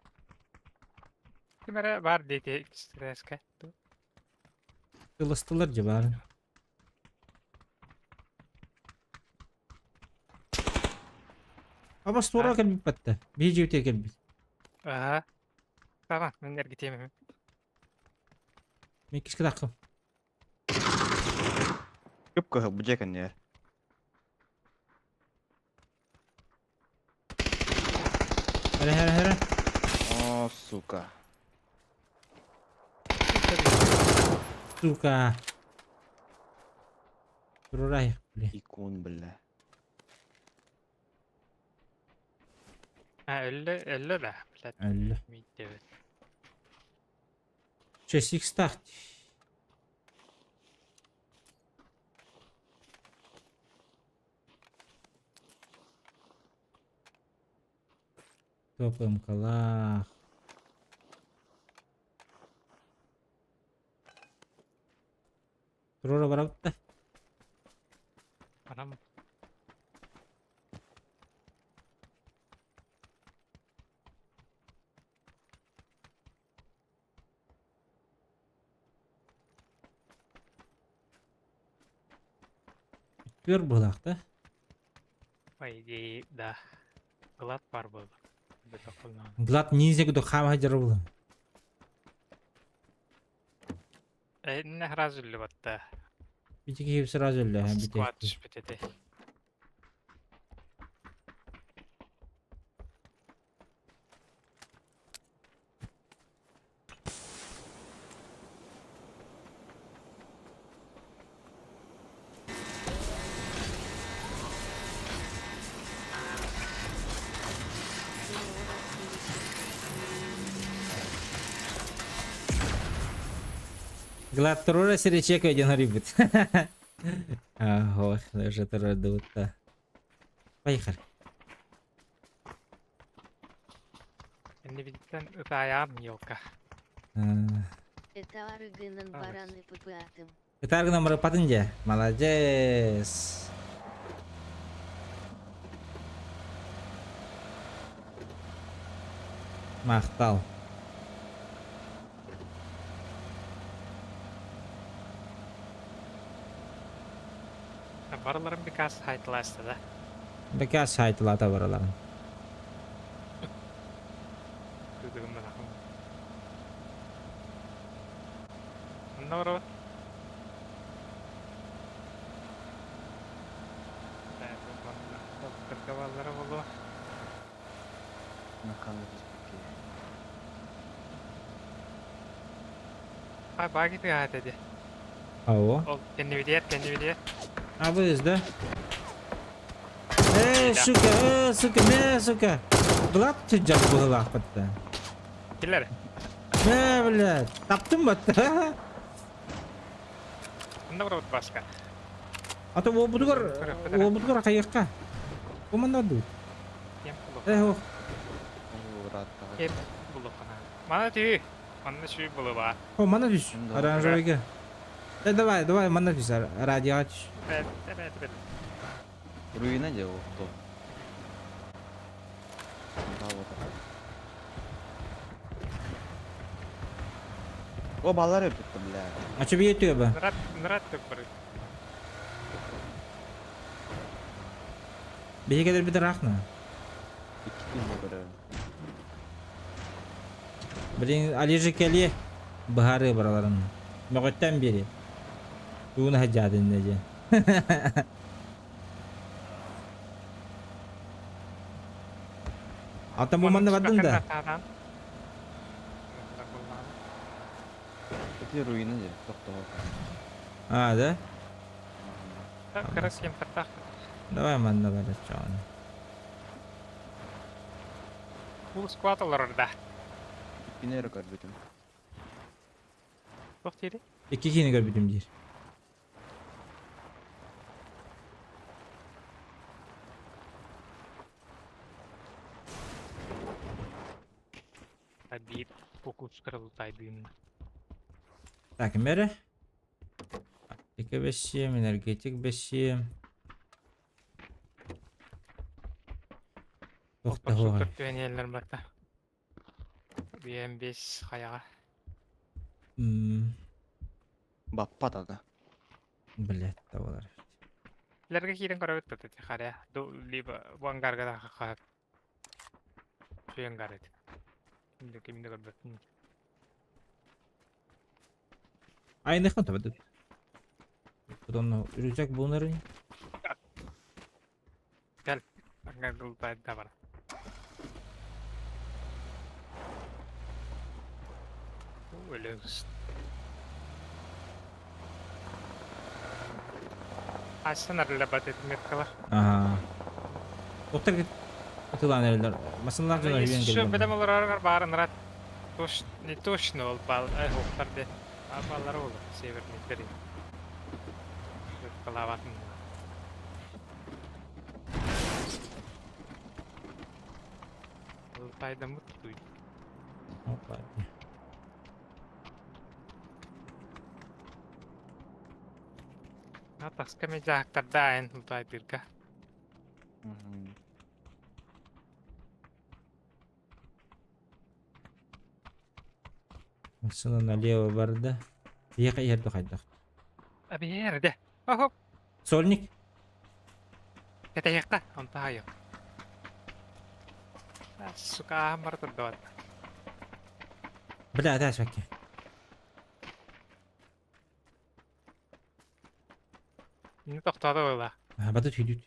Кимере бар дейте X тирәске. Тылыстылар же бар. Аба стора келбит батта. Бии келбит. Ага. Tamam, мен эргитемем. Мен кишке тақым. Кып-кыһыл бу дьиэ кэннигэр. Эрэ эрэ эрэ. О, сука. Сука. Турурай, блин. Икон, бля. А, өллө, өллө да, блядь. Өллө. Мийтебит. Че, сикстах. Топаем калах. Туруора барабыт да. Барам. Түөр быһылаах да. По идее, да. Глад бар был. Глад ниндзя кудук хаама сылдьар буолуо. Инне сразу өллү Ити киһи сразу өллө Сквад түспүт этэ. Глад туруора сири чекай диэн арыйбыт. Ох, уже туруордубут да. Поехали. Иннибититтэн ытаайаҕын елка. Это арыгынан бараны ппатым. Ытаар гынан барыппатын дьэ. Молодец. Махтал. Барыларын бикас хайтыласта да. Бекас хайтылата бараларын. Кыдыгым барахым. Онно барабыт. Кыргаваллара болу. Ай баги тыгаат эди. Ау. Ол кэннибитигэр кэннибитигэр. А вы да? Э, сука, э, сука, мэ, сука. Глад сылдьар быһыылаахпыт Киллер. Мэ, блядь, таптым батта. Онно барабыт баска. А то уобутугар, уобутугар хайыахха. Куманна дуу. Кем булу. Э, ох. Кем булу кана. Мана түү. Манна сүү булу ба. О, манна түс. Оранжевыйга. Э, давай, давай, манна түс, радиоға түс. Бэт, бэт, бэт. Руина делал кто? Да, вот. О, баллар өпүттү, бля. А че бие төбе? Нырат, нырат деп бар. Биһиги бит рахна. Икки күн көрөм. Блин, Алижи кели баһары бараларын. Мөҕөттөн бири. Тугуна хаджадын дежи. Ата бу манна бардын да. Эти руина же, токтоо. А, да? Кырас кем тартах. Давай манна барачаан. Бул сквад олорор да. Иккини көрбүтүм. Туох дири? Икки киһини көрбүтүм диир. Биир фокус кырылтайдыын. Так, мере. Аптека бэссиэм, энергетик бэссиэм. Тохта хоҕай. Түөнелер барта. BM5 хаяга. Баппат ана. Блядь, табалар. Лерге киирен көрөбүт да харя. Либо бу ангарга да ха. Сүйенгар эт. Кимде кимде көрбөттүн. Айныхын табады. Потом рюкзак был на рынке. Кэл. Аңгар бар. Өлөс. Асан арылабат этмет кала. Ага. Доктор Атылан эрэллэр. Масыналар дьоно үйэн Еще кэллим. бедем олорор баарын рат. Тош не точно ол бал хоқтар де. Баллар ол северный дери. Калаватын. Ол тайда мут туй. Опа. А таска ме жаактарда эн тай бирга. Машина налево барда. Ехай ерді қайдақ. Абер де. Охо, Сольник. кетеякта, онта айо. Сука, мартыр. Бля, да, шаки. Не тоқтады ойла. Баты түйдүт.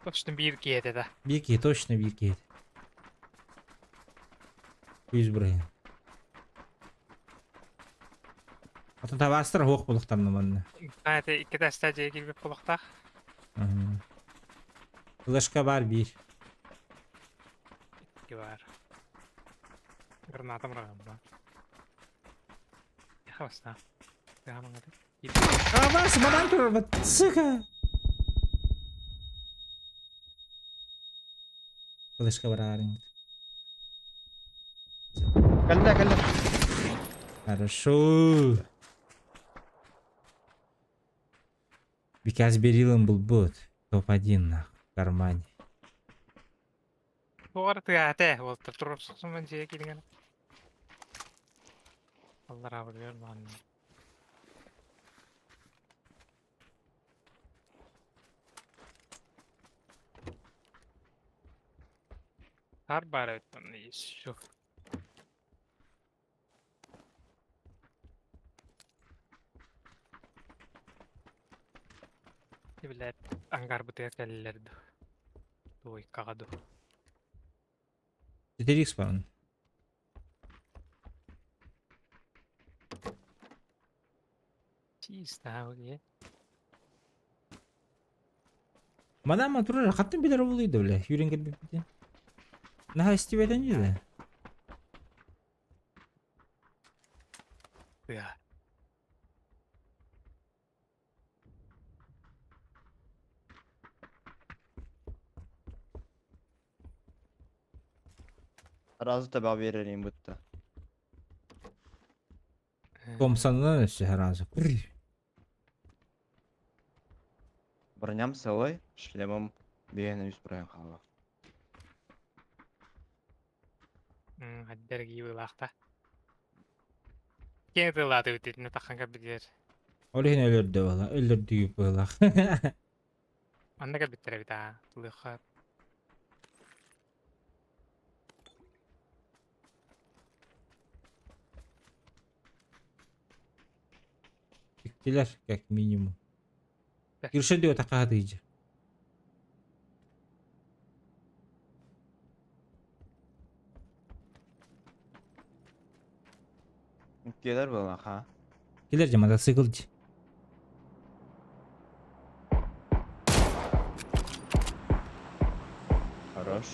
Точно бир киеде да. Бирки, точно бирки. Yüz buraya. Атын табастыр хоқ бұлықтарны манна. Знаете, икки таста же килбеп болуктак. Флешка бар бир. Икки бар. Граната мыраган бар. Яхабаста. Абас, мадам тур, сука. Флешка бар арың. Кэллэ, кэллэ. Хорошо. Because берилом был бот. Топ-1 нахуй, в кармане. Тугар тыгате, ол туруп суксуман же килген. Аллар абы ман. Тар бар өттөн еще. Билет ангар бутыга кэллерди. Туй кагаду. 4х бар. Чисто, е. Мадам турар хаттын билер болуйду бля. Юрен келбеп бите. Наха истибетен дейді. Да. Разы таба берерин бутта. Томсоннан өссө разы. Броням целый, шлемом бейін үс броня хала. Аддерги вылахта. Кең тылаты өтетіне таққанға бідер. Олихин өлөрдө бала, өлөрдү была. Манна кэлбиттэрэ бит аа. Тылыха. Биттилер как минимум. Кирше дио такаа дыйжы. Келер была, ха. Келер же мотоцикл ди. Хорош.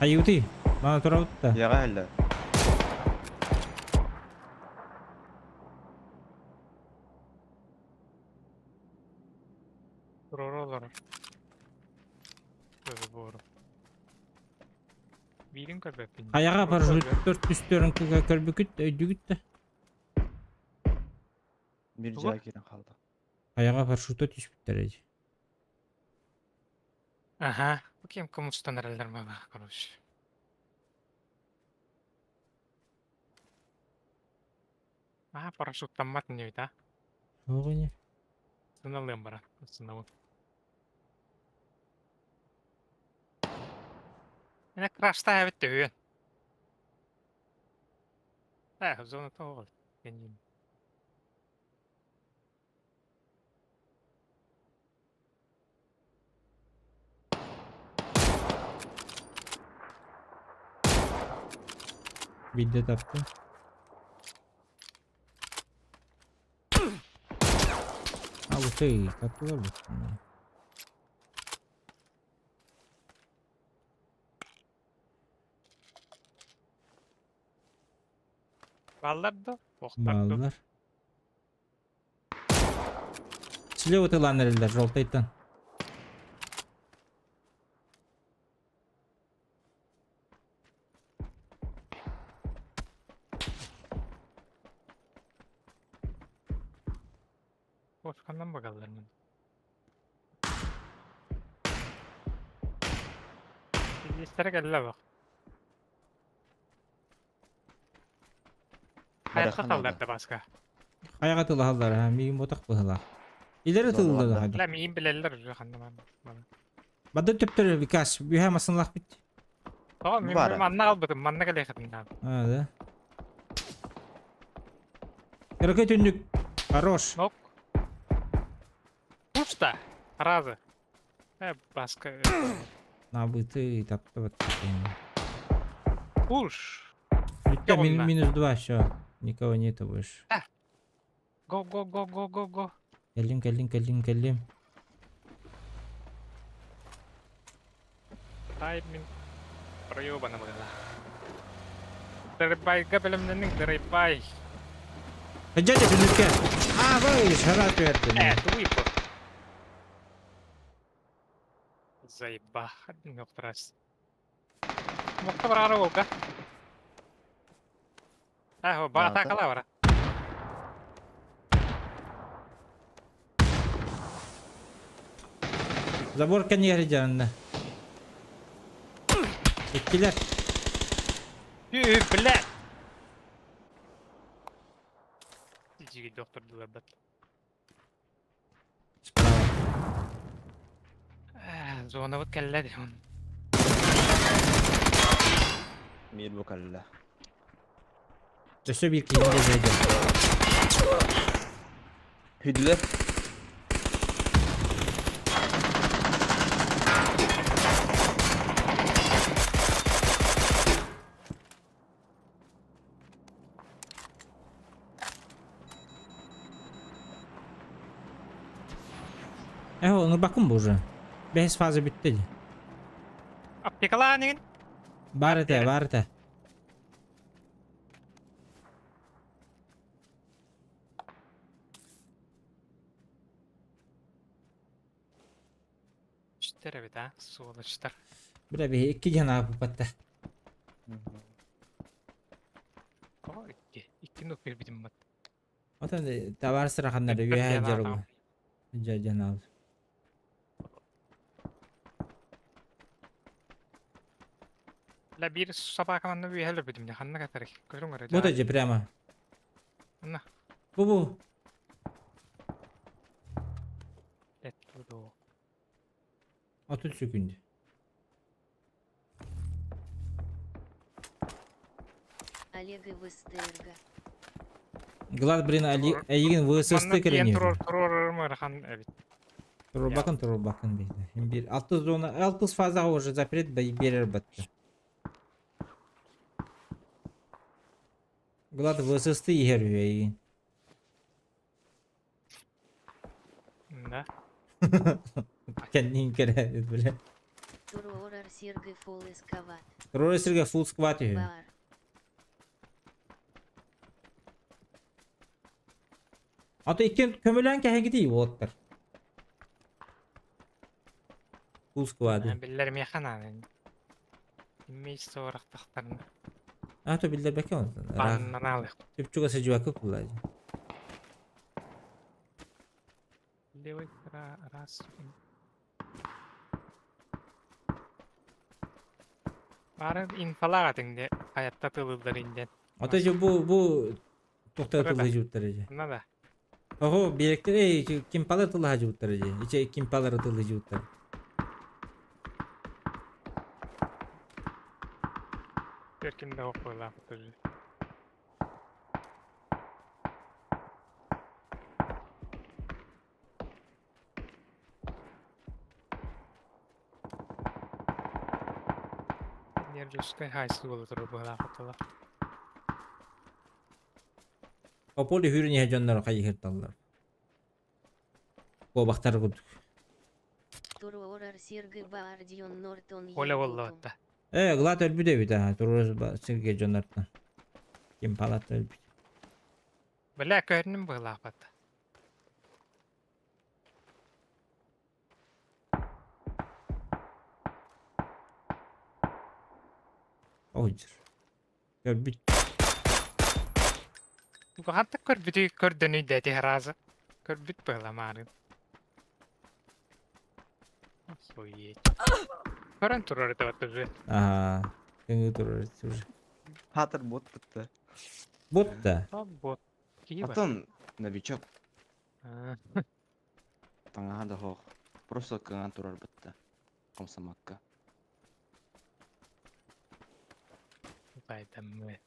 Аюты. Мана тураутта. Яга әлі. Туроролор. Көбі бору. Биирин көрбөппүн. Аяга парашют 400 төрүн көрбүкүт өйдүгүт да. Бир Туга? жай кирен қалды. Аяга парашютта түшүптөр эди. Аха. Бу кем кымыстан эрелер мага, короче. А, парашюттаммат не бит, а? Оҕоне. Сыналыам бара. Сынабын. Эне крашта эбит түйен. Зона того. Кэнним. Бидде тапты. А вот ты, таптылар бу. Баллар да, охтар да. Баллар. Слева тылан эрэллэр, жолтайтан. Ошкандан багаллар мен. Истere кэллэ бах. Хаятка Барахан таллар да баска. Хайаҕа тылаһаллар, ha, миигин ботах быһылаах. Илери тыллар Ла миин билэллэр уже ханна бар. Бады төптөр Викас, бүйэ масынлах бит. Тоҕо мин Бара. манна албытым, манна кэлиэхэтин наада. А, да. Кыракый түннүк. Хорош. Нок. Пусто. Разы. Баска. Набыты тапты вот. Пуш. Бүттэ, Онна. минус два, все. Никого нету больше. Го, го, го, го, го, го. Кэллим, кэллим, кэллим, кэллим. Тайминг проебана была. Дырбайга билимненин дырбай. Дядя түннүккэ. А, вы, шара түһэрдин. Туй бу. Заеба. Нёхтрас. Мокта барара болга. Ба Да, атакала бара. Забор кэннигэр дьаранна. Иккилэр. Ү, бля. Жиги доктор дылабат. Справа. Зона вот кэллэ он. Мир бу кэллэ. Өссө биир киһи дьэ Хүдүлэр. Эхо, нурбакум бу уже. Бэһис фаза бүттэ дии. Аптекалаанигин. Бар этэ, бар этэ. Үстер эбит, а? Сволочтар. Бля, биһи икки дьэн ааппатта. О, икки. Икки нук бербитим бат. Отон товар сыраханнар үөһэ дьарыбы. Дьэ дьэн ал. Ла бир собака манна үөһэ битим ханна катар. Көрүң эрэ. Вот эти прямо. На. Бу-бу. Этту. Отут секунд. Олег и ВСТРГ. Глад, блин, али эйигин ВСС кирени. Турор турор хан эбит. Турбакын турбакын бейді. Бир алты зона, алты фаза уже запрет берер батты. Глад ВСС иһэр эйигин. Да. Кэннин кере, бля. Турорар Сергей фул эскават. Роллерге фулл скват үһү. Бар. Ата иккен көмөлөн кэһэги дии уоттар. Фулл сквады. Биллер механа. Мейс сорақтақтарын. А то биллер бәке онтон. Баннаналы. Түпчүгө сыжуакы куллажы. Левый раз. Бары инфалага теңде хаятта тылылдар инден. Ата же бу бу тохта Тырыда. тылы жуттар же. Онна да. Ого, биэректер эй кимпалар тылы жуттар же. Иче кимпалар тылы жуттар. Өркинде окуйла тоже. Нервическая хайсы буола турар быһыылаах хотула. По поле хүрүн иһэ дьоннор хайыһырталлар. Куобахтар курдук. Туруорар сиргэ баар дьоннортон Оля буолла өлбүтүм. батта. Э, Глад өлбүт эбит аа, туруорар сиргэ дьоннортон. Ким палатта өлбүт. Бля, көрүнүм быһыылаах батта. Оһдьыр. Көрбүт. Хантан көрбүтүй көрдөнүй да ити разы. Көрбүт быһыла маарын. Охуеть. Көрөн турар это вот уже. Аа, көҥү турар уже. Хатыр бот бытты. Бот да. Вот. Киһи бар. Потом новичок. А, Таҥаһа да суох. Просто кыҥаан турар бытты. Комсомакка. Байдаммы.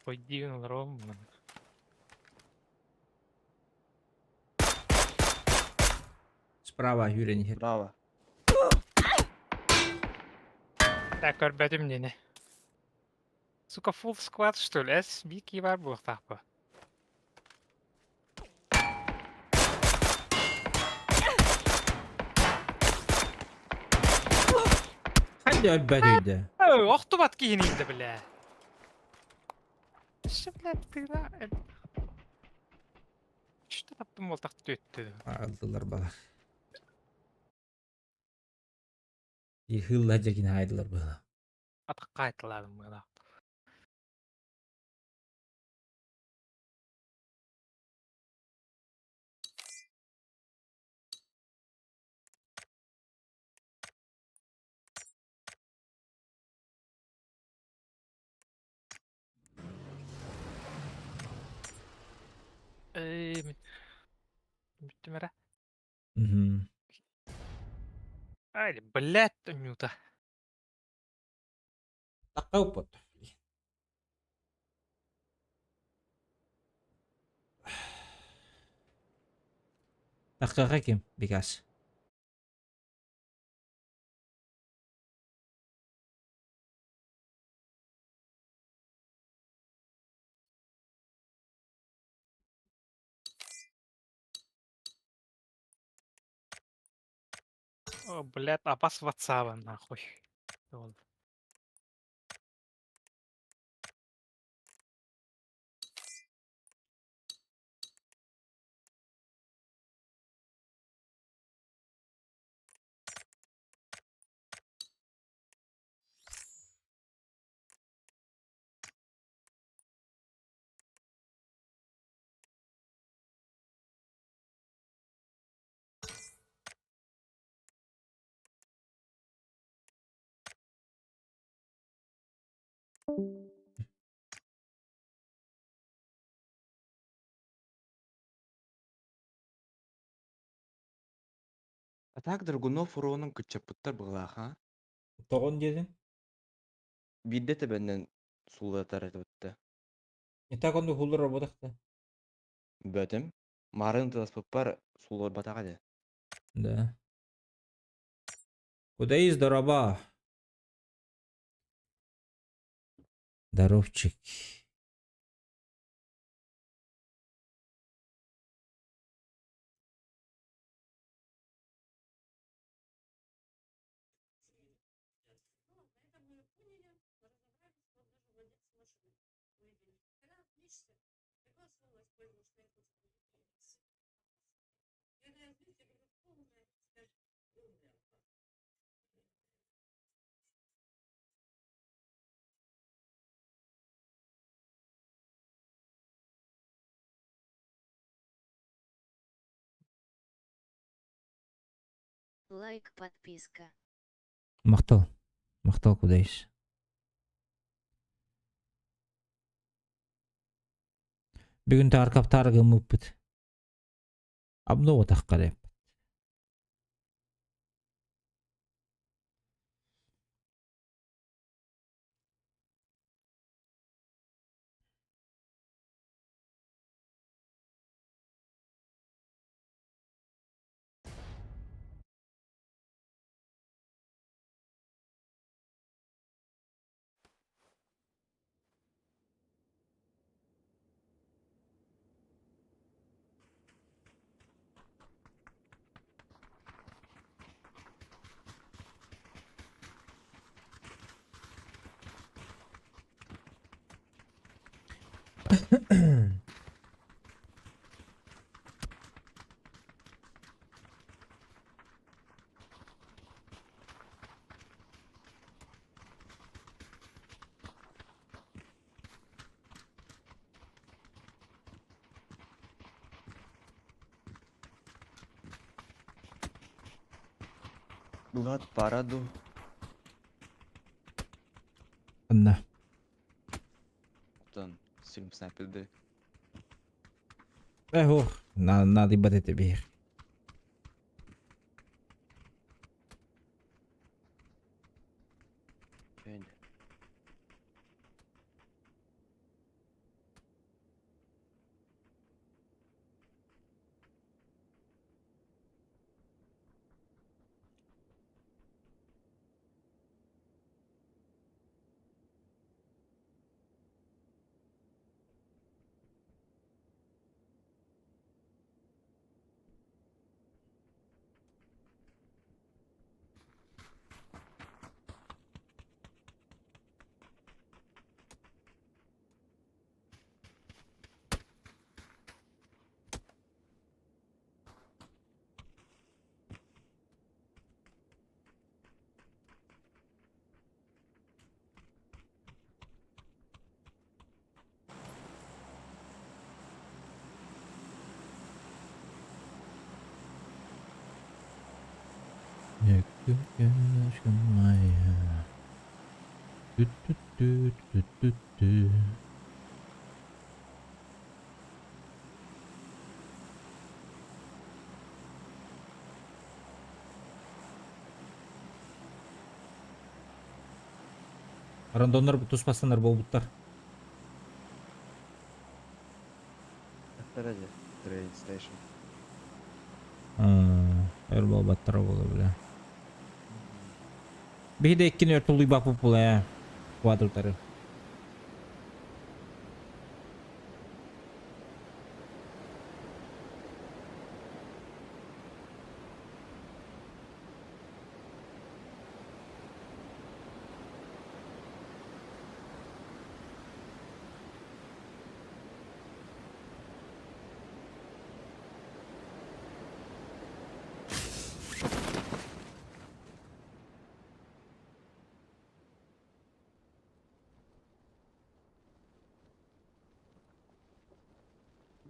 Пойди олором. Справа хүрэн иһэр. Браво. Так, көрбөтүм нені. Сука, full squad что ли? Эс, бики бар буохтаах бу. Хайда өлбөт өйдө. Охтубат киһини бля. Что, блядь, ты да? Что таптым болтақ төттү. Алдылар балар. Хылла жекин хайдылар была. Атақ қайтыладым мына. Эй, бүттүм эрэ. Мгм. Ай, блядь, Нюта. Такау пот. Таккаға ким, Бекас. О, блядь, апас ватсаба нахуй. Ол. А так Драгунов уронун кыччаппыттар быһыылаах, а? Тоҕон диэтин? Биирдэ тэбэннэн суулатар этибитте. Не так онду хуллар работахта. Бөтүм. Марын тыласпыппар сууларбатаҕа дии. Да. Куда есть дороба? Здоровчик. Лайк, подписка. Махтал. Махтал куда есть. Бүгүн тааркап тааргымыппыт. Обнова тахкареп. Влад параду. Анна. Оттон стрим снайперды. Эх, на надо ебать это бир. Рандоннар туспастанар болбуттар. Train station. Өр болбаттар болу бля. Биһиде иккини өр тулуй бапы була квадрутары.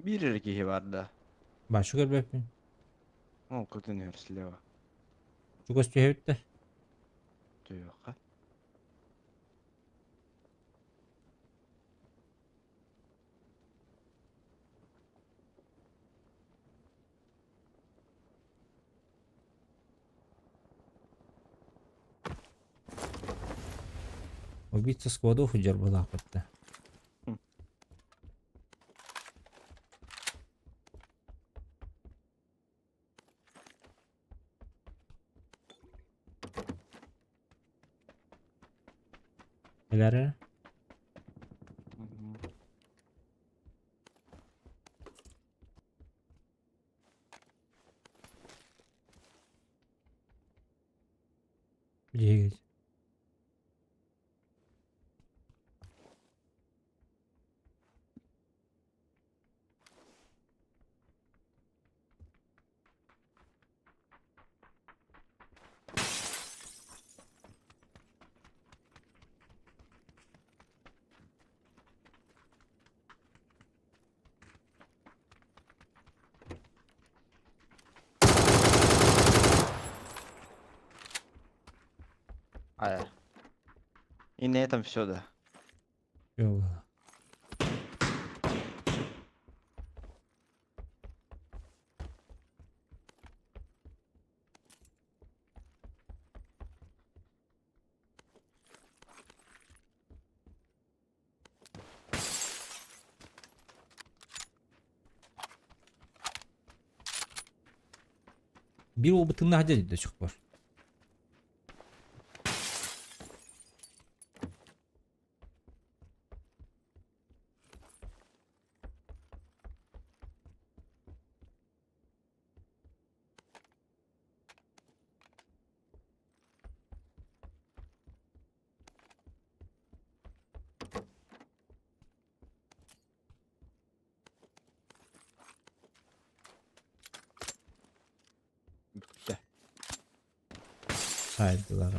Бир киһи бар да. Башы көрбөппүн. О, көтөн слева. Чугас түһэбитте. Туйуққа. Убийца сквадов удер была бітті. Эләре? Двигать. А. И на этом все, да. Всё. Бир опытыңна хадя до сих пор. Сайдылар.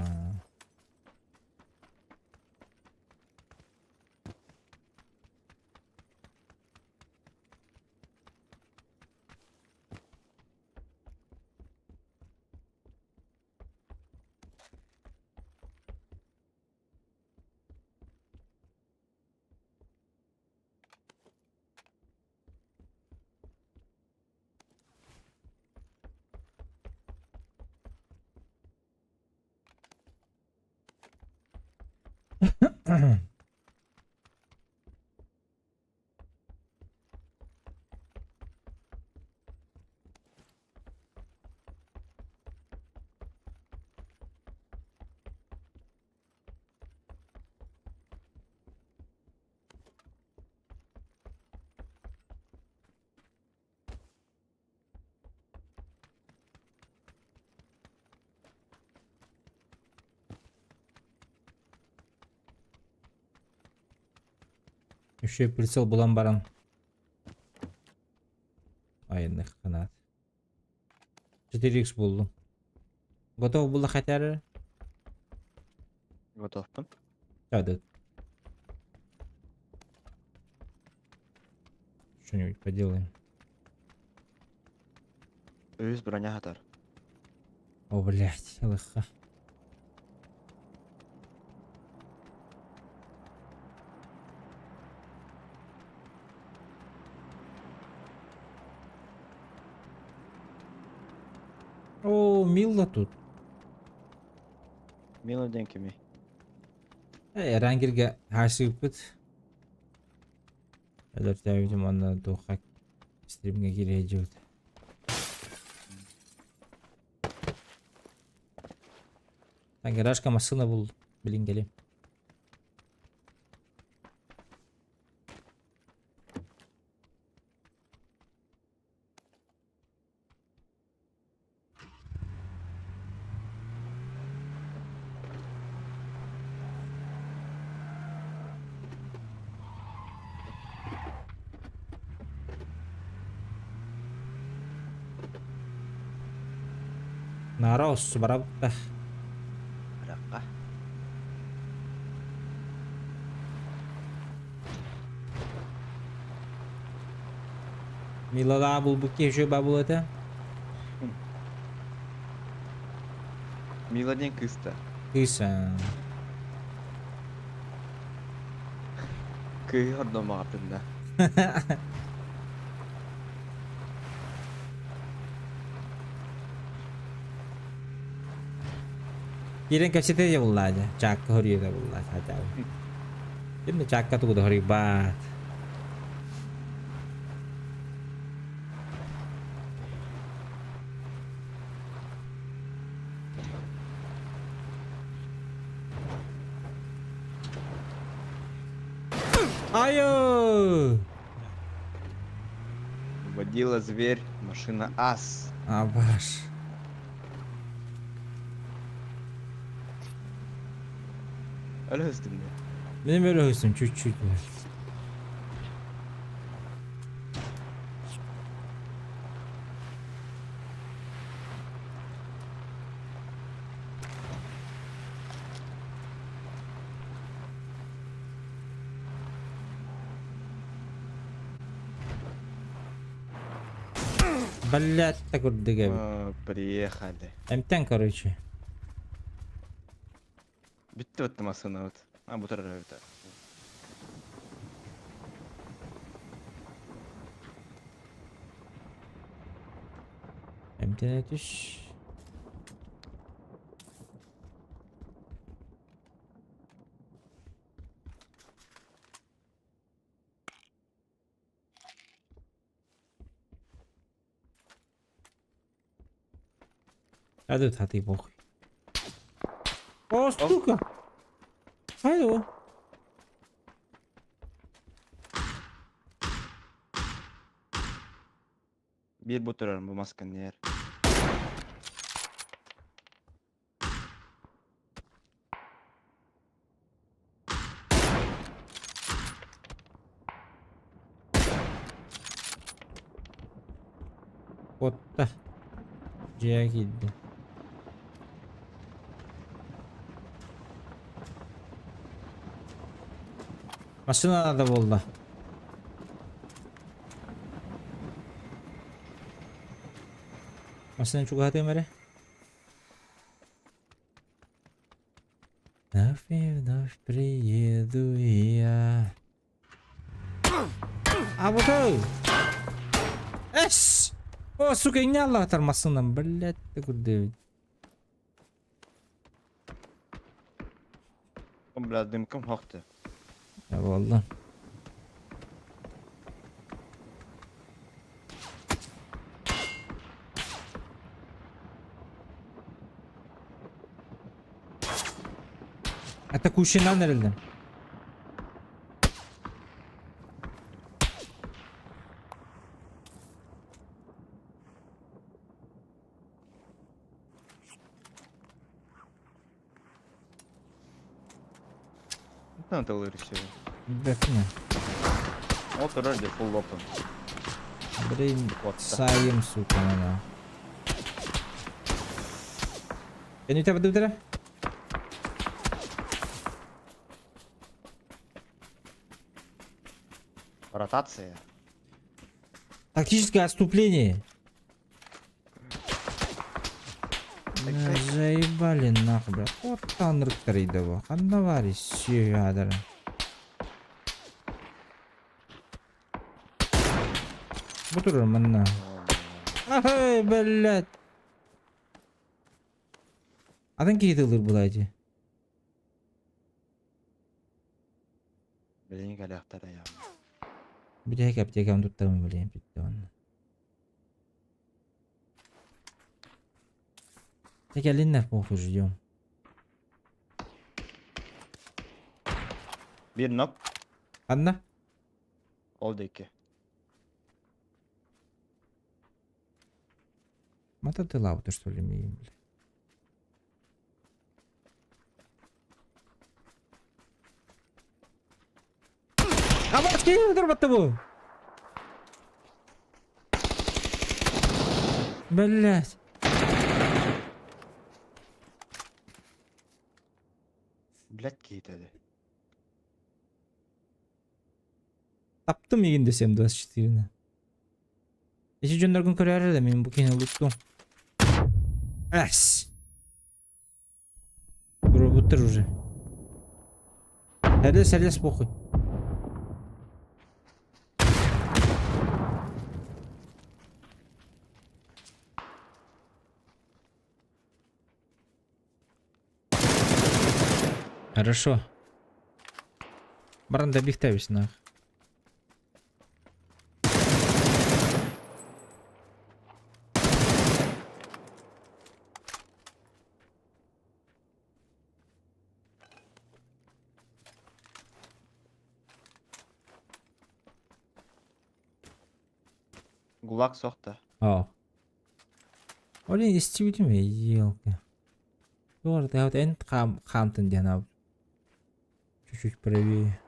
Еще прицел булан баран. Айынных канат. 4х булдум. Готов было хотя бы? Готов. Да, да. Что-нибудь поделаем. Үс броня хатар. О, блядь, лыха. О, Милла тут. Мила диэн кимий? Э, Рангерге хашыппыт. Өлөртөөбүтүм уонна туохха стримҥэ киирэ Гаражка массыына бул билин кэлим. Наара оссу барабыта. Ракка. Милалаа булбут киһи бабыл этэ. Мила диэн кыыста. Кыыс. Кыыһы хордомаҕаппын да. Киирэн кэпсэтэ дьэ буллаа дьэ. Чаакка хоруйа буллаа хотя бы. Ким да чаакка тугу да хоруйбаат. Айо! Водила зверь, машина ас. Абаш. Өлөстүм де. Мен өлөстүм чуть-чуть. Блять, так вот дыга. Приехали. Эмтен, короче. Бүттү вот машина вот. А, бутар это. Эмтен түш. Hadi hadi похуй. О, сука! Алло. Биир бутарар бу маскан нер. Вот да. Дьиэ киирдэ. Машина надо буолла. Машина чугаһатыам эрэ. Вновь и вновь приеду я. А вот ой! Эс! О, сука, не Аллах машинам, блядь, ты куда? Бля, дымком хохты. Валла. Атакующий nerede? Надо лырсю. Бэкне. Вот вроде full open. Блин, Вот так. сайым, сука, она. Я не тебя буду Ротация. Тактическое отступление. Заебали нахуй, брат. Вот танрыктар Ханнавари, сюядара. Бутур манна. Ай, блядь. Адан кейдылыр булади. Билин галяхтара я. Битек аптекам туттамын билем битте онна. Так я похуй ждем. Bir knock. Анна? Oldu iki. Мата ты лауты что ли ми, бля. А вот скинь бу. Блять. Блядь, кейтеди. Таптым егин десем 24 на. Эчи жөндөргүн көрөр да мен бу кени улуттум. Эс. Буттыр уже. Сәлес, сәлес похуй. Хорошо. Баран добихтабис нах. Гулаг сохта. О. Олин истибитим елка. Туар вот эн хам хамтын диэн Чуть-чуть правее.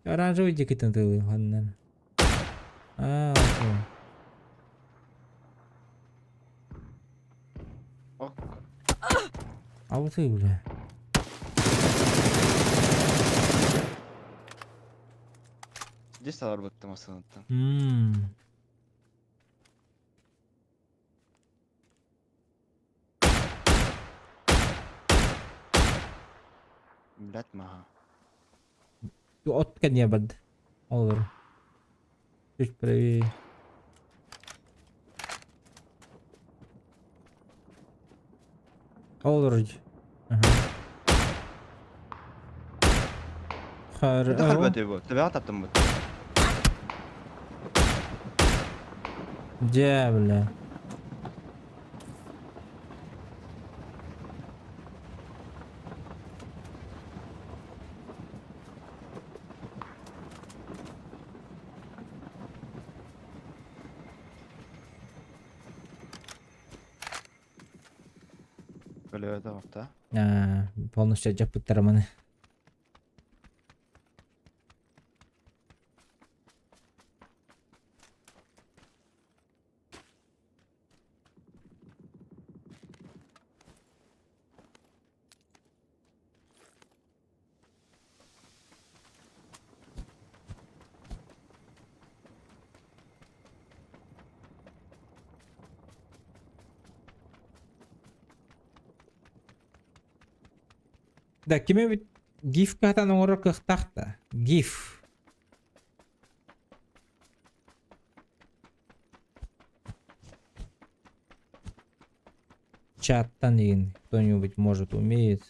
Оранжевый дикий тылы, ладно. А, окей. Ок. А вот и, бля. Здесь алар бытты масыныттан. Ммм. Блядь, мага. От не бад. Олар. Чуть правее. Олар. Ага. Хар. Дөхөр бөтө бу. Төбө таптым бу. Где, бля? Бля, это да. А, полностью жапыттар маны. Да, ким эбит гиф катан оҥорор кыахтаах да. Гиф. Чаттан игин кто-нибудь может умеет.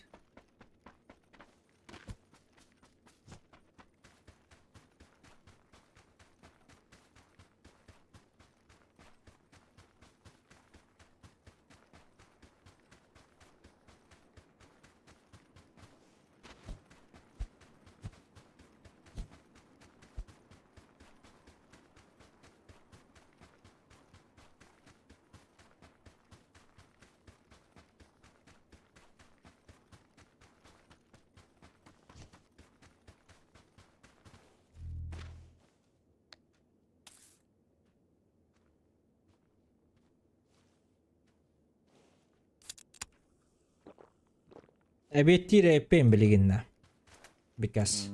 Эбиэттиир эппиэн билигиннэ. Because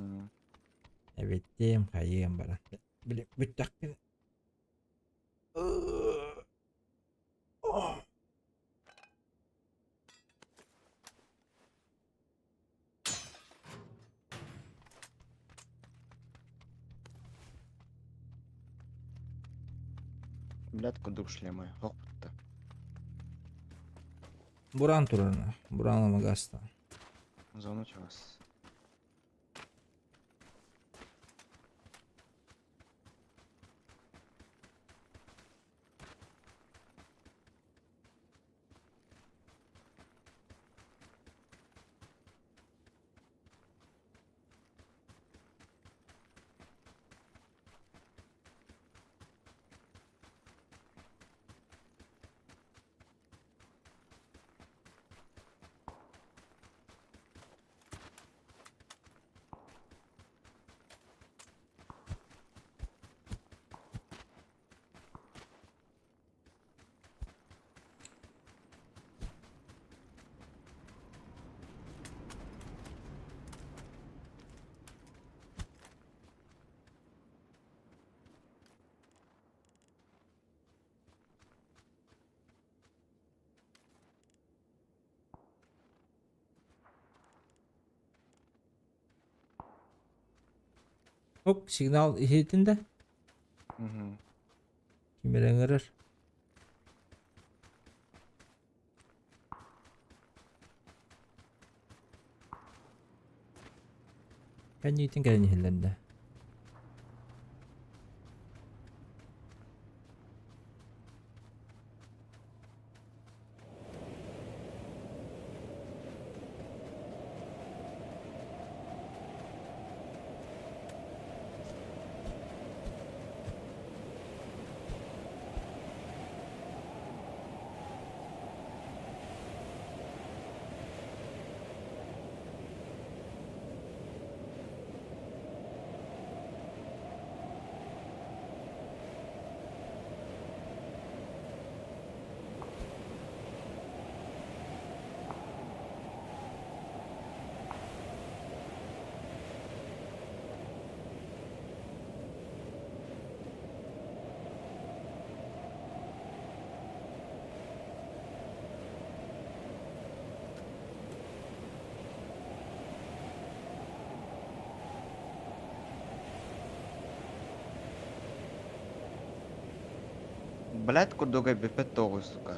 эбиэттиэм хайыам баран. Били бүттэхпин. Блядь, курдук шлемы. Хопта. Буран турарына. Буран магаста. Зону чугас. Оп, сигнал иһитинде. Угу. Ким эрэ ыҥырар. Кэнниитин кэлэн иһиллэрдэ. Блядь, курдуга бүппэт тоҕуй, сука.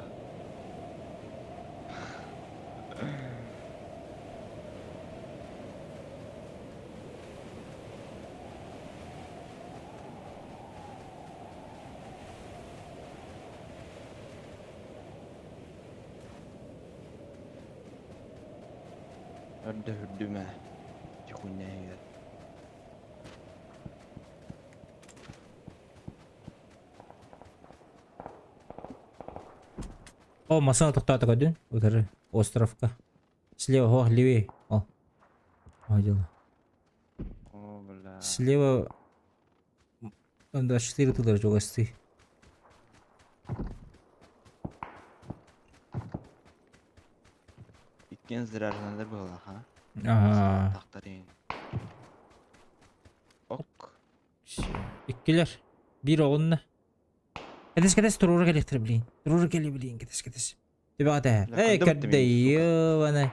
Өрдө үрдүмэ. Хуйня О, массыына тохтоото көрдүн? Утары островка. Слева, о, левее. О. О, дело. О, бля. Слева М24 тылар чугастыы. Иккиэн заряженныйдар быһыылаах, а? Ага. Тахтарыйын. Ок. Иккилэр. Биир оҕунна. Кэтэс кэтэс туруора кэлиэхтэрэ билигин. Туруора кэлиэ билигин кэтэс кэтэс. Төбөҕө тэһэ. Бля, Эй, көрдө битти миигин, сука. көрдөйүө аны.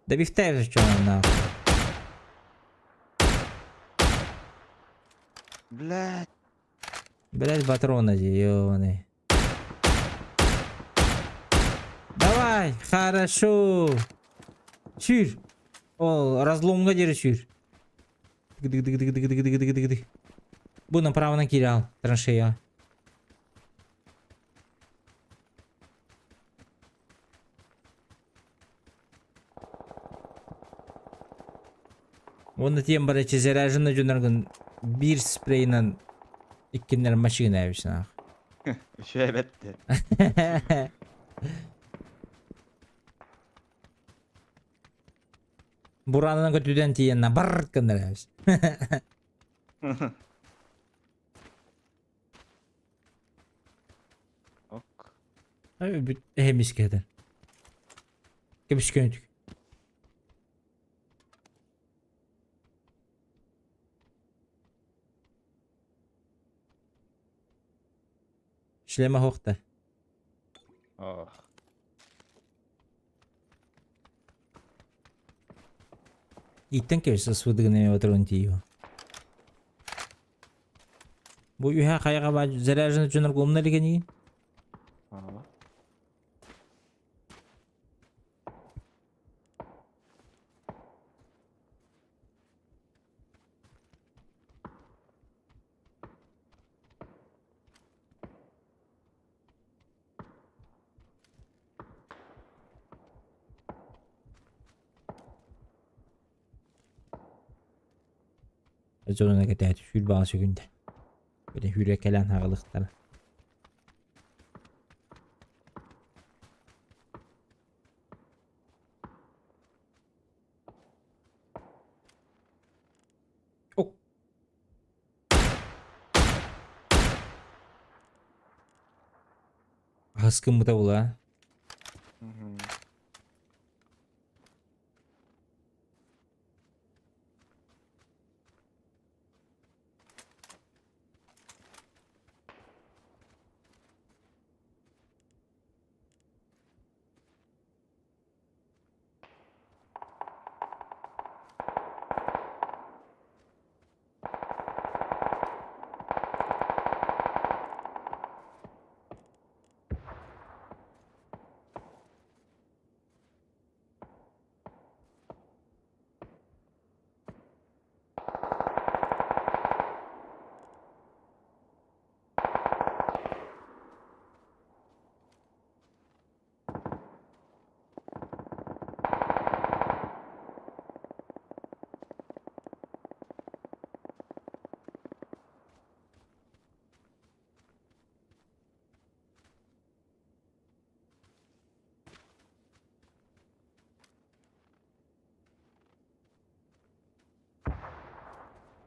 Добивтай что нахуй. Блядь. Блять, патроны, ёбаный. Давай, хорошо. Сүүр. Ол, разломҥа диэри сүүр. Дык-дык-дык-дык-дык-дык-дык-дык. Бу направо киирал, траншея. Онно тиийэн барыччы заряженный дьонноргун биир спрейынан иккиннэр машина эбит. Үчүгэй бэтте. Буранынан көтүтэн тиийэн бар гыннар эбит. Ок. Бүт эмискэтин. Кэбискөнтүк. Шлема хохта. Ох. Иттен кэбис свыдыгын отырун тиийо. Бу үһэ хайаҕа ба заряженный дьонор умна илигини. Ага. Зонuna кэтээт хүл баҕа сүгүндэ. Били хүрэ кэлэн хаҕылыктара. Ок. Хаскыммыта була. Мгм.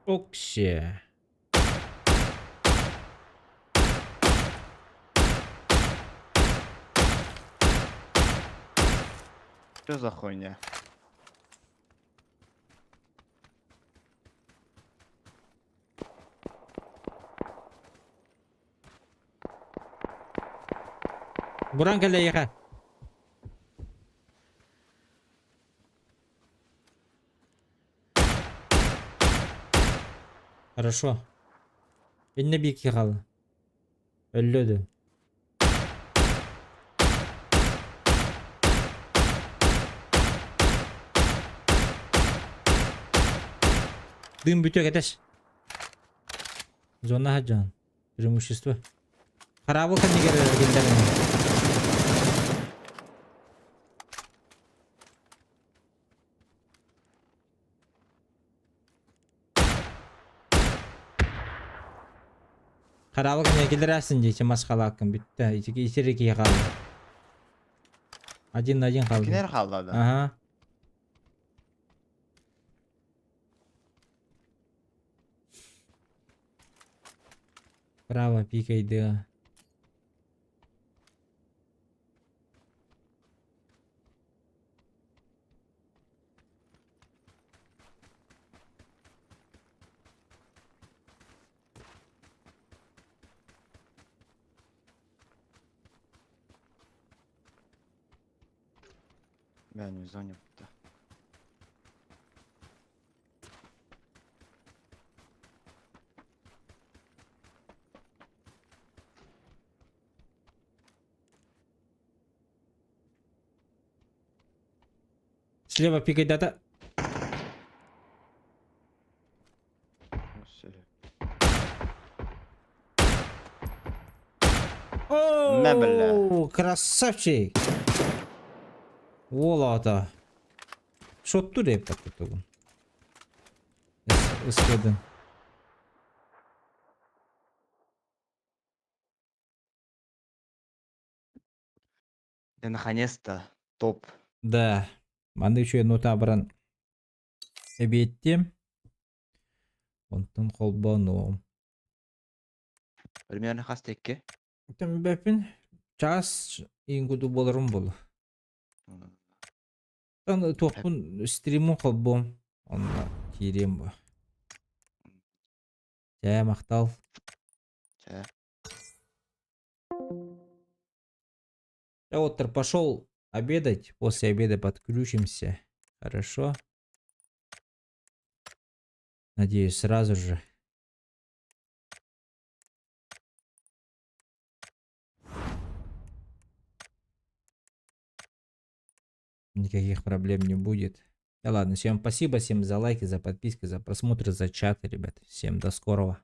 Оксе. Что за хуйня? Буран кэллэ. Хорошо. Иннэ бики хал. Өллөдү. Дым бүтө кетеш. Зона хаджан. Преимущество. Харабыл кэннигэр киллэрин. Харабыл кэннигэр киллэрээсин дии масхалааккын бүттэ. Итери киһи хаалла. Один на один хаалла. Кинер хаалла да? Ага. Право пикайды. Бля, не в зоне будто. Слева пикайдата. О, красавчик! Уол аата. Шоттур эппат кутугун. Ысқыдын. Да наконец-то топ. Да. Маннык үчүгэй нота баран эбиэттиэм. Онтон холбонуом. Примерно хас текке? Тэмбэппин чаас иин курдук буоларым буолуо. Тан туохпун стриммун холбуом. Онно киириэм бу. Чээ махтал. Чээ. Я вот пошел обедать. После обеда подключимся. Хорошо. Надеюсь, сразу же. Никаких проблем не будет. Да ладно, всем спасибо, всем за лайки, за подписки, за просмотры, за чаты, ребят. Всем до скорого.